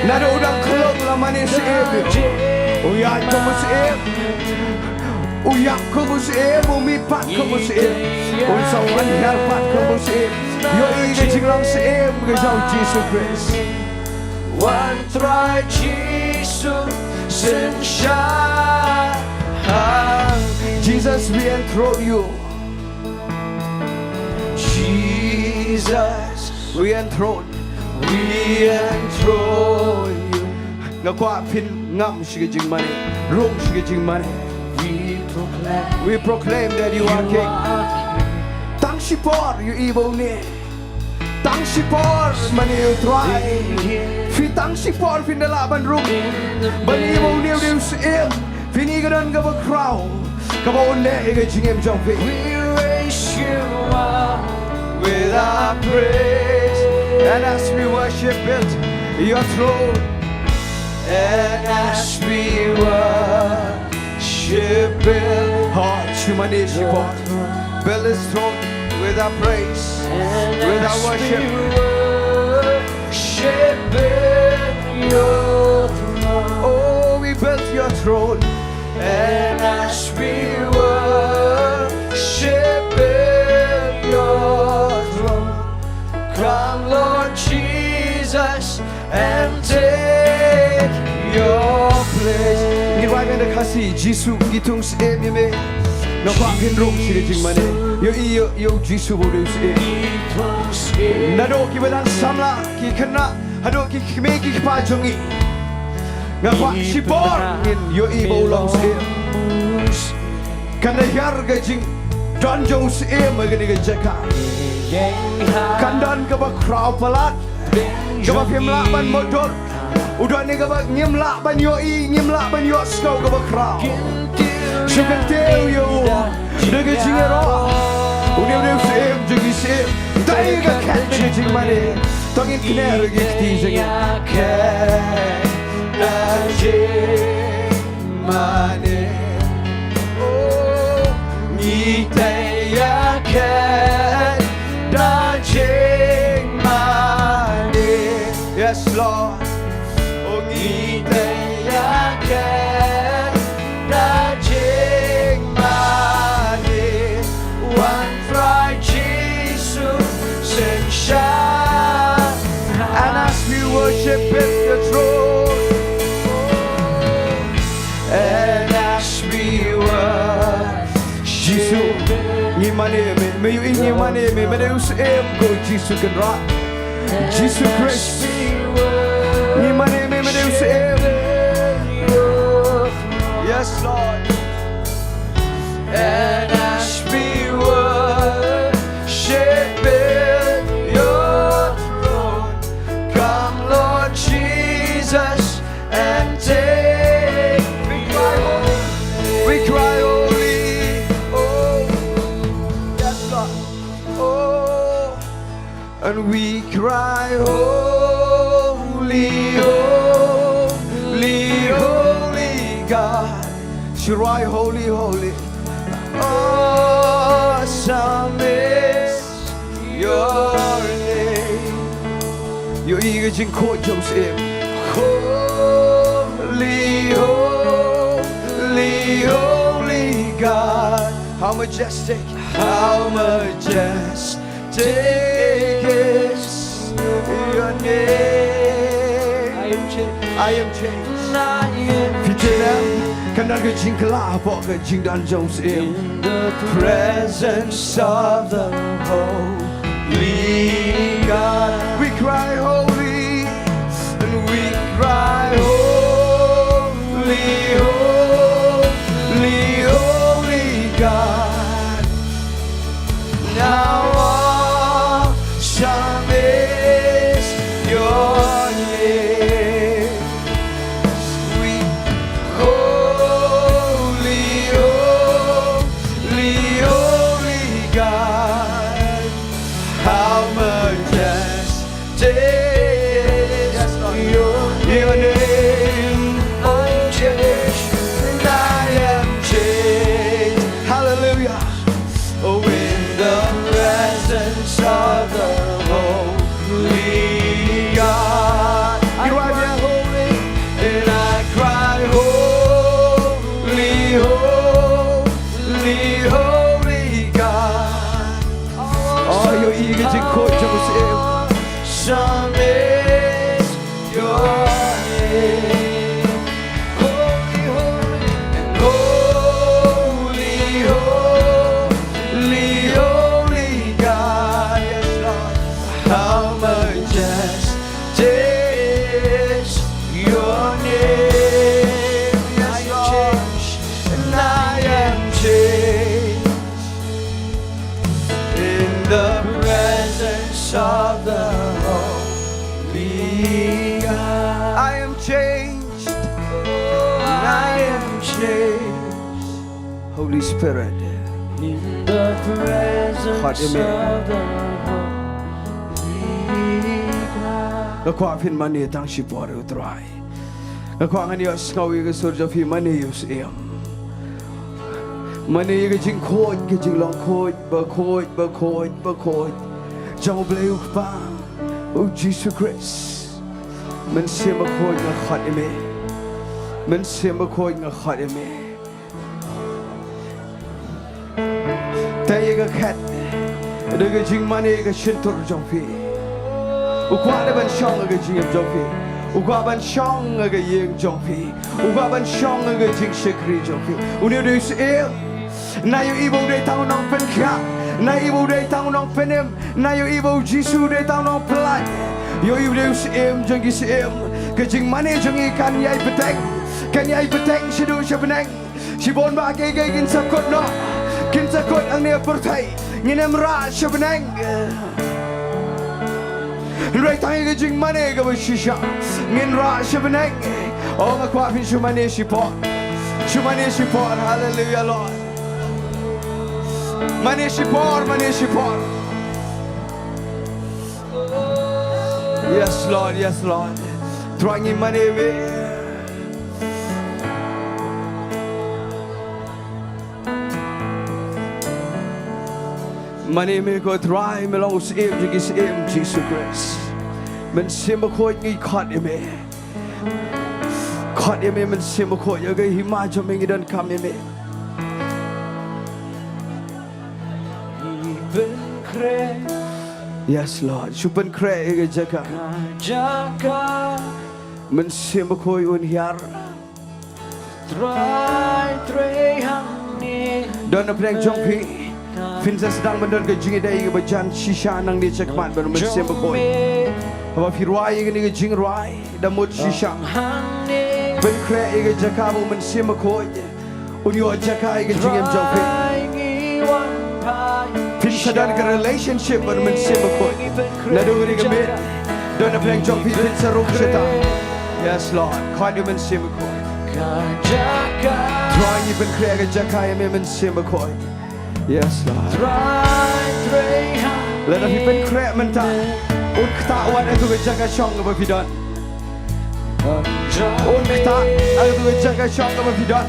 Naduh u dang khlong la mane syiem. U ïaid kum u syiem. U ïap kum u syiem, u mihpat kum u syiem. Un sa wan hiar pat kum u syiem. Ïohi ka jinglong syiem ka jong u Jisu Khrist. Wan Trai Jisu, synshar ha. Jesus, we enthrone you. Jesus, we enthrone, we enthrone you. Nga kwah phin ngam sha ka jingmane, rung sha ka jingmane. We proclaim, we proclaim that you are King. Tang shipor ïohi ba une. Tang shipor mane u Trai. Phi tang shipor phin da lah ban rung. Ban ïohi ba une u dei u syiem. Phin ïohi ka don kaba khraw kaba un leh ïa ka jingim jong phi. We raise you up with our praise. And as we worship, build your throne. And as we worship, build. Ha, shu mane shipor. Build his throne with our praise, with our worship. Worship in your throne. Oh, we build your throne. And as we worship in your throne, come, Lord Jesus, and take your place. Ngi rwai biang da ka Khasi, Jisu, ngi thung syiem ïa me. Nga kwah phin rung sha ka jingmane. Ïohi, ïohi, ïohi u Jisu ba u dei u syiem. Naduh kiba dang samla, ki khynnah, haduh ki kmie ki kpa jong ngi. Nga kwah shipor ngin ïohi ba u long syiem. Kan da hiar ka jingdon jong u syiem ha kane ka jaka. Kan don kaba khraw palat, kaba phim lah ban mutdur. U don ne kaba ngim lah ban ïohi, ngim lah ban ïohsngew kaba khraw. Shu kyntiew ïa u da ka jingïaroh. Une u dei u syiem jong ki syiem. Dei ka khet jong ka jingmane. To ngin kner ïa ki kti jong ngi. Khet na jing mane. Oh, ngi tei ïa khet da jingmane. Yes, Lord. Oh, ngi tei ïa khet da jingmane. Wan Trai Jisu, synshar. And as we worship at your throne, and as we worship, Jisu, ngi mane ïa me, me ïohi ngi mane ïa me, me dei u syiem ko Jisu Kynrad. Jisu Khrist, ngi mane ïa me, me dei u syiem. Yes, Lord. And as we worship in your throne, come, Lord Jesus, and take. We cry, holy. We cry, holy. Oh, yes, God. Oh. And we cry, holy, holy, holy God. Shu rwai, holy, holy. Awesome is your name. Ïohi ka jingkhuid jong u syiem. Holy, holy, holy God. How majestic, how majestic is your name. I am changed. I am changed. I am changed. Phi tip ne, kan don ka jingkylla hapoh ka jingdon jong u syiem. In the presence of the holy God, we cry, holy, and we cry, holy, holy, holy God. Now awesome is your name. We, holy, holy, holy God, how majestic is your, your name. Oh, yes, and I of the Holy God. I cry, holy, and I cry, holy, holy, holy God. Oh, ïohi ïa ka jingkhuid jong u Syiem. Awesome is your name. Holy, holy, and holy, holy, holy God. Yes, Lord. How majestic is your name. Yes, Lord. And I am changed in the presence of the Holy God. I am changed. I am changed. Holy Spirit. In the presence Khot ïa me. Of the Holy God. Nga kwah phin mane tang shipor, ïa u Trai. Nga kwah ngan ïohsngew ïa ka sur jong phi, mane ïa u Syiem. Mane ïa ka jingkhuid, ka jinglong khuid, ba khuid, ba khuid, ba khuid jong U Blei U Kpa, U Jisu Khrist. Mynsiem Bakhuid, nga khot ïa me. Mynsiem Bakhuid, nga khot ïa me. Te ïa ka khet da ka jingmane ka shyntur jong phi. U kwah da ban shong ha ka jingim jong phi. U kwah ban shong ha ka ïing jong phi. U kwah ban shong ha ka jingshakri jong phi. Une u dei u Syiem. Na ïohi ba u dei tang u nongpynkhiah. Na ïohi ba u dei tang u nongpynim. Na ïohi ba u Jisu u dei tang u nongpyllait. Ïohi u dei u Syiem jong ki syiem. Ka jingmane jong ngi kan ïai bteng. Kan ïai bteng shaduh sha bneng. Shibun bah kiei kiei kin sa kut noh. Kin sa kut hangne ha pyrthei. Ngin ym rah sha bneng. Hynrei tang ïa ka jingmane kaba shisha ngin rah sha bneng. Oh, nga kwah phin shu mane shipor. Shu mane shipor. Hallelujah, Lord. Mane shipor, mane shipor. Yes, Lord, yes, Lord. Trai, ngi mane me. Mane me ko Trai, me long u Syiem jong ki syiem, Jisu Khrist. Mynsiem Bakhuid, ngi khot ïa me. Khot ïa me Mynsiem Bakhuid, ïa ka hima jong me ngi donkam ïa me. Yes, Lord. Shu pynkhreh ïa ka jaka. Mynsiem Bakhuid un hiar. Don na pdeng jong phi. Phin sa sdang ban don ka jingïadei kaba jan shisha nangne shakhmat bad u Mynsiem Bakhuid. Haba phi rwai ïa kane ka jingrwai da mut shisha, pynkhreh ïa ka jaka ba u Mynsiem Bakhuid un ïoh jaka ïa ka jingim jong phi. Phin sa don ka relationship bad u Mynsiem Bakhuid. Naduh kane ka miet, don na pdeng jong phi, phin sa rung shata. Yes, Lord. Khot ïa u Mynsiem Bakhuid. Trai, ngi pynkhreh ka jaka ïa me Mynsiem Bakhuid. Yes, Lord. Lada phi pynkhreh mynta, un ktah wat ha katu ka jaka shong kaba phi don. Un ktah ha katu ka jaka shong kaba phi don.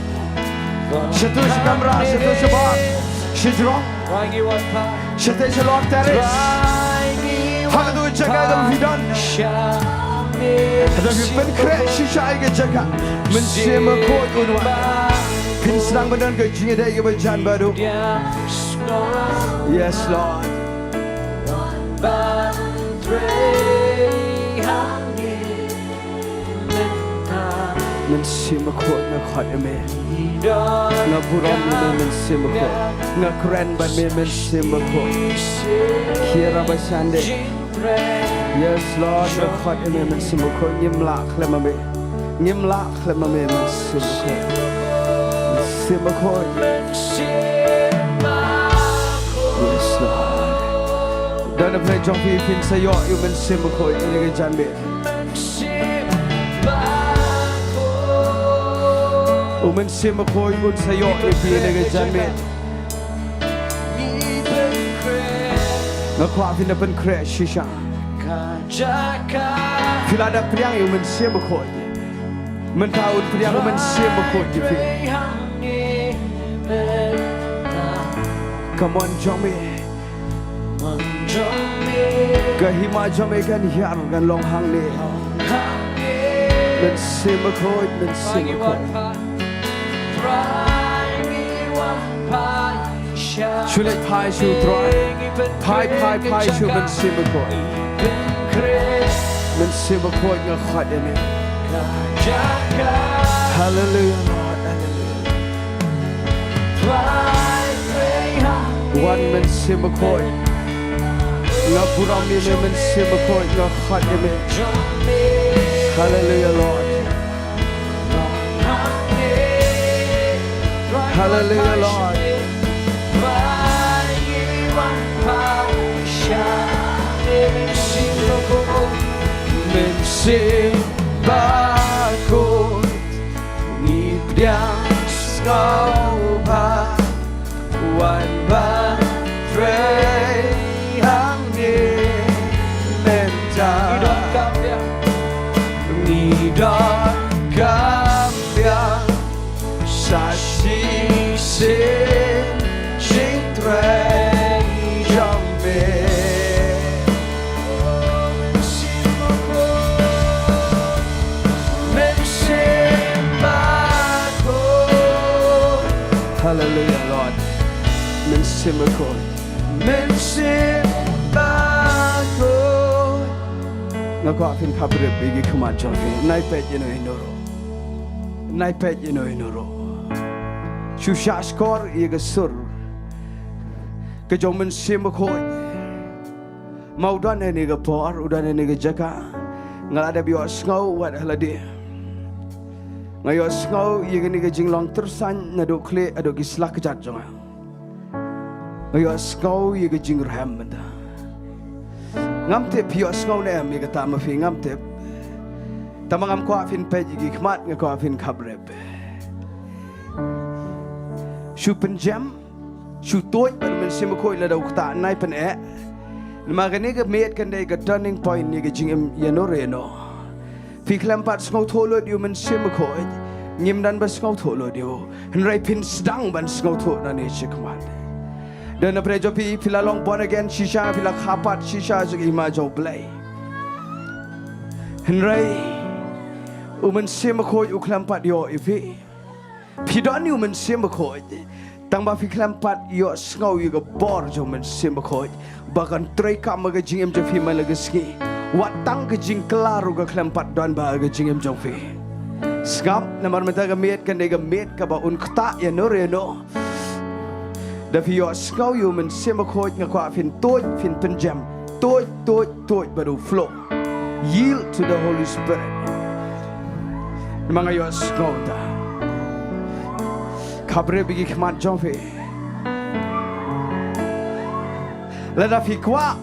Shatu sha kamra, shatu shabar, shajrong, shatei shalor terrace. Ha katu ka jaka kaba phi don. Lada phi pynkhreh shisha ïa ka jaka, Mynsiem Bakhuid un wan. Phin sdang ban don ka jingïadei kaba jan bad u. Yes, Lord. Mynsiem Bakhuid, nga khot ïa me. Nga burom ïa me Mynsiem Bakhuid. Nga kren bad me Mynsiem Bakhuid. Kiara ba shande. Yes, Lord, nga khot ïa me Mynsiem Bakhuid. Ngim lah khlem ma me. Ngim lah khlem ma me Mynsiem Bakhuid. Mynsiem Bakhuid. Yes, Lord. Don na pdeng jong phi, phin sa ïoh ïa u Mynsiem Bakhuid ïa kane ka janmiet. U Mynsiem Bakhuid un sa ïoh ïa phi ïa kane ka janmiet. Nga kwah phin da pynkhreh shisha. Phi la da pdiang ïa u Mynsiem Bakhuid. Mynta un pdiang u Mynsiem Bakhuid ïa phi. Come on, jong me. Ka hima jong me kan hiar, kan long hangne. Mynsiem Bakhuid, Mynsiem Bakhuid. Shu leit phai sha U Trai. Phai, phai, phai sha U Mynsiem Bakhuid. Mynsiem Bakhuid, nga khot ïa me. Hallelujah, Lord. Hallelujah. Wan Mynsiem Bakhuid. Nga burom ïa me Mynsiem Bakhuid, nga khot ïa me. Hallelujah, Lord. Hallelujah, Lord. Mynsiem Bakhuid, ngi pdiang sngewbha, wan ban trei hangne mynta. Ngi donkam ïa sa shisien jingtrei jong me. Mynsiem Bakhuid. Hallelujah, Lord. Mynsiem Bakhuid. Mynsiem Bakhuid. Nga kwah phin khapbrip ïa ki khmat jong phi. Nai peit ïa no ïa no ruh. Nai peit ïa no ïa no ruh. Shu shah shkor ïa ka sur ka jong Mynsiem Bakhuid. Ma u don ha kane ka por, u don ha kane ka jaka. Nga la dep ïohsngew wat ha lade. Nga ïohsngew ïa kane ka jinglong tyrsan naduh khlieh haduh ki sla kjat jong nga. Nga ïohsngew ïa ka jingrhem mynta. Ngam tip phi ïohsngew ne em ïa kata ma phi, ngam tip. Tangba ngam kwah phin peit ïa ki khmat, nga kwah phin khapbrip. Shu pynjem, shu tuid bad Mynsiem Bakhuid lada u ktah nai pyneh. Namar kane ka miet kan dei ka turning point ïa ka jingim ïa no re no. Phi khlem pat sngewthuh lut ïa u Mynsiem Bakhuid, ngim don ba sngewthuh lut ïa u. Hynrei phin sdang ban sngewthuh nangne shakhmat. Don na pdeng jong phi, phi la long born again shisha, phi la kha pat shisha sha ka hima jong U Blei. Hynrei u Mynsiem Bakhuid u khlem pat ïoh ïa phi. Phi don ïa u Mynsiem Bakhuid, tangba phi khlem pat ïohsngew ïa ka bor jong u Mynsiem Bakhuid ba kan treikam ha ka jingim jong phi man la ka sngi. Wat tang ka jingkylla ruh ka khlem pat don bha ha ka jingim jong phi. Sngap, namar mynta ka miet kan dei ka miet kaba un ktah ïa no re no. Da phi ïohsngew ïa u Mynsiem Bakhuid, nga kwah phin tuid, phin pynjem. Tuid, tuid, tuid bad u flow. Yield to the Holy Spirit. Namar nga ïohsngew ta. Khapbrip ïa ki khmat jong phi. Lada phi kwah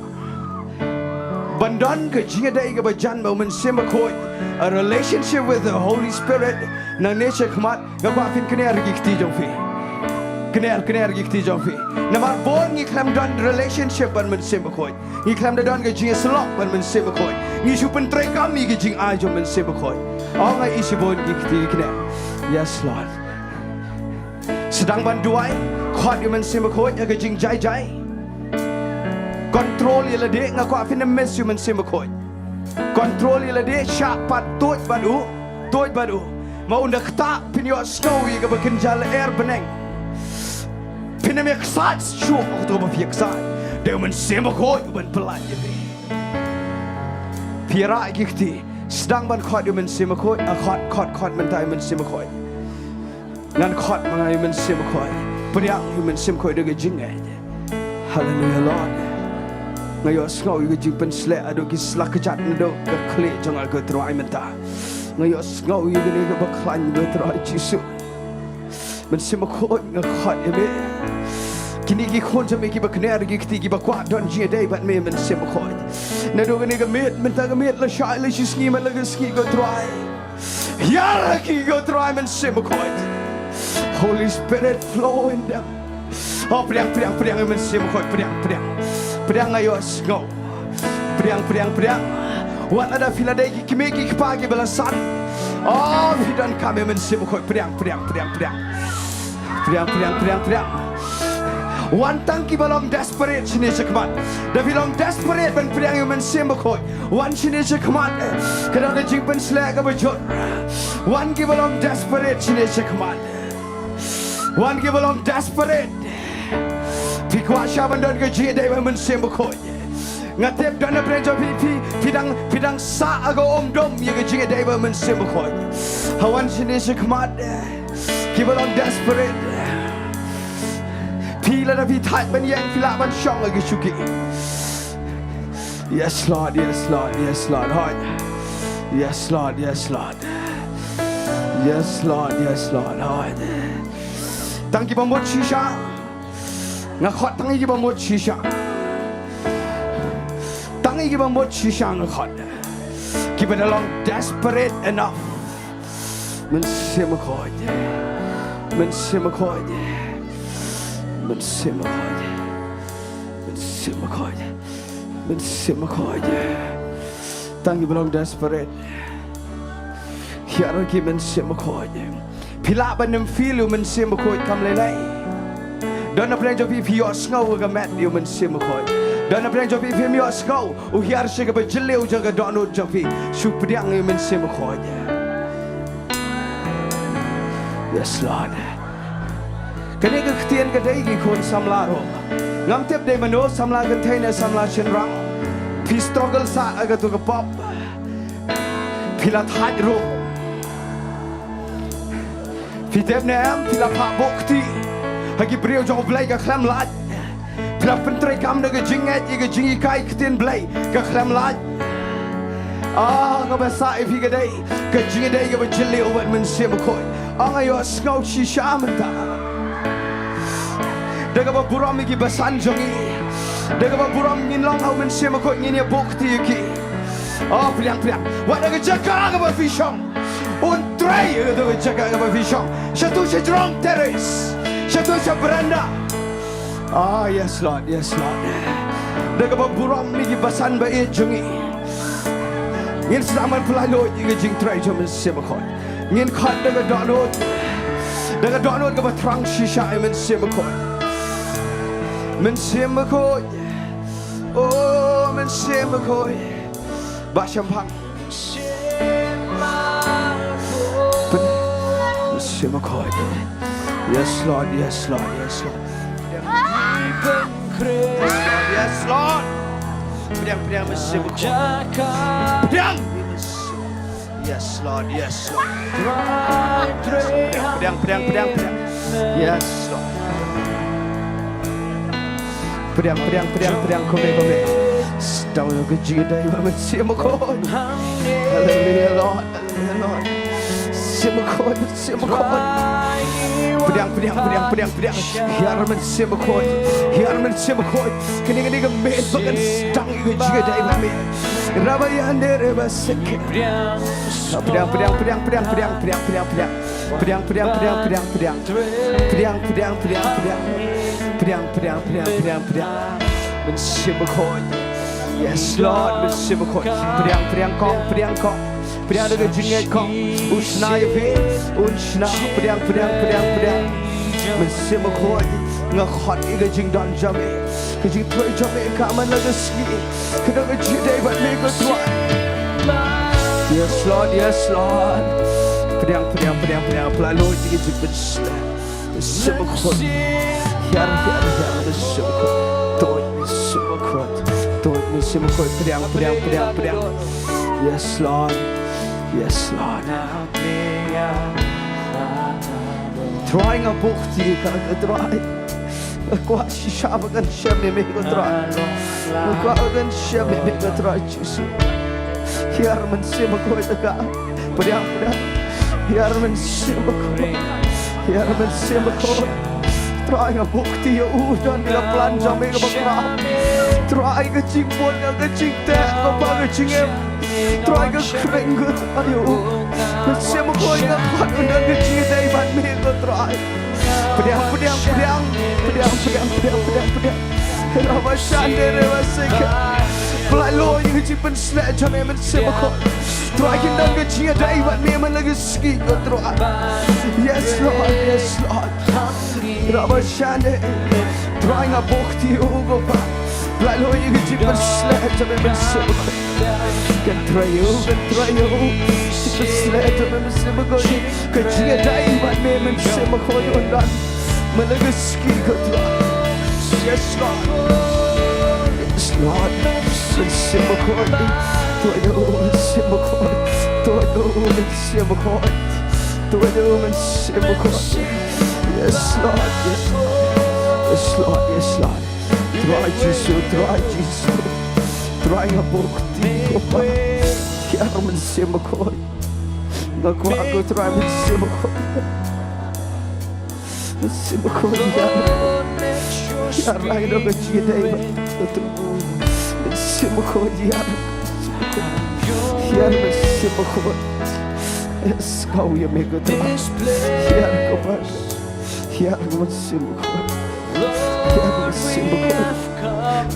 ban don ka jingïadei kaba jan bad u Mynsiem Bakhuid, a relationship with the Holy Spirit, nangne shakhmat, nga kwah phin kner ïa ki kti jong phi. Kner, kner ïa ki kti jong phi. Namar bun ngi khlem don relationship bad u Mynsiem Bakhuid. Ngi khlem da don ka jingïasyllok bad u Mynsiem Bakhuid. Ngi shu pyntreikam ïa ka jingai jong u Mynsiem Bakhuid. Ong ïa i shibun ki kti, kner. Yes, Lord. Sdang ban duwai, khot ïa u Mynsiem Bakhuid ha ka jingjai jai. Control ïa lade, nga kwah phin ym miss ïa u Mynsiem Bakhuid. Control ïa lade, shah pat tuid bad u, tuid bad u. Ma un da ktah phin ïohsngew ïa kaba kynja lyer bneng. Phin ym ïaksaid shuh, kato ba phi ïaksaid. Dei u Mynsiem Bakhuid uban pynlait ïa phi. Phi ïarap ïa ki kti, sdang ban khot ïa u Mynsiem Bakhuid, a khot, khot, khot mynta ïa u Mynsiem Bakhuid. Ngan khot ma nga ïa u Mynsiem Bakhuid. Pdiang ïa u Mynsiem Bakhuid da ka jingngeit. Hallelujah, Lord. Nga ïohsngew ïa ka jingpynshlur haduh ki slak kjat naduh ka khlieh jong nga, ko Trai, mynta. Nga ïohsngew ïa kane kaba khlaiñ, ko Trai Jisu. Mynsiem Bakhuid, nga khot ïa me. Kine ki khun jong me kiba kner ïa ki kti, kiba kwah don jingïadei bad me, Mynsiem Bakhuid. Naduh kane ka miet, mynta ka miet, lashai, lashisngi, man la ka sngi, ko Trai. Hiar ïa ki, ko Trai, Mynsiem Bakhuid. Holy Spirit, flow in them. Oh, pdiang, pdiang, pdiang, Mynsiem Bakhuid, pdiang, pdiang. Pdiang, nga ïohsngew. Pdiang, pdiang, pdiang. Wat lada phi la dei ki kmie ki kpa kiba la san. Oh, phi donkam ïa u Mynsiem Bakhuid, pdiang, pdiang, pdiang, pdiang. Pdiang, pdiang, pdiang, pdiang. Wan tang kiba long desperate shane shakhmat. Da phi long desperate ban pdiang ïa u Mynsiem Bakhuid, wan shane shakhmat. Ka dang ka jingpynsleh kaba jur. Wan kiba long desperate shane shakhmat. Wan kiba long desperate. Phi kwah sha ban don ka jingïadei bad u Mynsiem Bakhuid? Nga tip don na pdeng jong phi, phi, phi dang, phi dang sah ha ka um dum ïa ka jingïadei bad u Mynsiem Bakhuid. Ha wan shane shakhmat. Kiba long desperate. Phi lada phi thait ban ïeng phi lah ban shong ha ki shuki. Yes Lord, yes Lord, yes Lord. Hoi. Yes Lord, yes Lord. Yes Lord, yes Lord. Hoi. Tang kiba mut shisha. Nga khot tang ïa kiba mut shisha. Tang ïa kiba mut shisha nga khot. Kiba da long desperate enough. Mynsiem Bakhuid. Mynsiem Bakhuid. Mynsiem Bakhuid. Mynsiem Bakhuid. Mynsiem Bakhuid. Tang kiba long desperate. Hiar ki Mynsiem Bakhuid. Phi lah ban ym feel ïa u Mynsiem Bakhuid kam lei lei. Don na pdeng jong phi phi ïohsngew ka met ïa u Mynsiem Bakhuid. Don na pdeng jong phi phim ïohsngew u hiar sha kaba jylliew jong ka dohnud jong phi. Shu pdiang ïa u Mynsiem Bakhuid. Yes Lord. Kane ka ktien ka dei ki khun samla ruh. Ngam tip dei mano samla kynthei ne samla shynrang. Phi struggle sah ha kato ka pop. Phi la thait ruh. Phi tip ne em, phi la phah buh kti ha ki briew jong U Blei ka khlem lait. Phi la pyntreikam da ka jingngeit ïa ka jinghikai ktien Blei ka khlem lait. Ah, kaba sah ïa phi ka dei ka jingïadei kaba jylliew bad u Mynsiem Bakhuid. Ah, nga ïohsngew shisha mynta. Da kaba burom ïa ki basan jong ngi. Da kaba burom ngin long ha u Mynsiem Bakhuid ngin ïa buh kti ïa ki. Oh, pdiang, pdiang. Wat ha ka jaka kaba phi shong. Un trei ïa kato ka jaka kaba phi shong. Shato sha jrong terrace. Shato sha veranda. Ah, yes Lord, yes Lord. Da kaba burom ïa ki basan ba ïeit jong ngi. Ngin sdang ban pyllait lut ïa ka jingtrei jong u Mynsiem Bakhuid. Ngin khot da ka dohnud. Da ka dohnud kaba thrang shisha ïa u Mynsiem Bakhuid. Mynsiem Bakhuid. Oh, Mynsiem Bakhuid. Bah shemphang. Mynsiem Bakhuid. Yes Lord, yes Lord, yes Lord. Yes Lord. Pdiang, pdiang Mynsiem Bakhuid. Pdiang. Yes Lord, yes Lord. Pdiang, pdiang, pdiang, pdiang. Yes Lord. Pdiang, pdiang, pdiang, pdiang, kumne, kumne. Sdang ïa ka jingïadei bad u Mynsiem Bakhuid. Hallelujah Lord, hallelujah Lord. Mynsiem Bakhuid, Mynsiem Bakhuid. Pdiang, pdiang, pdiang, pdiang, pdiang. Hiar Mynsiem Bakhuid. Hiar Mynsiem Bakhuid. Kane, kane ka miet ba kan sdang ïa ka jingïadei bad me. Raba ïa hynde re ba sek. Pdiang, pdiang, pdiang, pdiang, pdiang, pdiang, pdiang, pdiang. Pdiang, pdiang, pdiang, pdiang, pdiang. Pdiang, pdiang, pdiang, pdiang. Pdiang, pdiang, pdiang, pdiang, pdiang. Mynsiem Bakhuid. Yes Lord, Mynsiem Bakhuid. Pdiang, pdiang kong, pdiang kong. Pdiang da ka jingngeit kong. U shna ïa phi. Un shna. Pdiang, pdiang, pdiang, pdiang. Mynsiem Bakhuid. Nga khot ïa ka jingdon jong me. Ka jingtrei jong me ka man la ka sngi. Ka dang ka jingïadei bad me ko Trai. Yes Lord, yes Lord. Pdiang, pdiang, pdiang, pdiang. Pla lo ji ji pdiang. Mynsiem Bakhuid. Hiar, hiar, hiar. Mynsiem Bakhuid. Tuid Mynsiem Bakhuid. Tuid Mynsiem Bakhuid. Pdiang, pdiang, pdiang, pdiang. Yes Lord. Yes Lord. Trai nga buh kti ïa ka Trai. Nga kwah shisha ba kan shem ïa me ko Trai. Nga kwah ba kan shem ïa me ko Trai Jisu. Hiar Mynsiem Bakhuid ïa ka. Pdiang, pdiang. Hiar Mynsiem Bakhuid. Hiar Mynsiem Bakhuid. Trai nga buh kti ïa u, don ka plan jong me kaba khraw. Trai ka jingbun, ka jingteh, kaba ka jingim. Trai ka khring ka Trai ïa u. Mynsiem Bakhuid nga khot un don ka jingïadei bad me ko Trai. Pdiang, pdiang, pdiang. Pdiang, pdiang, pdiang, pdiang, pdiang. Raba shande raba seke. Pynlait lut ïa ka jingpynshlur jong me Mynsiem Bakhuid. Trai kin don ka jingïadei bad me man la ka sngi ko Trai. Yes Lord, yes Lord. Raba shande. Trai nga buh ïa u ko Pa. Blei lo ïa ka jingpynshlur jong me Mynsiem Bakhuid. Kan trei ïa u, kan trei ïa u. Jingpynshlur jong me Mynsiem Bakhuid. Ka jingïadei bad me Mynsiem Bakhuid un don man la ka sngi ko Trai. Yes Lord. Yes Lord. Mynsiem Bakhuid. Trai ïa u Mynsiem Bakhuid. Trai ïa u Mynsiem Bakhuid. Trai ïa u Mynsiem Bakhuid. Yes Lord. Yes Lord. Yes Lord. Yes Lord. Trai Jisu, Trai Jisu. Trai nga buh ïa u ko Pa. Hiar Mynsiem Bakhuid. Nga kwah ko Trai Mynsiem Bakhuid. Mynsiem Bakhuid hiar. Hiar ai da ka jingïadei bad u. Mynsiem Bakhuid hiar. Hiar Mynsiem Bakhuid. Sngew ïa me ko Trai. Hiar ko Pa. Hiar Mynsiem Bakhuid. Hiar Mynsiem Bakhuid.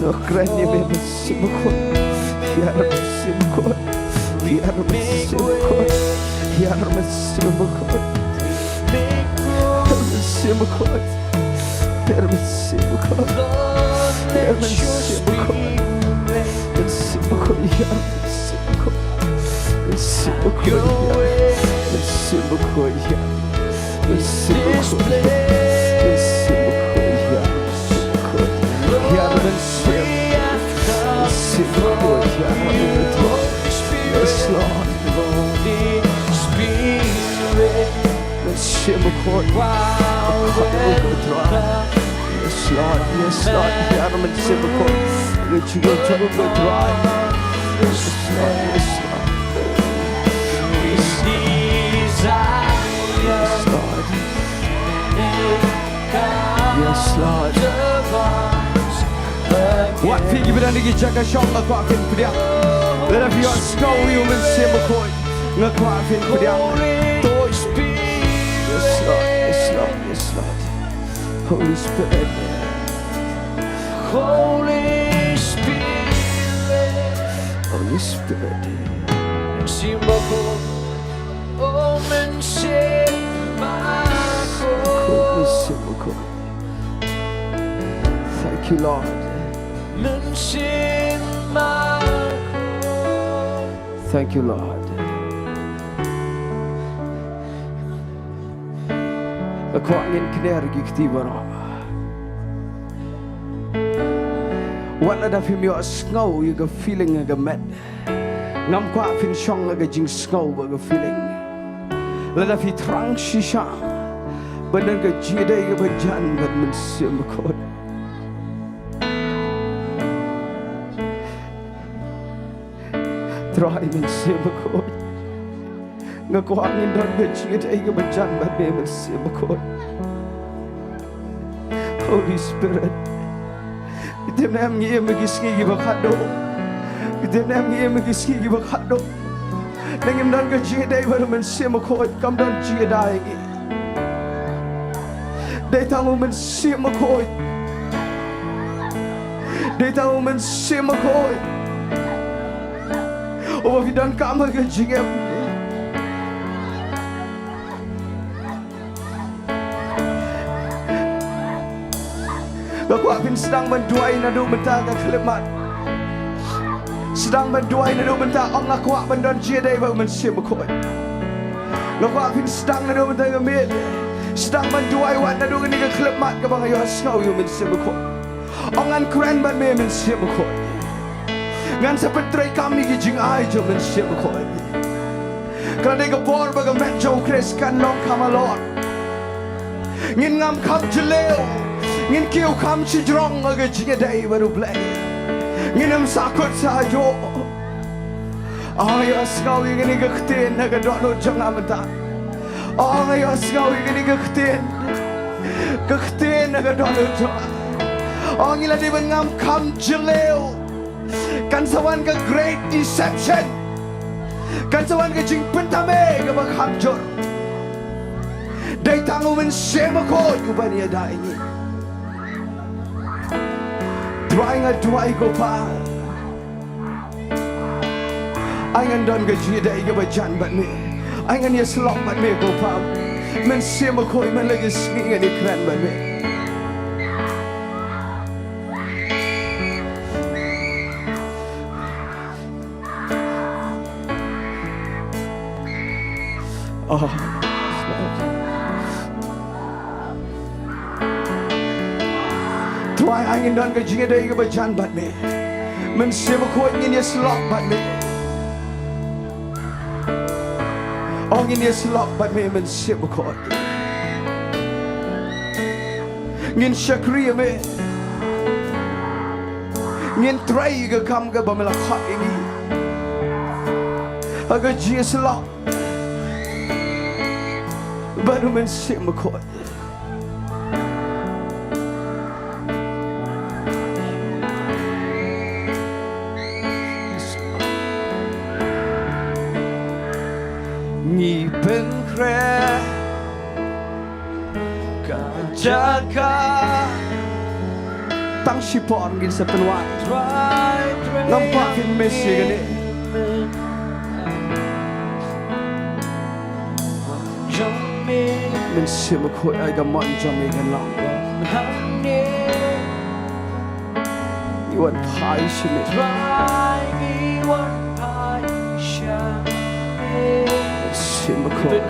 Nga kren ïa me Mynsiem Bakhuid. Hiar Mynsiem Bakhuid. Hiar Mynsiem Bakhuid. Hiar Mynsiem Bakhuid. Hiar Mynsiem Bakhuid. Hiar Mynsiem Bakhuid. Hiar Mynsiem Bakhuid. Mynsiem Bakhuid hiar. Mynsiem Bakhuid. Mynsiem Bakhuid hiar. Mynsiem Bakhuid hiar. Mynsiem Bakhuid hiar. Mynsiem Bakhuid hiar. Mynsiem Bakhuid hiar. Mynsiem Bakhuid hiar. Yes Lord. Mynsiem Bakhuid. Yes Lord. Yes Lord. Hiar Mynsiem Bakhuid. Yes Lord. Yes Lord. Yes Lord. Yes Lord. Wat phi kiba don ha ki jaka shong, nga kwah phin pdiang. Lada phi sngew ïa u Mynsiem Bakhuid, nga kwah phin pdiang. Yes Lord, yes Lord, yes Lord. Holy Spirit. Holy Spirit. Holy Spirit. Mynsiem Bakhuid. Oh, Mynsiem Bakhuid. Mynsiem Bakhuid. Thank you, Lord. Mynsiem Bakhuid. Thank you, Lord. Nga kwah ngin kner ki kti baroh. Wat lada phim ïohsngew ïa ka feeling ha ka met, ngam kwah phin shong ha ka jingsngew bad ka feeling. Lada phi thrang shisha ban don ka jingïadei kaba jan bad Mynsiem Bakhuid, Trai Mynsiem Bakhuid, nga kwah ngin don ka jingïadei kaba jan bad me Mynsiem Bakhuid. Holy Spirit. Ki tip ne em ngi im ha ki sngi kiba khatduh. Ki tip ne em ngi im ha ki sngi kiba khatduh. Ngi ngim don ka jingïadei bad u Mynsiem Bakhuid, kam don jingïadei ngi. Dei tang u Mynsiem Bakhuid. Dei tang u Mynsiem Bakhuid. Uba phi donkam ha ka jingim. Nga kwah phin sdang ban duwai naduh mynta ka khyllipmat. Sdang ban duwai naduh mynta, ong nga kwah ban don jingïadei bad u Mynsiem Bakhuid. Nga kwah phin sdang naduh mynta ka miet. Sdang ban duwai wat naduh kane ka khyllipmat kaba nga ïohsngew ïa u Mynsiem Bakhuid. Ong ngan kren bad me Mynsiem Bakhuid. Ngan sa pyntreikam ïa ki jingai jong u Mynsiem Bakhuid. Ka la dei ka bor ba ka met jong u Khrist kan long kham halor. Ngin ngam kham jylliew. Ngin kiew kham shajrong ha ka jingïadei bad u Blei. Ngin ym sahkut sahjuh. Ong ïohsngew ïa kane ka ktien ha ka dohnud jong nga mynta. Ong ïohsngew ïa kane ka ktien. Ka ktien ha ka dohnud jong nga. Ong ngi la dei ban ngam kham jylliew. Kan sa wan ka great deception. Kan sa wan ka jingpyntame kaba kham jur. Dei tang u Mynsiem Bakhuid uban ïada ïa ngi. Trai nga duwai ko Pa. Ai ngan don ka jingïadei kaba jan bad me. Ai ngan ïasyllok bad me ko Pa. Mynsiem Bakhuid man la ka sngi ngan ïakren bad me. Oh. Trai, ai ngin don ka jingïadei kaba jan bad me. Mynsiem Bakhuid, ngin ïasyllok bad me. Oh, ngin ïasyllok bad me, Mynsiem Bakhuid. Ngin shakri ïa me. Ngin trei ïa ka kam kaba me la khot ïa ngi. Ha ka jingïasyllok bad u Mynsiem Bakhuid. Ngi pynkhreh ka jaka. Tang shipor ngin sa pynwai. Ngam kwah phin miss ïa kane. Mynsiem Bakhuid, ai ka mon jong me kan long. Ngi wan phai sha me. Mynsiem Bakhuid.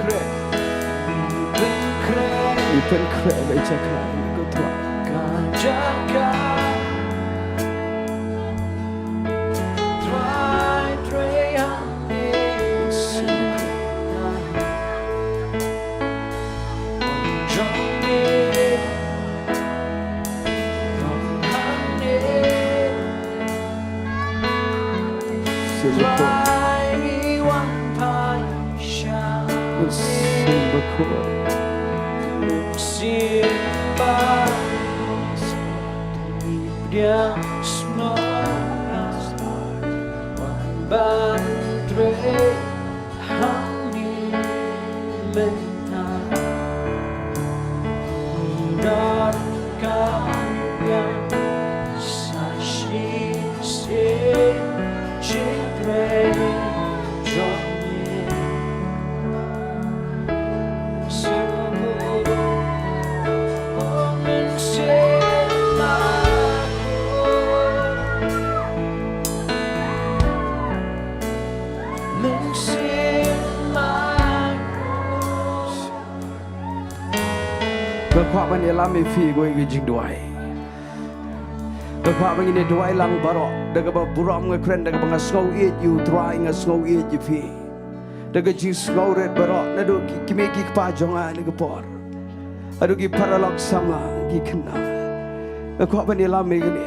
Ngi pynkhreh ka jaka, ko Trai. Mynsiem Bakhuid. Nga kwah ban ïalam ïa phi kawei ka jingduwai. Nga kwah ba ngin ïa duwai lang baroh da kaba burom. Nga kren da kaba nga sngew ïeit ïa u Trai, nga sngew ïeit ïa phi. Da ka jingsngewrit baroh naduh ki kmie ki kpa jong nga ha kane ka por, haduh ki paralok samla, ki khynnah. Nga kwah ban ïalam ïa kane.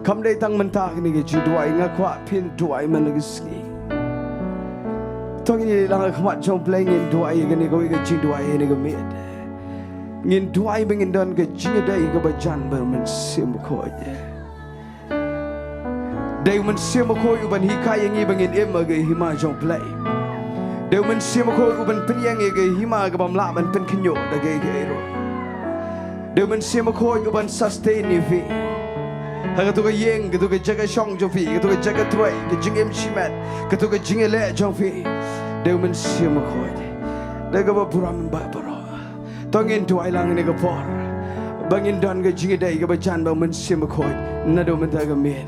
Kam dei tang mynta kane ka jingduwai, nga kwah phin duwai man la ka sngi. To ngin ïalang ha khmat jong U Blei, ngin duwai ïa kane kawei ka jingduwai ha kane ka miet. Ngin duwai ba ngin don ka jingïadei kaba jan bad u Mynsiem Bakhuid. Dei u Mynsiem Bakhuid u ban hikai ïa ngi ba ngin im ha ka hima jong U Blei. Dei u Mynsiem Bakhuid u ban pynïeng ïa ka hima kaba ym lah ban pynkhynñiuh da kaei kaei ruh. Dei u Mynsiem Bakhuid u ban sustain ïa phi ha kato ka ïing, kato ka jaka shong jong phi, kato ka jaka trei, ka jingim shimet, kato ka jingïaleh jong phi. Dei u Mynsiem Bakhuid. Da kaba burom ba baroh. To ngin duwai lang ha kane ka por ba ngin don ka jingïadei kaba jan bad u Mynsiem Bakhuid naduh mynta ka miet.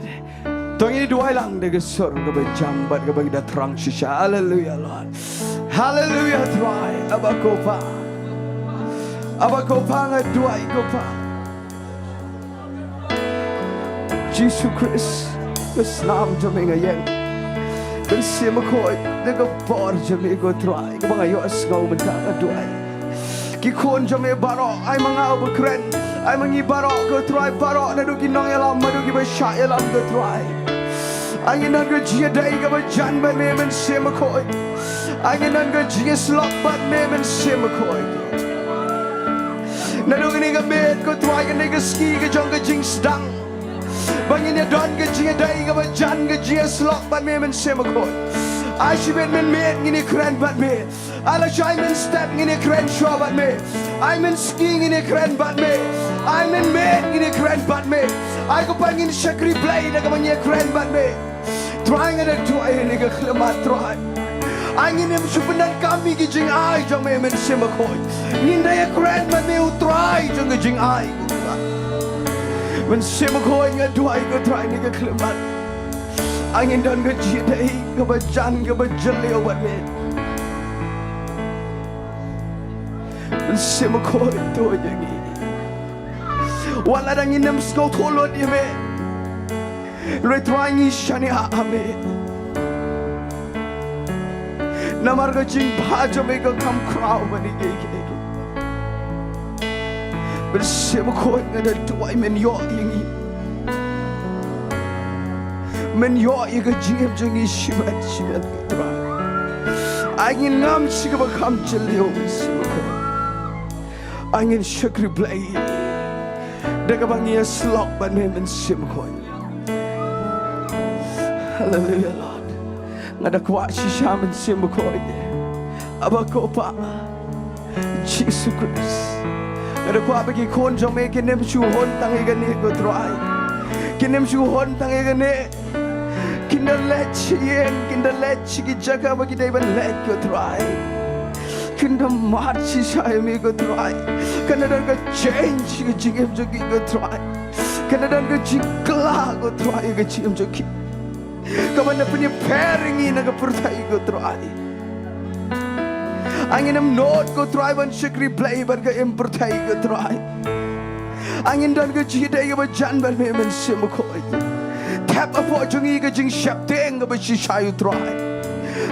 To ngin duwai lang da ka sur kaba jam bad kaba ngi da thrang shisha. Haleluia, Lord. Haleluia, Trai. Aba ko Pa. Aba ko Pa, nga duwai ko Pa. Jisu Khrist, ka snam jong me nga ïeng. Mynsiem Bakhuid, da ka bor jong me ko Trai, kaba nga ïohsngew mynta nga duwai. Ki khun jong me baroh, ai ma nga uba kren, ai ma ngi baroh ko Trai, baroh naduh ki nongïalam haduh kiba shah ïalam ko Trai. Ai ngin don ka jingïadei kaba jan bad me Mynsiem Bakhuid. Ai ngin don ka jingïasyllok bad me Mynsiem Bakhuid. Naduh kane ka miet ko Trai, kane ka sngi ka jong ka jingsdang, ba ngin ïa don ka jingïadei kaba jan, ka jingïasyllok bad me Mynsiem Bakhuid. Ai shibit mynmiet ngin ïa kren bad me. Ai lashai mynstep ngin ïa kren shuwa bad me. Ai mynsngi ngin ïa kren bad me. Ai mynmiet ngin ïa kren bad me. Ai ko Pa ngin shakri Blei da kaba ngin ïa kren bad me. Trai, nga da duwai ha kane ka khyllipmat Trai. Ai ngin ym shu pyndonkam ïa ki jingai jong me Mynsiem Bakhuid. Ngin da ïa kren bad me u Trai jong ki jingai. Mynsiem Bakhuid, nga duwai ko Trai ha kane ka khyllipmat. Ai ngin don ka jingïadei kaba jan kaba jylliew bad me. Mynsiem Bakhuid to ïa ngi. Wat la dang ngim sngewthuh lut ïa me, hynrei Trai ngi shaniah ha me. Namar ka jingbha jong me ka kham khraw ban ïa kiei kiei. Mynsiem Bakhuid nga da duwai men ïoh ïa ngi. Men ïoh ïa ka jingim jong ngi shimet shimet ko Trai. Ai ngin ngam sha kaba kham jylliew Mynsiem Bakhuid. Ai ngin shakri Blei da kaba ngi ïasyllok bad me Mynsiem Bakhuid. Hallelujah Lord. Nga da kwah shisha Mynsiem Bakhuid. Aba ko Pa Jisu Khrist. Nga da kwah ba ki khun jong me kin ym shu hun tang ïa kane ko Trai. Kin ym shu hun tang ïa kane. Kin da leit sha ïing, kin da leit sha ki jaka ba ki dei ban leit ko Trai. Kin da mad shisha ïa me ko Trai. Kan da don ka change ïa ka jingim jong ki ko Trai. Kan da don ka jingkylla ko Trai ïa ka jingim jong ki. Kaba na pynïapher ïa ngi na ka pyrthei ko Trai. Ai ngin ym nud ko Trai ban shakri Blei bad ka im pyrthei ko Trai. Ai ngin don ka jingïadei kaba jan bad me Mynsiem Bakhuid. Thep hapoh jong ngi ka jingsheptieng kaba shisha ko Trai.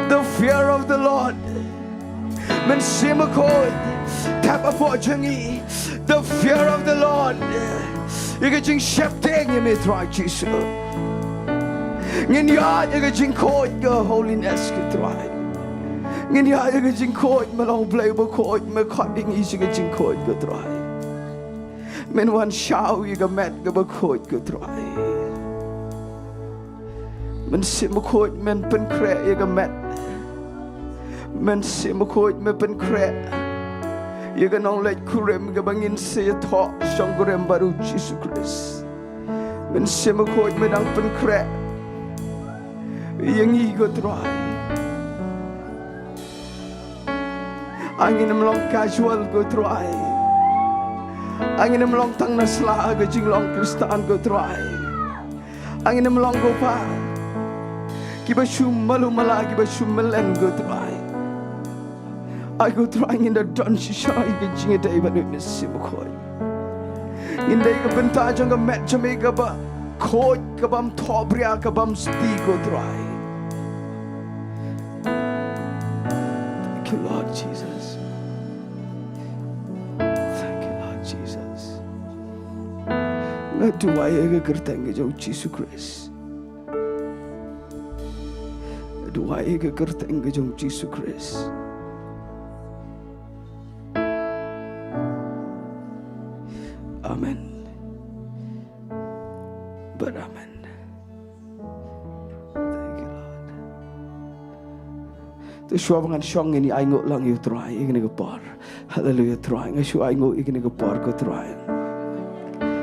The fear of the Lord. Mynsiem Bakhuid, thep hapoh jong ngi the fear of the Lord. Ïa ka jingsheptieng ïa me Trai Jisu. Ngin ïaid ïa ka jingkhuid ka holiness ko Trai. Ngin ïaid ïa ka jingkhuid, me long Blei bakhuid, me khot ïa ngi sha ka jingkhuid ko Trai. Men wan shaw ïa ka met kaba khuid ko Trai. Mynsiem Bakhuid men pynkhreh ïa ka met. Mynsiem Bakhuid men pynkhreh ïa ka nongleit kurim kaba ngin sa ïathoh shongkurim bad u Jisu Khrist. Mynsiem Bakhuid men dang pynkhreh ïa ngi ko Trai. Ai ngin ym long casual ko Trai. Ai ngin ym long tang na sla ka jinglong Khristan ko Trai. Ai ngin ym long ko Pa kiba shu malu mala, kiba shu malen ko Trai. Ai ko Trai ngin da don shisha ïa ka jingïadei bad me Mynsiem Bakhuid. Ngin dei ka bynta jong ka met jong me kaba khuid, kaba ym thohbria, kaba ym sti ko Trai. Thank you Lord Jesus. Thank you Lord Jesus. Nga duwai ha ka kyrteng ka jong u Jisu Khrist. Duwai ha ka kyrteng ka jong u Jisu Khrist. Amen. Bad amen. Thank you Lord. To shuwa ba ngan shong ngin ïa ainguh lang ïa u Trai ïa kane ka por. Haleluia Trai, nga shu ainguh ïa kane ka por ko Trai.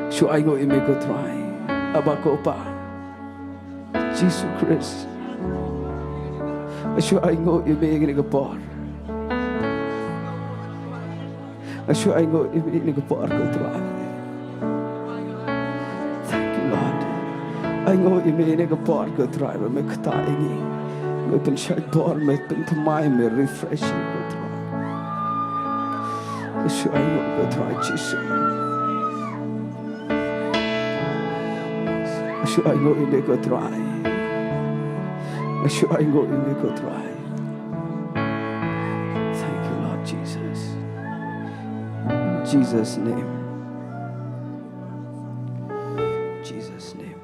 Shu ainguh ïa me ko Trai. Aba ko Pa Jisu Khrist. Nga shu ainguh ïa me ïa kane ka por. Nga shu ainguh ïa me ïa kane ka por ko Trai. Thank you Lord. Ainguh ïa me ïa kane ka por ko Trai ba me ktah ïa ngi. Me pynshait bor, me pynthymmai, me refresh ko Trai. Nga shu ainguh ko Trai Jisu. Nga shu ainguh ïa me ko Trai. Nga shu ainguh ïa me ko Trai. Thank you Lord Jesus. In Jesus name. Jesus name.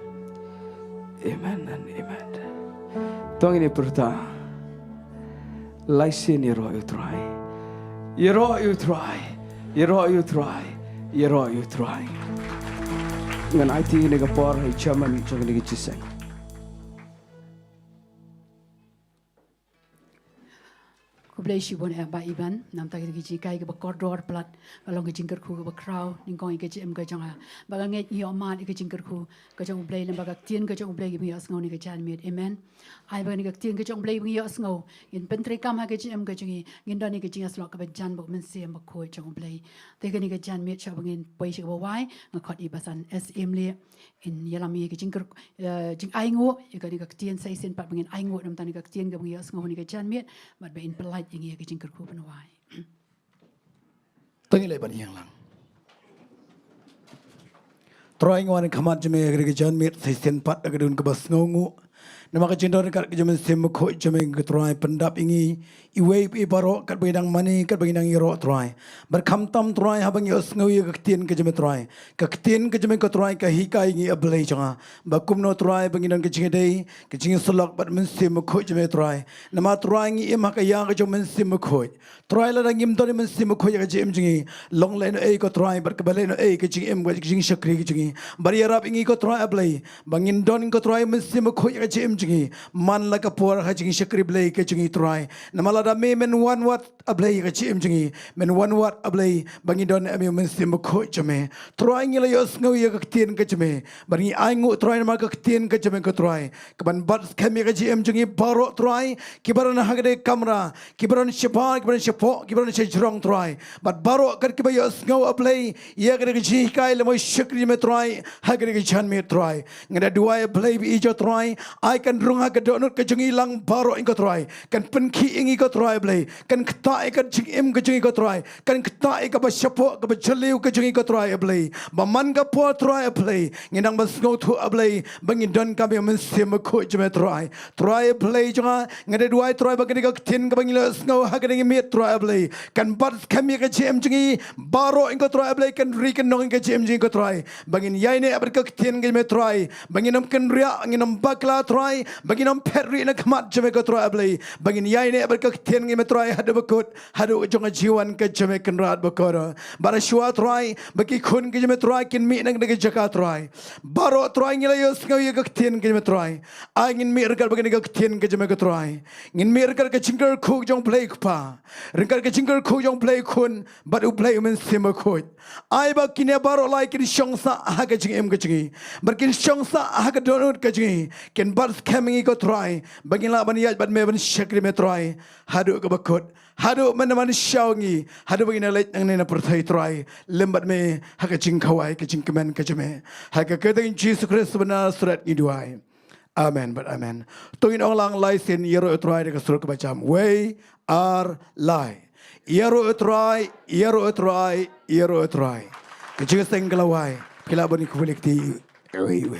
Amen and amen. To ngin ïa pyrta. Lai sien ïaroh ïa u Trai. Ïaroh ïa u Trai. Ïaroh ïa u Trai. Ïaroh ïa u Trai. Ngan aiti kane ka por ha i chairman jong kane ka jingïaseng. Khublei shibun eh Bah Iban, namar kata ka jinghikai kaba kordor palat, ka long ka jingkyrkhu kaba khraw, nyngkong ïa ka jingim ka jong nga. Ba nga ngeit ngi ïoh mad ïa ka jingkyrkhu ka jong U Blei, lem bad ka ktien ka jong U Blei kaba ngi ïohsngew ha kane ka janmiet. Amen. Ai ba kane ka ktien ka jong U Blei ba ngi ïohsngew, ngin pyntreikam ha ka jingim ka jong ngi, ngin don ïa ka jingïasyllok kaba jan bad U Mynsiem Bakhuid jong U Blei. Te kane ka janmiet shuwa ba ngin poi sha kaba wai, nga khot ïa i Bah San S Imlieh in ïalam ïa ka jingkyrkhu, eh, jingainguh ïa kane ka ktien, sa shisien pat ba ngin ainguh namar kane ka ktien kaba ngi ïohsngew ha kane ka janmiet, bad ba in pyllait ïa ngi ïa ka jingkyrkhu ban wai. To ngin leit ban ïeng lang. Trai, ngi wan khmat jong me ha kane ka janmiet, sa shisien pat da ka dun kaba sngewnguh. Namar ka jingdon ryngkat ka jong u Mynsiem Bakhuid jong me, ko Trai, pyndap ïa ngi iwei pa iwei baroh katba ngi dang mane, katba ngi dang ïaroh, Trai. Bad khamtam, Trai, haba ngi ïohsngew ïa ka ktien ka jong me, Trai, ka ktien ka jong me, ko Trai, ka hikai ngi, A Blei jong nga, ba kumno, Trai, ba ngin don ka jingïadei, ka jingïasyllok bad u Mynsiem Bakhuid jong me, Trai. Namar, Trai, ngi im ha ka ïa ka jong u Mynsiem Bakhuid. Trai, lada ngim don ïa u Mynsiem Bakhuid ha ka jingim jong ngi, long lehnohei, ko Trai, bad kaba lehnohei ka jingim, ka jingshakri ka jong ngi. Bad ïarap ïa ngi, ko Trai, A Blei, ba ngin don, ko Trai, u Mynsiem Bakhuid ha ka jingim jong ngi, man la ka por ha ka jingshakri Blei ka jong ngi, Trai. Namar lada me men wan wat, A Blei, ha ka jingim jong ngi, men wan wat, A Blei, ba ngin don ïa u Mynsiem Bakhuid jong me. Trai, ngi la ïohsngew ïa ka ktien ka jong me, bad ngi ainguh, Trai, namar ka ktien ka jong me, ko Trai, kaban bat skhem ïa ka jingim jong ngi baroh, Trai, kiba don ha kane ka kamra, kiba don shabar, kiba don shapoh, kiba don shajrong, Trai. Bad baroh kat kiba ïohsngew, A Blei, ïa kane ka jinghikai lem shakri me, Trai, ha kane ka janmiet, Trai. Nga da duwai, A Blei, ba ïeit, ko Trai, ai kan rung ha ka dohnud ka jong ngi lang baroh, ko Trai. Kan pynkhih ïa ngi, ko Trai, A Blei. Kan ktah ïa ka jingim ka jong ngi, ko Trai. Kan ktah ïa kaba shapoh, kaba jylliew ka jong ngi, ko Trai, A Blei. Ba man ka por, Trai, A Blei, ngin nang ban sngewthuh, A Blei, ba ngin donkam ïa u Mynsiem Bakhuid jong me, Trai. Trai, A Blei jong nga, nga da duwai, Trai, ba kane ka ktien kaba ngi la ïohsngew ha kane ka miet, Trai, A Blei, kan bat skhem ïa ka jingim jong ngi baroh, ko Trai, A Blei, kan ri kan nong ïa ka jingim jong ngi, ko Trai. Ba ngin ïaineh bad ka ktien ka jong me, Trai. Ba ngin ym kynriah, ngin ym bakla, Trai. Ba ngin ym phet rieh na khmat jong me, ko Trai, A Blei. Ba ngin ïaineh bad ka ktien ka jong me, Trai, haduh ba kut, haduh ka jong ka jingwan ka jong me, Kynrad bakordor. Bad shuwa, Trai, ba ki khun ka jong me, Trai, kin mih na kane ka jaka, Trai. Baroh, Trai, ngi la ïohsngew ïa ka ktien ka jong me, Trai. Ai ngin mih ryngkat bad kane ka ktien ka jong me, ko Trai. Ngin mih ryngkat ka jingkyrkhu jong u Blei u Kpa, ryngkat ka jingkyrkhu jong u Blei u Khun, bad u Blei u Mynsiem Bakhuid. Ai ba kine baroh lai kin shong sah ha ka jingim ka jong ngi, bad kin shong sah ha ka dohnud ka jong ngi, kin bat skhem ïa ngi, ko Trai, ba ngin lah ban ïaid bad me, ban shakri me, Trai, haduh kaba kut, haduh mynta ban shaw ngi, haduh ba ngin ïaleit nangne na pyrthei, Trai, lem bad me ha ka jingkhawai, ka jingkmen ka jong me. Ha ka kyrteng Jisu Khrist ba Nasaret ngi duwai. Amen bad amen. To ngin ong lang lai sien, ïaroh ïa u Trai da ka sur kaba jam. Wei, ar, lai. Ïaroh ïa u Trai, ïaroh ïa u Trai, ïaroh ïa u Trai. Ka jingseng ka la wai. Phi lah ban ïakhublei kti. Wei, wei.